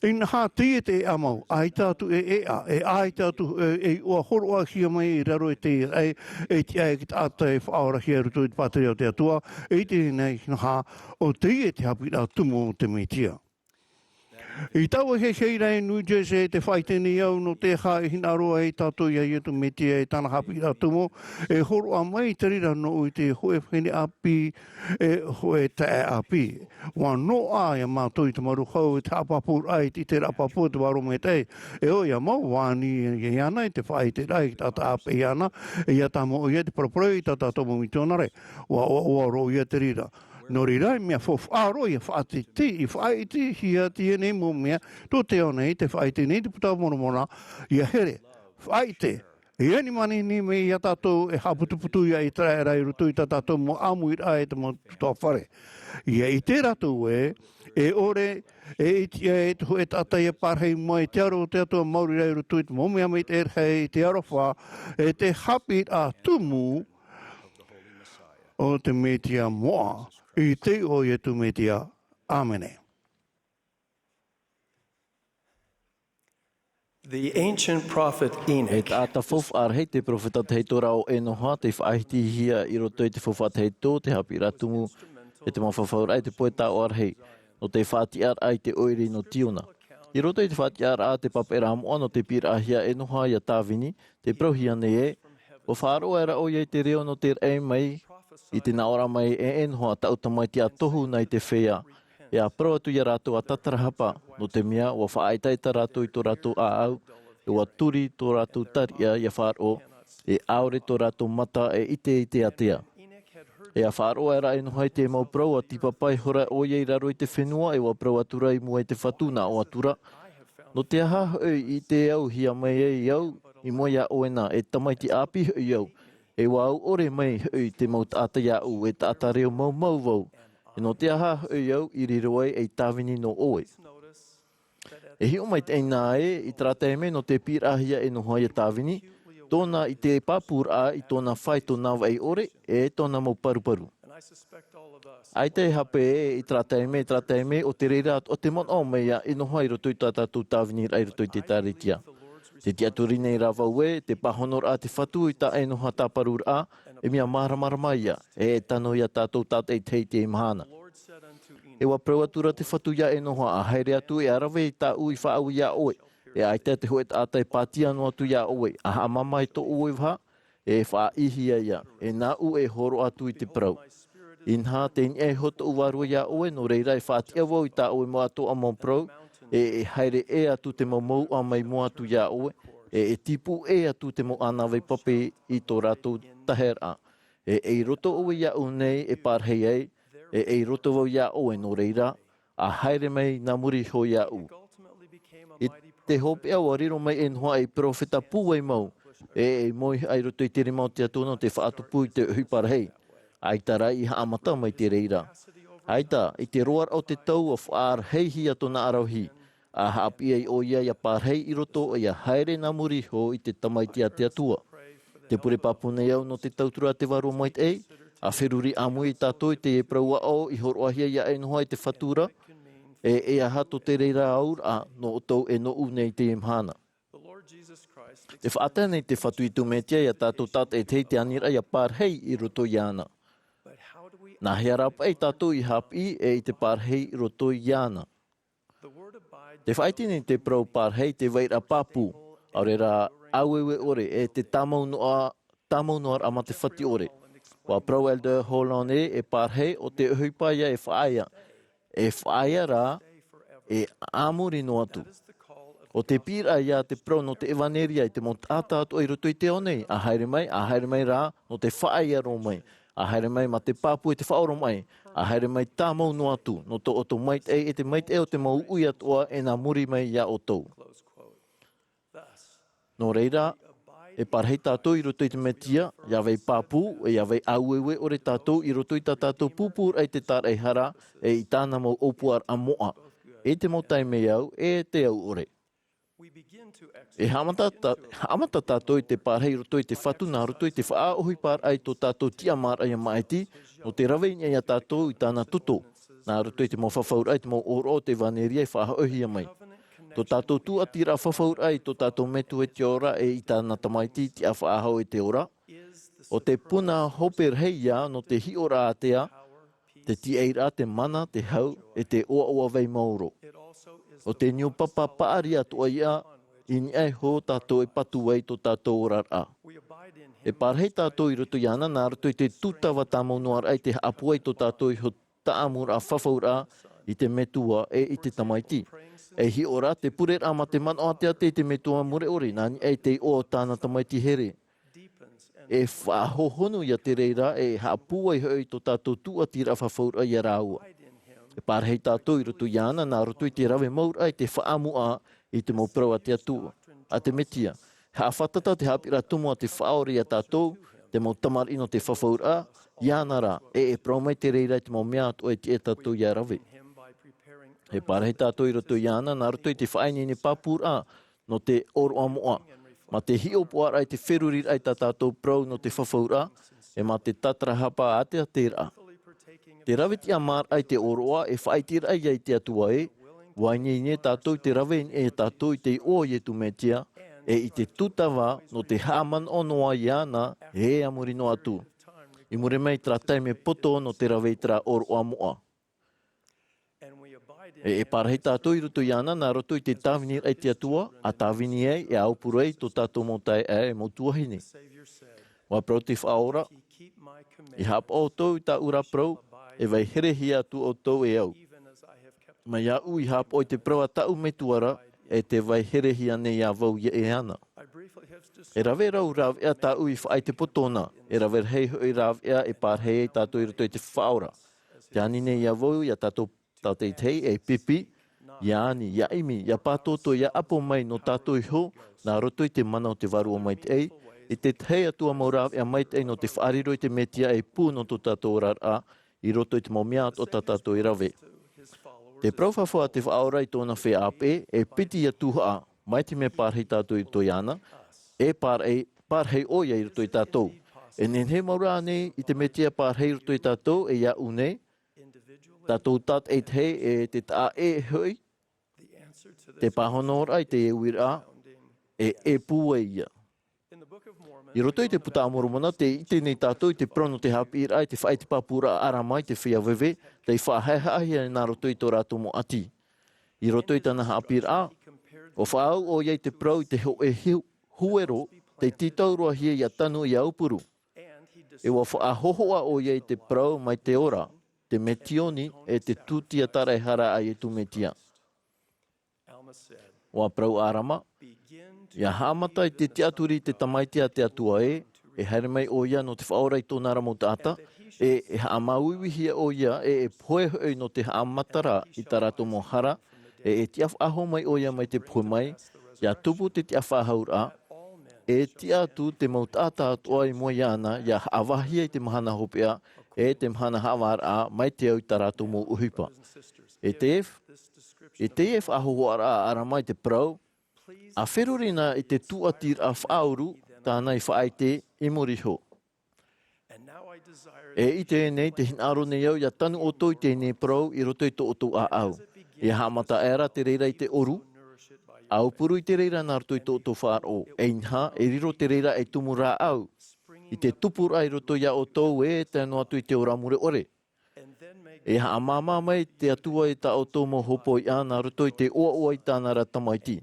inaha teie te ʻeʻa mau, ʻaita atu e ʻeʻa, e ʻaita atu e, e iʻoa hōroʻahia mai i raro i te raʻi, e tiʻa e te taʻata e faʻaorahia i roto i te pātireia o te Atua, e i teie nei inaha, ʻo teie te haʻapiʻiraʻa tumu o te Mesia. I taua hehei ra i New Jersey, tē faʻaʻite nei au nō te aha e hinaʻaro ai tātou ia Iesu Mesia e tāna haʻapiʻiraʻa tumu, e hōroʻa mai te reira nōʻu i te hōʻē vahine ʻāpī, e hōʻē taeaʻe ʻāpī. ʻUa noaʻa ia mātou i te marū hau, i te haʻapāpūraʻa, i te ʻiteraʻa pāpū, te vārua maitaʻi. E ʻoia mau, ʻua ani iāna i te faʻaʻiteraʻa i te taʻata ʻāpeʻe iāna, e ʻia tāmau ʻoia i te paraparau i tā tātou mau mitionare. ʻUa, ʻua, ʻua roʻo ia te reira. Nō reira, e mea faufaʻa roa ʻia faʻaʻite, ʻia faʻaʻitehia teie nei mau mea, tō te ao nei, tē faʻaʻite nei te Buka o Moromona, ʻia here, faʻaʻite, e ani manihini mai ia tātou e haʻaputuputu ia ʻĪteraʻera i roto i tā tātou mau ʻāmuiraʻa e te mau tuhaʻa fare. ʻIa ʻite rātou ē, e ʻore e iti ai te hōʻē taʻata ʻia parahi mai te aro o te Atua maori ra i roto i te mau mea maitaʻi rahi, te aroha, e te haʻapiʻiraʻa tumu o te Mesia moʻa, i te iʻoa o Iesu Mesia. ʻĀmene. The ancient prophet Enoch. E taʻata faufaʻa rahi te peropheta tahito ra ʻo Enoha, tei faʻahitihia i roto i te faufaʻa tahito, te haʻapiʻiraʻa tumu, e te mau fafauraʻa, e te pohe taoʻa rahi, nō te faʻatiʻaraʻa i te ʻoire nō Ziona. I roto i te faʻatiʻaraʻa a te pāpaʻiraʻa moʻa nō te piʻiraʻahia a Enoha ia Tāvini, tē parauhia nei ē, ʻua faʻaroʻo aʻera ʻoia i te reo nō te raʻi mai, i te nāʻōraʻa mai e Enoha, taʻu tamaiti ʻa tohu na i te feiā, e ʻa parau atu ia rātou ʻa tatarahapa, nō te mea ʻua faʻaetaeta rātou i tō rātou ʻāʻau, e ʻua turi tō rātou tariʻa ʻia faʻaroʻo, e ʻaore tō rātou mata e ʻite i te ātea. E ʻa faʻaroʻo aʻera Enoha i te mau parau, ʻua tīpapa ihora ʻoia i raro i te fenua, e ʻua parau atu ra i mua i te Fatu, nā ʻō atu ra, nō te aha hoʻi i ʻitehia mai ai au, i mua iā ʻoe na, e tamaiti ʻāpī hoʻi au, e ʻua au ʻore mai hoʻi te mau taʻata iāʻu, e taʻata reo maumau vau, e nō te aha hoʻi au i riro ai ei Tāvini nō ʻoe. E hiʻo mai teie nei ē, i terā taime nō te piʻiraʻahia e Enoha ia Tāvini, tōna ʻite pāpūraʻa i tōna fā, tōna vaʻi ʻore, e tōna mau paruparu. ʻAita e hape ē, i terā taime, i terā taime, ʻo te reira atoʻa te manaʻo mai ia Enoha i roto i tā tātou Tāviniraʻa i roto i te ʻĒtārētia. Tē tiʻaturi nei rā vau ē, te pāhonoraʻa a te Fatu i tā Enoha tāparuraʻa, e mea māramarama ia, e tano ia tātou tātaʻitahi i teie mahana. E ua parau atu ra te Fatu iā Enoha, ʻa haere atu e ʻa rave i tāʻu i faʻaau iā ʻoe, e ʻaita te hōʻē taʻata e pātia noa atu iā ʻoe, ʻa haʻamāmā i tō ʻoe vaha, e faʻaʻīhia ia, e nāʻu e hōroʻa atu i te parau. Inaha, tei niʻa iho tōʻu vārua iā ʻoe, nō reira e faʻatiʻa vau i tā ʻoe mau atoʻa mau parau, e, e haere ʻē atu te mau mouʻa mai mua atu iā ʻoe, e, e tīpū ʻē atu te mau ʻānāvai pape i tō rātou taheraʻa. E, e i roto ʻoe iāʻu nei e pārahi ai, e, e i roto vau iā ʻoe, nō reira, ʻa haere mai nā muri iho iāʻu. I te hopeʻa ua riro mai Enoha ei peropheta pūai mau, e, e moihaʻa i roto i te rima o te Atua nō te faʻatupu i te ʻohipa rahi. ʻAita rā i haʻamata mai te reira. ʻAita, i te roaraʻa o te tau ua faʻarahi ia tōna ʻaravihi, ʻa haʻapiʻi ai ʻoia ia pārahi i roto, ʻia haere nā muri iho i te Tamaiti a te Atua. Te pure pāpū nei au nō te tauturu a te Vārua Maitaʻi, ʻa feruri ʻāmui ia tātou i te parau aʻo i hōroʻahia iā Enoha e te Fatu ra, e, e aha tō te reira auraʻa nō ʻoutou e nōʻu nei i teie mahana. Te faʻatae nei te Fatu Iesu Mesia ia tātou tātaʻitahi i te aniraʻa ʻia pārahi i roto iāna. Nā hea rā paʻi tātou i haʻapiʻi e i te pārahi i roto iāna? Te faʻaʻite nei te parau pārahi te vairaʻa pāpū, ʻaore rā ʻāueue ʻore e te tāmau noa, tāmau noa raʻa mā te fati ʻore. Ua parau Elder Holland ē, e pārahi ʻo te ʻohipa ia e faʻaea, e faʻaea rā, e ʻāmuri noa atu. ʻO te piʻiraʻa ia te parau nō te ʻevaneria i te mau taʻata atoʻa i roto i te ao nei, ʻa haere mai, ʻa haere mai rā, nō te faʻaea roa mai, ʻa haere mai mā te pāpū e te faʻaoromaʻi, ʻa haere mai tāmau noa atu, nō tō ʻoutou maitaʻi e te maitaʻi o te mau uʻi atoʻa e nā muri mai iā ʻoutou. Nō reira, e pārahi tātou i roto i te Mesia, ʻia vai pāpū, e ʻia vai ʻāueue ʻore tātou i roto i tā tātou pūpūraʻa i te tāraʻehara, e i tāna mau ʻōpuaraʻa moʻa, e te mau taime au, e te au ʻore. E haʻamata tā-, haʻamata tātou i te pārahi i roto i te Fatu nā roto i te faʻaʻohiparaʻa i tō tātou tiʻamāraʻa ia Maʻiti, nō te rave i niʻa iā tātou i tāna toto, nā roto i te mau fafauraʻa i te mau ʻōroʻa o te ʻevaneria e faʻahoʻihia mai. Tō tātou tūʻatiraʻa fafauraʻa i tō tātou Metua i te ora e i tāna Tamaiti tiʻa faʻahou e te ora, ʻo te puna hope rahi ia nō te hiʻoraʻa ātea, te tiʻairaʻa, te mana, te hau, e te ʻoaʻoa vai maoro. ʻO te niu papa paʻari atoʻa ia i niʻa iho tātou e patu ai tō tātou oraraʻa. E pārahi tātou i roto iāna nā roto i te tūtava tāmau noa raʻa i te haʻapūai tō tātou iho taʻamuraʻa fafauraʻa i te Metua e i te Tamaiti. E hiʻo rā te pureraʻa mā te manaʻo ātea i te Metua mure ʻore, nā niʻa i te iʻoa o tāna tamaiti here. E faʻahohonu ia te reira, e haʻapūai hoʻi tō tātou tūʻatiraʻa fafauraʻa iā rāua. E pārahi tātou i roto iāna, nā roto i te rave mau raʻa i te faʻaʻamu i te mau parau a te Atua, a te Mesia. Haʻafātata te haʻapiʻiraʻa tumu a te Faʻaora iā tātou, te mau tamariʻi nō te fafauraʻa, iāna rā, e, e parau mai te reira i te mau mea atoʻa e tiʻa tātou ʻia rave. E pārahi tātou i roto iāna, nā roto i te faʻaineine pāpūraʻa, nō te ʻōroʻa moʻa, mā te hiʻopoʻaraʻa i te feruriraʻa i tā tātou parau nō te fafauraʻa, e mā te tātarahapa āteateraʻa. Te rave tiʻamāraʻa i te ʻōroʻa e faʻaiteraʻa ia i te Atua ē, ua ineine tātou i te rave i niʻa iā tātou i te iʻoa o Iesu Mesia, e i te tūtava nō te haʻamanaʻo noa iāna, e a muri noa atu. I muri mai i terā taime poto nō te rave i terā ʻōroʻa moʻa. E, e pārahi tātou i roto iāna, nā roto i te tāviniraʻa i te Atua, ʻa tāvini ai, e ʻaupuru ai tō tātou mau taeaʻe, e mau tuahine. Ua parau te Faʻaora, i haʻapaʻo ʻoutou i tāʻu ra parau, e vai herehia atu ʻoutou e au. Mai iāʻu i haʻapaʻo i te parau a tāʻu Metua ra, e tē vai herehia nei ā vau ia e ana. E rave rau rāveʻa tāʻu i faʻaʻite poto na, e rave rahi hoʻi rāveʻa e pārahi ai tātou i roto i te Faʻaora. Tē ani nei iā vau, iā tātou tātaʻitahi e pipi, ʻia ani, ʻia ʻimi, ʻia pātōtō, ʻia ʻapo mai nō tātou iho, nā roto i te mana o te Vārua Maitaʻi, i te tahi atu ā mau rāveʻa maitaʻi nō te faʻariro i te Mesia e pū nō tō tātou oraraʻa, i roto i te mau mea atoʻa tā tātou e rave. Te parau fafau a te Faʻaora i tōna feiā ʻāpeʻe, e piti ïa tuhaʻa, mai te mea pārahi tātou i roto iāna, e pārahi, pārahi ʻoia i roto iā tātou. E nehenehe mau rā ānei i te Mesia pārahi i roto iā tātou, e iāʻu nei, tātou tātaʻitahi e te taʻa ʻē hoʻi, te pāhonoraʻa i te uiraʻa, e, e pūai ïa. I roto i te Puta a Moromona, tē ʻite nei tātou i te parau nō te haʻapiʻiraʻa i te faʻaʻite pāpūraʻa ʻArama i te feiā veve, tei faʻahaʻehaʻahia nā roto i tō rātou mau ʻati. I roto i tāna haʻapiʻiraʻa, ʻua faʻaau ʻoia i te parau i te hōʻē hiu-, huero, tei tītau roa hia ʻia tanu ʻia aupuru. ʻE ʻua faʻahōhoʻa ʻoia i te parau mai te ora, te metioni, ʻe te tūtia taraehara a Iesu Mesia. ʻUa parau ʻo ʻArama, ʻia haʻamata i te tiʻaturi i te Tamaiti a te Atua ē, e haere mai ʻoia nō te faʻaora i tōna ra mau taʻata, ʻe e haʻamāuiuihia ʻoia, ʻe e pohe hoʻi nō te haʻamataraʻa i tā rātou mau hara, ʻe e tiʻa faʻahou mai ʻoia mai te pohe mai, ʻia tupu te tiʻafaʻahouraʻa, e tiʻa atu te mau taʻata atoʻa i mua iāna, ʻia haʻavāhia i te mahana hopeʻa, ʻe te mahana haʻavāraʻa, mai te au i tā rātou mau ʻohipa. E te, e teie faʻahōhoʻaraʻa a ʻArama i te parau, ʻa feruri na i te tūʻatiraʻa faʻauru, tāna i faʻaʻite i muri iho. E ʻite nei, tē hinaʻaro nei au ʻia tanu ʻoutou i teie nei parau i roto i tō ʻoutou ʻāʻau. ʻIa haʻamata aʻera te reira i te ʻoru, ʻa aupuru i te reira nā roto i tō ʻoutou faʻaroʻo, ʻe inaha, e riro te reira ei tumu rāʻau, i te tupuraʻa i roto iā ʻoutou ē, tae noa atu i te ora mure ʻore. E haʻamāmā mai te Atua i tā ʻoutou mau hōpoiʻa nā roto i te ʻoaʻoa i tāna ra Tamaiti.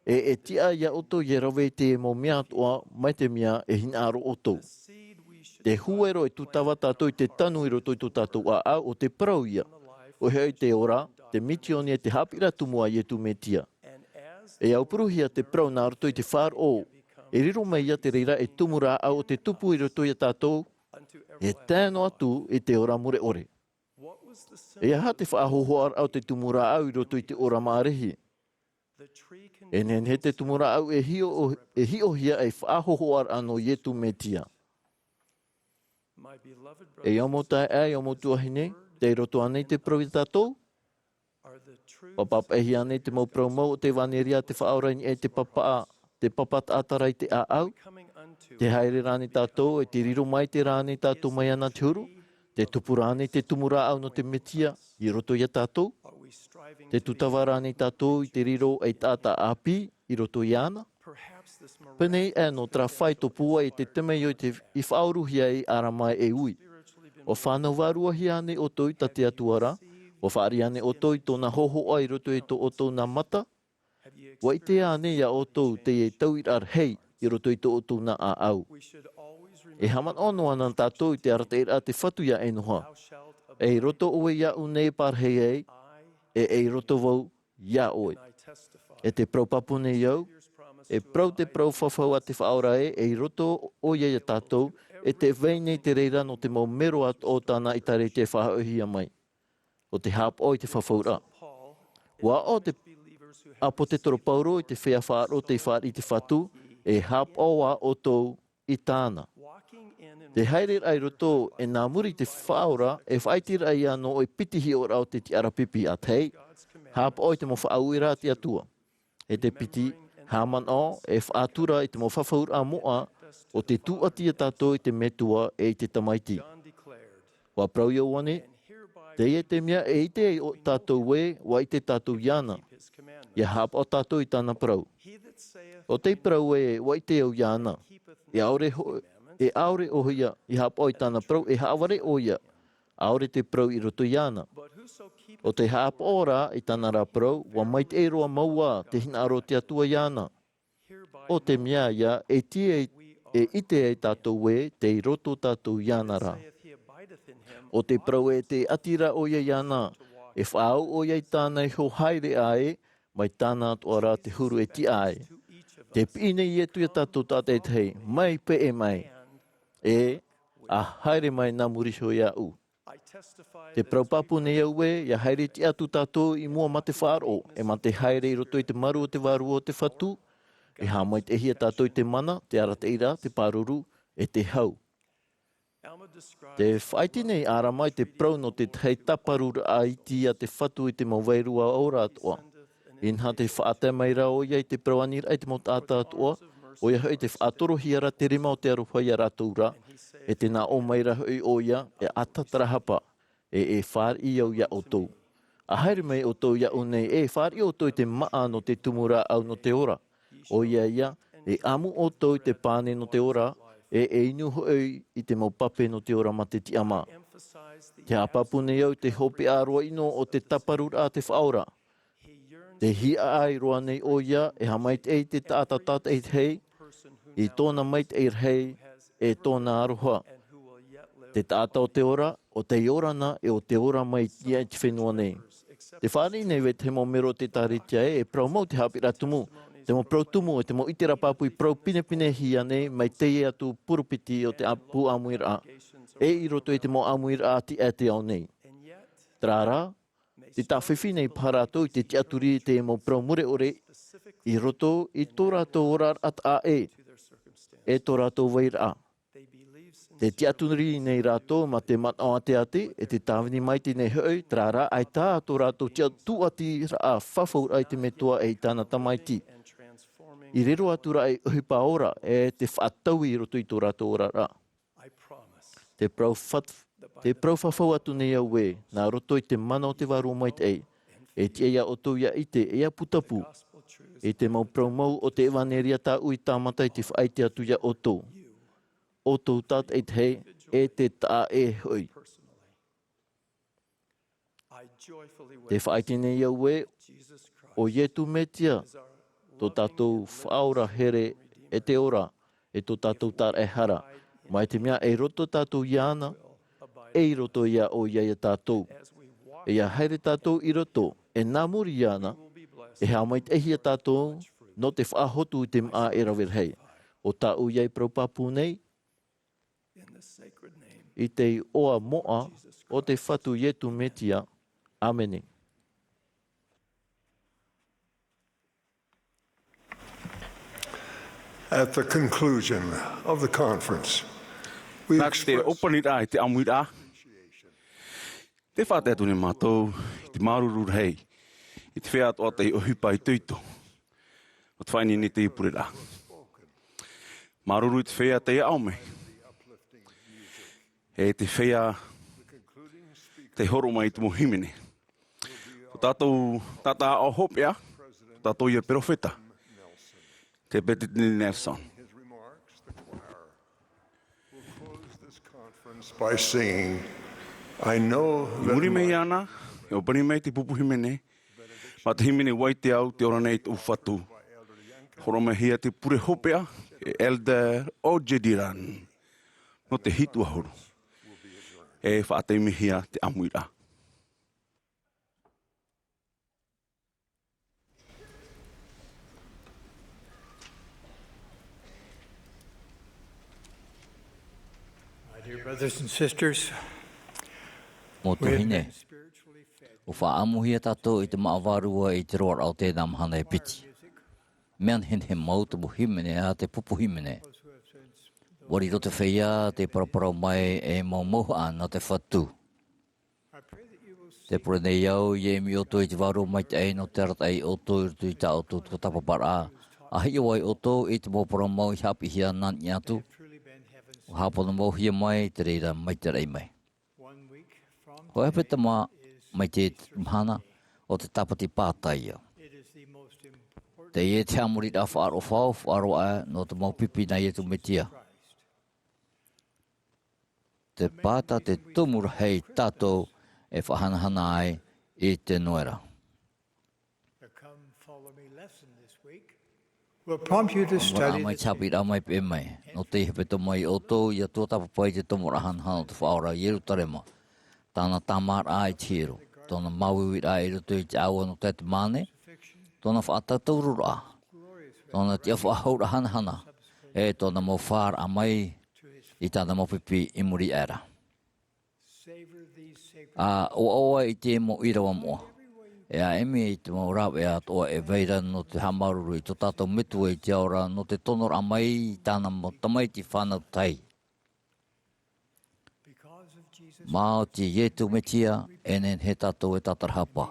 ʻE e tiʻa iā ʻoutou ʻia rave i te mau mea atoʻa, mai te mea e hinaʻaro ʻoutou. Te huero e tūtava tātou i te tanu i roto i tō tātou ʻāʻau, ʻo te parau ïa. ʻOia hoʻi te ora, te misioni ʻe te haʻapiʻiraʻa tumu a Iesu Mesia. E aupuruhia te parau nā roto i te faʻaroʻo, e riro mai ïa te reira ei tumu rāʻau ʻo te tupu i roto iā tātou, e tae noa atu i te ora mure ʻore. E aha te faʻahōhoʻaraʻa o te tumu rāʻau i roto i te ora mārahi? E nehenehe te tumu rāʻau e hiʻo, e hiʻohia ei faʻahōhoʻaraʻa nō Iesu Mesia. E ʻo mau taeaʻe, e ʻo mau tuahine, tei roto ānei te parau iā tātou? ʻUa pāpaʻihia ānei te mau parau mau o te ʻevanelia, te faʻaora i niʻa i te papa, te papa taʻata ra i te ʻāʻau? Tē haere ra ānei tātou, ʻe tē riro maitaʻi ra ānei tātou mai iāna te huru? Tē tupu ra ānei te tumu rāʻau nō te Mesia i roto iā tātou? Tē tūtava ra ānei tātou i te riro ei taʻata ʻāpī i roto iāna? Pēnei aʻe nō terā faito pūai i te temeio i te, i faʻauruhia ai ʻArama e ui. ʻUa fānau vāruahia ānei ʻoutou i tā te Atua ra? ʻUa fāriʻi ānei ʻoutou i tōna hōhoʻa i roto i tō ʻoutou nā mata? ʻUa ʻite ānei iā ʻoutou teie tauiraʻa rahi i roto i tō ʻoutou nā ʻāʻau? E haʻamanaʻo noa na tātou i te arataʻiraʻa a te Fatu iā ʻEnoha. Ei roto ʻoe iāʻu nei e parahi ai, ʻe ei roto vau iā ʻoe. E tē parau pāpū nei au, e parau te parau fafau a te Faʻaora ē, ei roto ʻoia iā tātou, ʻe tē vai nei te reira nō te mau mero atoʻa o tāna ʻĒtārētia e faʻahoʻihia mai. ʻO te haʻapaʻo i te fafauraʻa. ʻUa ʻoaʻoa te ʻāpōsetolo Paulo i te feiā faʻaroʻo tei fāriʻi i te Fatu, e haʻapaʻo ā ʻoutou i tāna. Te haereraʻa i roto, ʻe nā muri i te Faʻaora, e faʻaiteraʻa ïa nō ʻoe piti hiʻoraʻa o te tiʻaraʻa pipi. ʻA tahi, haʻapaʻo i te mau faʻaueraʻa a te Atua. ʻE te piti, haʻamanaʻo, e faʻatura i te mau fafauraʻa moʻa o tē tūʻati iā tātou i te Metua ʻe i te Tamaiti. ʻUa parau Ioane, teie te mea e ʻite ai ʻo tātou ē, ʻua ʻite tātou iāna, ʻia haʻapaʻo tātou i tāna parau. ʻO tei parau ē, ʻua ʻite au iāna, e ʻaore ho-, e ʻaore ʻoia i haʻapaʻo i tāna parau, e haʻavare ʻoia, ʻaore te parau i roto iāna. ʻO tē haʻapaʻo ra i tāna ra parau, ʻua maitaʻi roa mau ā te hinaʻaro o te Atua iāna. ʻO te mea ïa, e ʻite ai, e ʻite ai tātou ē, tei roto tātou iāna ra. ʻO te parau ē tē ʻati ra ʻoia iāna, e faʻaau ʻoia i tāna iho haereʻa ē, mai tāna atoʻa ra te huru e tiʻa ai. Tē piʻi nei Iesu iā tātou tātaʻitahi, mai peʻe mai. ʻE, ʻa haere mai nā muri iho iāʻu. Te parau pāpū nei au ē, ʻia haere tiʻa atu tātou i mua mā te faʻaroʻo, ʻe mā te haere i roto i te marū o te Vārua o te Fatu, e haʻamaitaʻihia tātou i te mana, te arataʻiraʻa, te pāruru, ʻe te hau. Tē faʻaʻite nei ʻĀrama i te parau nō te tahi tāparuraʻa iti a te Fatu i te mau vairua ora atoʻa. Inaha tē faʻatae mai ra ʻoia i te parau aniraʻa i te mau taʻata atoʻa, ʻoia hoʻi tē faʻatorohia ra te rima o te aroha iā rātou ra, ʻe tē nā ʻō mai ra hoʻi ʻoia, e ʻata tarahapa, ʻe e fāriʻi au iā ʻoutou. ʻA haere mai ʻoutou iāʻu nei, ʻe e fāriʻi ʻoutou i te māʻa nō te tumu rāʻau nō te ora. ʻOia ïa, E ʻamu ʻoutou i te pane nō te ora, e, e inu hoʻi i te mau pape nō te ora mā te tiʻamā. Te haʻapāpū nei au i te hopeʻa roa ʻino o te tāparuraʻa a te Faʻaora. Tē hiaʻai roa nei ʻoia e haʻamaitaʻi i te taʻata tātaʻitahi, i tōna maitaʻi rahi, e tōna aroha. Te taʻata o te ora, ʻo tei ora na, e ʻo tē ora mai ia i te fenua nei. Tē fāriʻi nei vetahi mau mero o te ʻĒkālesia ē, e parau mau te haʻapiʻiraʻa tumu, te mau parau tumu, e te mau ʻiteraʻa pāpū i parau pinepinehia nei mai teie atu poropiti o te ʻa-, pū ʻāmuiraʻa, e i roto i te mau ʻāmuiraʻa ʻāti aʻe i te ao nei. Terā rā, tē tāfifi nei paha rātou i te tiʻaturi i te mau parau mure ʻore i roto i tō rātou oraraʻa taʻa ʻē, e tō rātou vairaʻa. Tē tiʻaturi nei rātou mā te manaʻo ʻāteate, e te tāvini maitaʻi nei hoʻi, terā rā, ʻaita tō rātou tiʻa-, tūʻatiraʻa fafauraʻa i te Metua e i tāna Tamaiti. I riro atu ra ei ʻohipa ora, e te faʻataui i roto i tō rātou oraraʻa. Te parau fat-, te parau fafau atu nei au ē, nā roto i te mana o te Vārua Maitaʻi, e tiʻa ia ʻoutou ia ʻite, e ia putapū i te mau parau mau o te ʻevanelia tāʻu i tāmata i te faʻaʻite atu ia ʻoutou. ʻOutou tātaʻitahi, e te taʻa ʻē hoʻi. Tē faʻaʻite nei au ē, ʻo Iesu Mesia, tō tātou Faʻaora here, e te ora, e tō tātou tāraʻehara. Mai te mea e roto tātou iāna, e i roto ia ʻoia ia tātou. E ia haere tātou i roto, e nā muri iāna, e haʻamaitaʻihia tātou nō te faʻahotu i te māʻa e rave rahi. ʻO tāʻu ia e parau pāpū nei, i te iʻoa moʻa o te Fatu Iesu Mesia. ʻĀmene. At the conclusion of the conference, we Nā te express ʻōpaniraʻa i te ʻāmuiraʻa, tē faʻatae atu nei mātou i te māuruuru rahi i te feiā atoʻa tei ʻohipa itoito. ʻO te faʻaineine i teie pureraʻa. Māuruuru i te feiā tei aʻo mai. E te feiā tei hōroʻa mai i te mau hīmene. Tō tātou taʻata aʻo hopeʻa, tō tātou ia perofeta, te Peresideni Nelson. By singing, I know I that muri mai my iāna, e ʻōpani mai te pupu hīmene, mā te hīmene, ʻUa ʻite au tē ora nei tōʻu Fatu. Hōroʻahia te pure hopeʻa e Elder Ojediran nō te hitu ʻahuru. E faʻataimihia te ʻāmuiraʻa. My dear brothers and sisters, Mau we have tuahine, been spiritually fed. ʻUa faʻaʻamuhia tātou i te māʻa vārua i te roaraʻa o teie mahana e piti. Mea nehenehe mau te mau hīmene a te pupu hīmene. ʻUa riro te feiā tei paraparau mai ei mau mauhaʻa nā te Fatu. Tē pure nei au ʻia ʻimi ʻoutou i te Vārua Maitaʻi nō te arataʻi ia ʻoutou i roto i tā ʻoutou tuatāpaparaʻa, ʻa hiʻo ai ʻoutou i te mau parau mau i haʻapiʻihia nā niʻa atu. ʻUa hāpono mauhia mai te reira mai te raʻi mai. Hōʻē hepetoma mai teie mahana, ʻo te Tāpati Pāta ïa. Teie te haʻamoriraʻa faʻaroʻo, faʻaroʻo aʻe nō te mau pipi nā Iesu Mesia. Te pāta te tumu rahi tātou e faʻahanahana ai i te noera. The Come Follow Me lesson this week will prompt you to Ua study mai the te haʻapiʻiraʻa mai, peʻe mai. Nō teie hepetoma ia ʻoutou ʻia tuatāpapa i te tomoraʻa hanahana o te Faʻaora i Ierutarema, tāna tāmāraʻa i te hiero, tōna māuiuiraʻa i roto i te ʻāua nō Ketesemane, tōna faʻatautauroraʻa, tōna tiʻafaʻahouraʻa hanahana, e tōna mau fāraʻa mai i tāna mau pipi i muri aʻe ra. ʻA ʻoaʻoa i te mau ʻīrava moʻa, e ʻimi i te mau rāveʻa atoʻa e vai ra nō te haʻamāuruuru i tō tātou Metua i te ao ra nō te tonoraʻa mai i tāna mau tamaiti fānau tahi. Māoti Iesu Mesia, e nehenehe tātou e tātarahapa,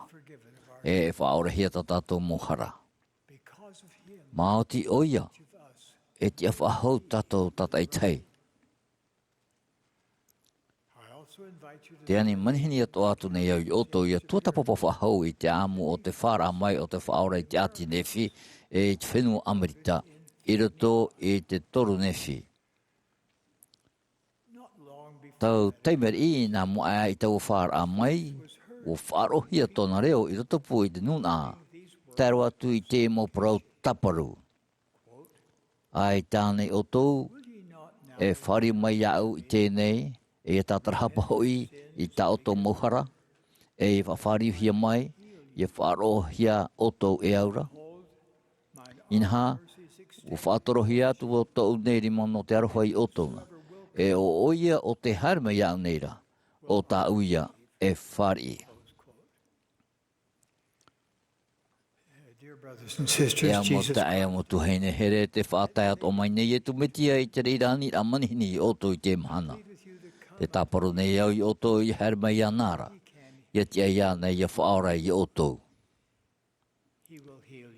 e faʻaorahia tā tātou mau hara. Māoti ʻoia, e tiʻafaʻahou tātou tātaʻitahi. Tē ani manihini atoʻa atu nei au ia ʻoutou ʻia tuatāpapa faʻahou i te ʻāmu o te fāraʻa mai o te Faʻaora i te ʻāti Nephi, e i te fenua ʻAmerika, i roto i te toru Nephi. Tau taime riʻi nā mua aʻe i taua fāraʻa mai, ʻua faʻaroʻohia tōna reo i rotopū i te nūnaʻa, tae roa atu i te mau parau tāparu. ʻAita ānei ʻoutou e fāriu mai iāʻu i teie, e ʻia tātarahapa hoʻi i tā ʻoutou mau hara, e ʻia faʻafāriuhia mai, ʻia faʻaroʻohia ʻoutou e au ra? Inaha, ʻua faʻatorohia atu tōʻu nei rima nō te aroha iā ʻoutou na, e ʻo ʻoia ʻo tē haere mai iāʻu nei ra, ʻo tāʻu ia e fāriʻi. Dear brothers and sisters, ʻE ʻamotaʻa, ʻe ʻamotuahine here, tē faʻatae atoʻa mai nei Iesu Mesia i te reira aniraʻa manihini iā ʻoutou i teie mahana. Tē tāparu nei au iā ʻoutou ʻia haere mai iāna ra, ʻia tiʻa iāna ʻia faʻaora iā ʻoutou.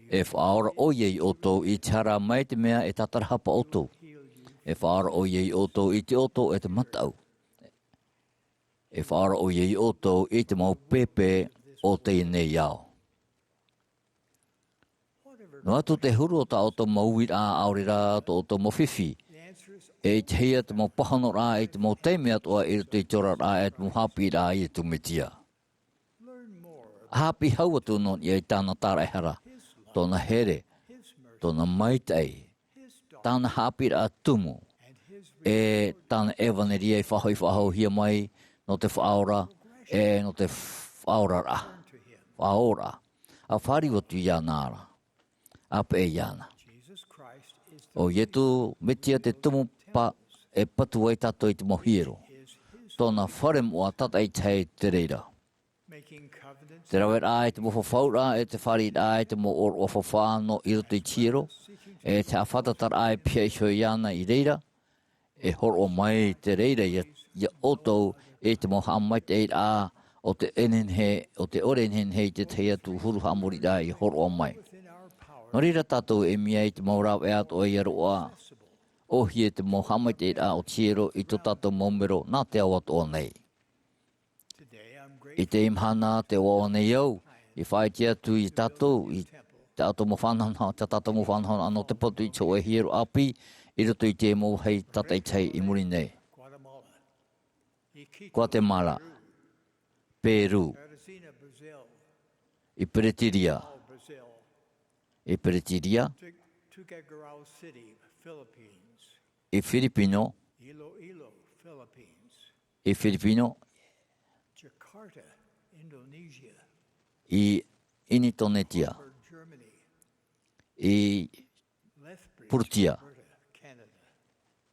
E faʻaora ʻoia iā ʻoutou i te hara mai te mea e tātarahapa ʻoutou. E faʻaora ʻoia iā ʻoutou i te ʻoto ʻe te mataʻu. E faʻaora ʻoia iā ʻoutou i te mau pēpē o teie nei ao. Noa atu te huru o tā ʻoutou mau uiraʻa, ʻaore rā tō ʻoutou mau fifi, e ʻitehia te mau pāhonoraʻa i te mau taime atoʻa i roto i te oraraʻa ʻe te mau haʻapiʻiraʻa a Iesu Mesia. ʻA haʻapiʻi hau atu nō niʻa i tāna tāraʻehara, tōna here, tōna maitaʻi, tāna haʻapiʻiraʻa tumu, ʻe tāna ʻevaneria i faʻahoʻi faʻahouhia mai nō te faʻaora, ʻe nō te faʻaoraraʻa, faʻaora, ʻa fāriu atu iāna ra, ʻa peʻe iāna. ʻO Iesu Mesia te tumu pae e patu ai tātou i te mau hiero. Tōna fare moʻa tātaʻitahi te reira. Te raveraʻa i te mau fafauraʻa, ʻe te fāriʻiraʻa i te mau ʻōroʻa fafā nō i roto i te hiero, ʻe te haʻafātataraʻa e pihaʻi iho iāna i reira, e hōroʻa mai te reira iā, iā ʻoutou i te mau haʻamaitaʻiraʻa o te ʻōrenehenehe, o te ʻōrenehenehe i te tahi atu huru haʻamoriraʻa i hōroʻa mai. Nō reira tātou e mea i te mau rāveʻa atoʻa ʻia roaʻa, ʻōhie te mau haʻamaitaʻiraʻa o te hiero i tō tātou mau mero nā te ao atoʻa nei. I teie mahana tē ʻoaʻoa nei au, i faʻaʻite atu iā tātou, i tā tātou mau fānahonahoa, tā tātou mau fānahonahoa nō te patu i te hōʻē hiero ʻāpī, i roto i te mau vāhi tātaʻitahi i muri nei. Guatemala, Perū, i Peretiria, i Peretiria, i Firipino, i Firipino, i Initonetia, i Purutia,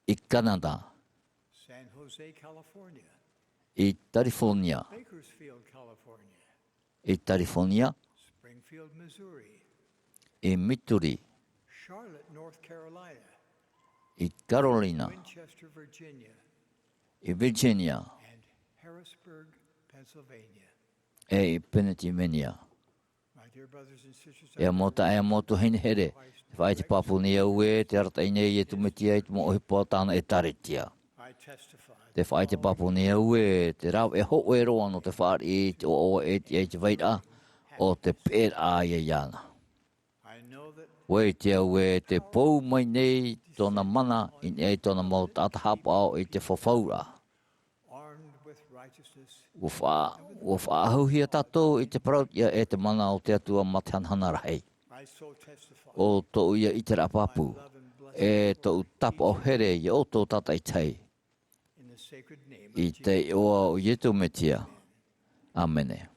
i Kanata, i Tarifōnia, i Tarifōnia, i Misuri, i Karolina, i Virginia, ʻe i Pennsylvania. ʻE ʻamotaʻa, ʻe ʻamotuahine here, tē faʻaʻite pāpū nei au ē, tē arataʻi nei Iesu Mesia i te mau ʻohipa o tāna ʻĒtārētia. Tē faʻaʻite pāpū nei au ē, te rāveʻa hōʻē roa nō te fāriʻi i te ʻoaʻoa ʻe te, ʻe te vairaʻa o te peʻeraʻa ia iāna. ʻUa ʻite au ē, tē pou mai nei tōna mana i niʻa i tōna mau taʻata haʻapaʻo i te fafauraʻa. ʻUa faʻa-, ʻua faʻaʻahuhia tātou i te parauʻtiʻa ʻe te mana o te Atua mā te hanahana rahi. ʻO tōʻu ia ʻiteraʻa pāpū, ʻe tōʻu tāpaʻo here iā ʻoutou tātaʻitahi. I te iʻoa o Iesu Mesia. ʻĀmene.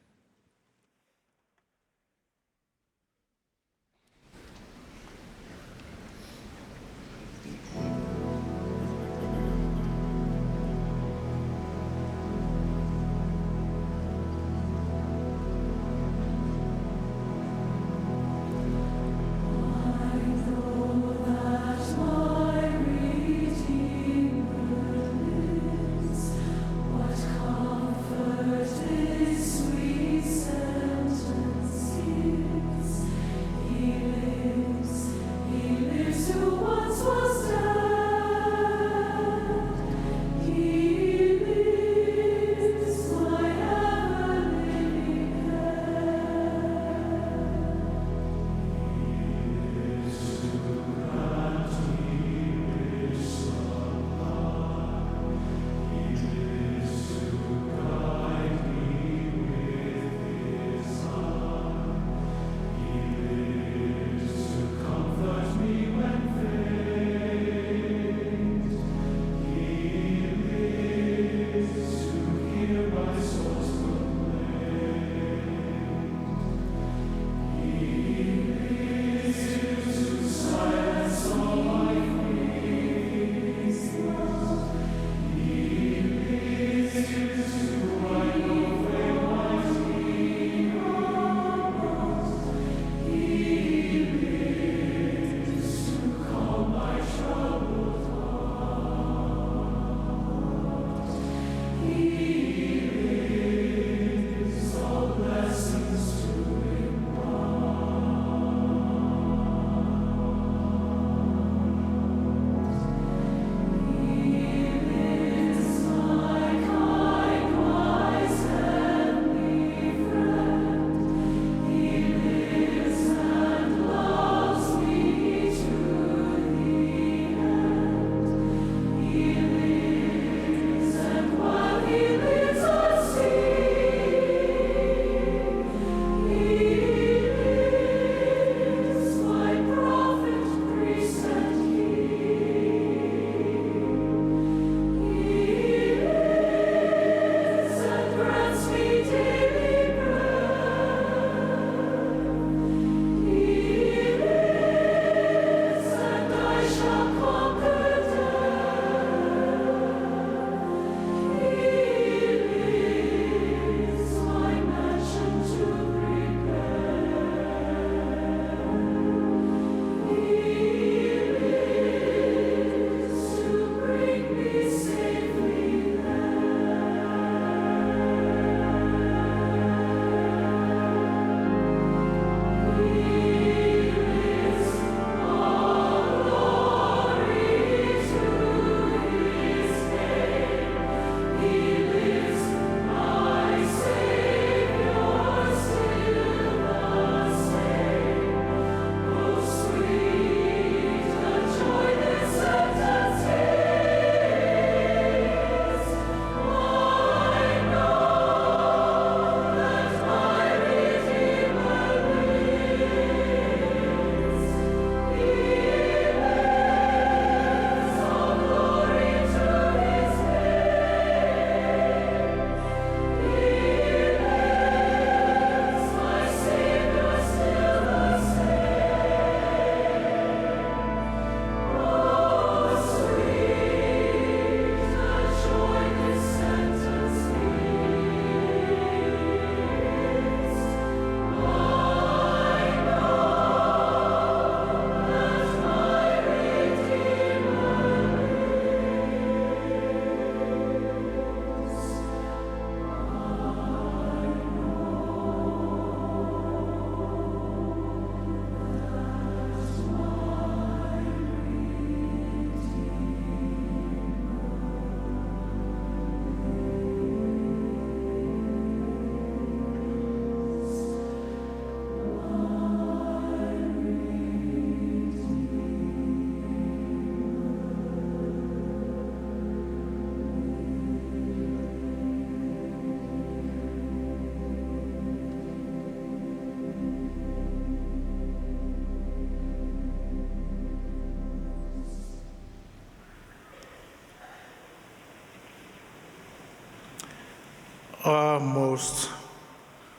Our most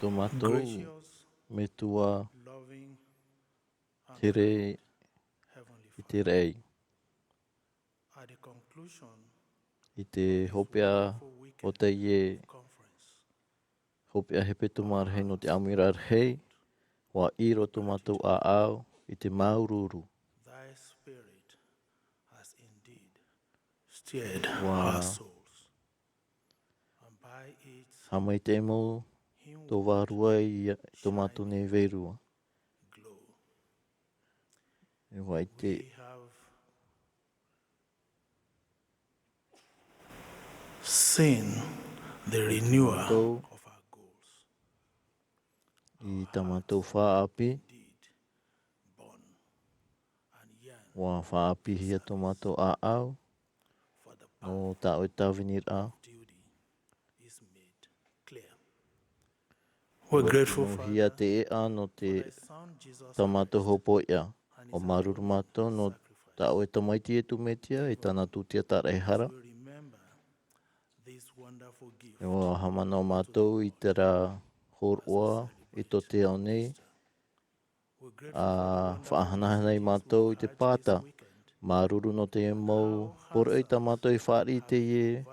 tō mātou gracious, metua loving, and here heavenly i te Father. Rei. At the conclusion I te of the hōpeʻa wonderful weekend o teie conference, hōpeʻa hepetoma rahi nō te ʻāmuiraʻa rahi, ʻua ʻiro tō mātou ʻāʻau i te māuruuru. Thy spirit has indeed stirred ʻUa our souls. And by its haʻamaitaʻi mau tō vārua i tō mātou nei vārua. Glow. E ʻua ʻite. We have seen the renewal Tō of our goals. I tā mātou faʻaʻāpī. Indeed, born and yearn ʻUa faʻaʻāpīhia tō mātou ʻāʻau for the nō path tāʻoe tāviniraʻa. Of duty is made clear. We're grateful, Father, ʻUa hia te ʻēʻa nō te for thy Son, Jesus tā mātou Christ, hōpoiʻa. And his atoning sacrifice. ʻUa māuruuru mātou nō tāʻoe Tamaiti Iesu Mesia i tāna tūtia tāraʻehara. As we remember this wonderful gift ʻUa haʻamanaʻo mātou i terā hōroʻa i tō te ao nei. We're grateful, ʻA Father, faʻahanahana i mātou i te pāta. Māuruuru nō te mau poroʻi tā mātou i fāriʻi i teie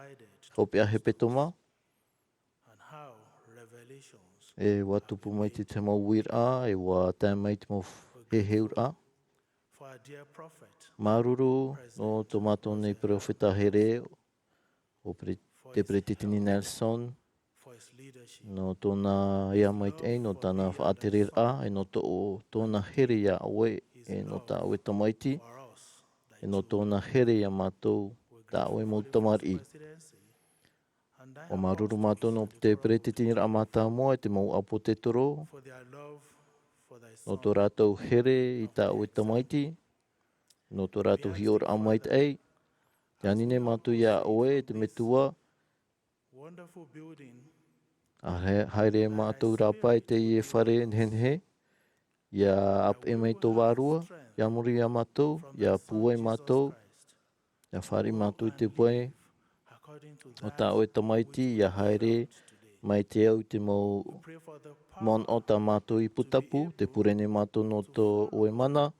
hōpeʻa hepetoma. And how revelations ʻE ʻua tupu mai te, te mau uiraʻa, ʻe ʻua tae mai te mau heheuraʻa. For our dear prophet, Māuruuru nō tō mātou nei peropheta here, ʻo Pre-, te Peretiteni Nelson, for his leadership, nō tōna ea maitaʻi, nō tāna faʻatereraʻa, ʻe nō tō, tōna here iā ʻoe, ʻe nō tāʻoe tamaiti, for us, thy ʻe nō children. Tōna here iā mātou, tāʻoe mau tamariʻi. Presidency, ʻUa māuruuru mātou nō te Peretiteniraʻa Mātāmua ʻe te mau ʻāpōsetolo, nō tō rātou here i tāʻoe tamaiti, nō tō rātou hiʻoraʻa maitaʻi. Tē ani nei mātou iā ʻoe, e te Metua, ʻa hae-, haere mātou rāpae i teie fare nehenehe, ʻia ʻāpeʻe mai tō vārua, ʻia muri iā mātou, ʻia pūai mātou, ʻia fāriʻi mātou i te pae o tāʻoe tamaiti, ʻia haere mai te au i te mau manaʻo tā mātou ipu tapu, tē pure nei mātou nō tō ʻoe mana,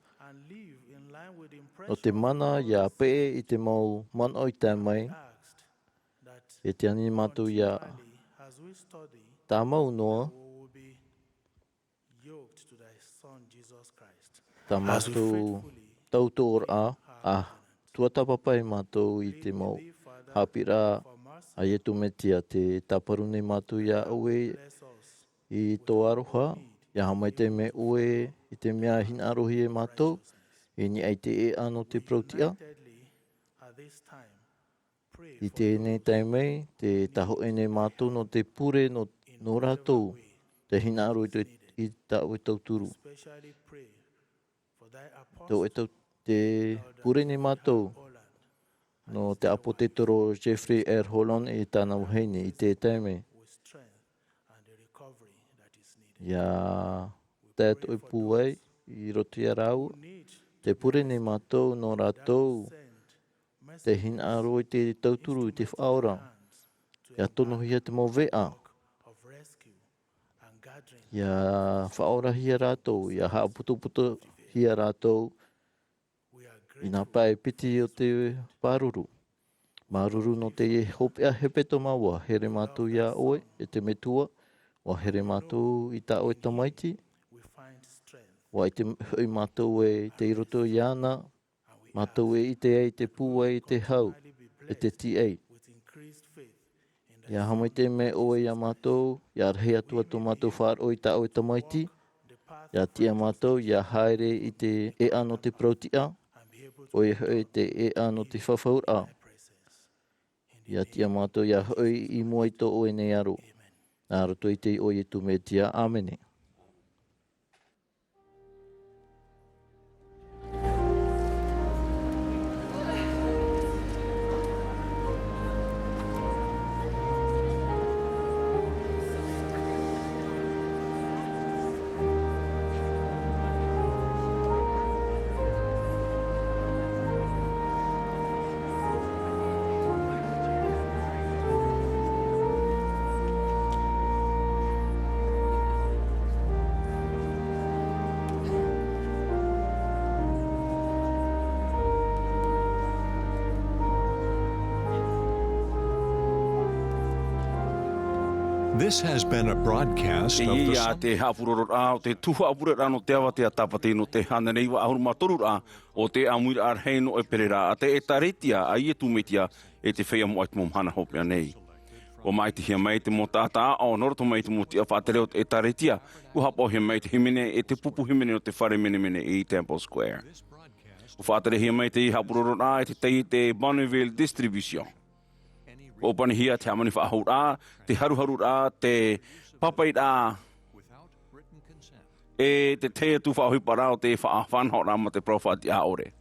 nō te mana ʻia peʻe i te mau manaʻo i tae mai, ʻe tē ani mātou ʻia tāmau noa, tā mātou tautoʻoraʻa, ʻa tuatāpapa ai mātou i te mau haʻapiʻiraʻa a Iesu Mesia. Tē tāparu nei mātou iā ʻoe i tō aroha, ʻia haʻamaitaʻi mai ʻoe i te mea e hinaʻarohia e mātou, i niʻa i te ʻēʻa nō te parau-tiʻa. I teie nei taime, tē tāhōʻē nei mātou nō te pure nō, nō rātou, tē hinaʻaro i te, i tāʻoe tauturu. Tō e tau-, tē pure nei mātou nō te ʻāpōsetolo Jeffrey R. Holland ʻe tāna vahine i teie taime. ʻIa tae atoʻa pūai i roto iā rāua, tē pure nei mātou nō rātou, tē hinaʻaro i te tauturu, i te faʻaora, ʻia tonohia te mau veʻa, ʻia faʻaorahia rātou, ʻia haʻapotopotohia rātou, i nā pae piti o te pāruru. Māuruuru nō teie hopeʻa hepetoma, ʻua here mātou iā ʻoe, e te Metua, ʻua here mātou i tā ʻoe Tamaiti, ʻua ʻite hoʻi mātou ē tei roto iāna, mātou e ʻite ai te pūai, te hau, e te tīaʻi. ʻIa haʻamaitaʻi mai ʻoe iā mātou, ʻia rahi atu ā tō mātou faʻaroʻo i tā ʻoe Tamaiti, ʻia tiʻa mātou, ʻia haere i te ʻēʻa nō te parau-tiʻa, ʻoia hoʻi te ʻēʻa nō te fafauraʻa. ʻIa tiʻa mātou, ʻia hoʻi i mua i tō ʻoe nei aro. Nā roto i te iʻoa o Iesu Mesia, ʻāmene. This has been a broadcast of the Ia te haʻapurororaʻa o te tuhaʻa pureraʻa nō te avatea tāpati nō te hānere iva ʻahuru mā toru raʻa o te ʻāmuiraʻa rahi nō ʻEperēra a te ʻĒtārētia a Iesu Mesia e te feiā moʻa i te mau mahana hopeʻa nei. ʻUa māʻitihia mai te mau taʻata aʻo nō roto mai i te mau tiʻa faʻatere o te ʻĒtārētia, ʻua haʻapaʻohia mai te hīmene e te pupu hīmene o te fare menemene i Temple Square. ʻUa faʻaterehia mai te haʻapurororaʻa e te taiete Bonneville Distribution. ʻUa ʻōpanihia te hāmani faʻahou raʻa, te haruharu raʻa, te pāpaʻi raʻa, e te tahi atu faʻaʻohipa raʻa o te faʻa-, faʻanahoraʻa mā te parau faʻatiʻa ʻore.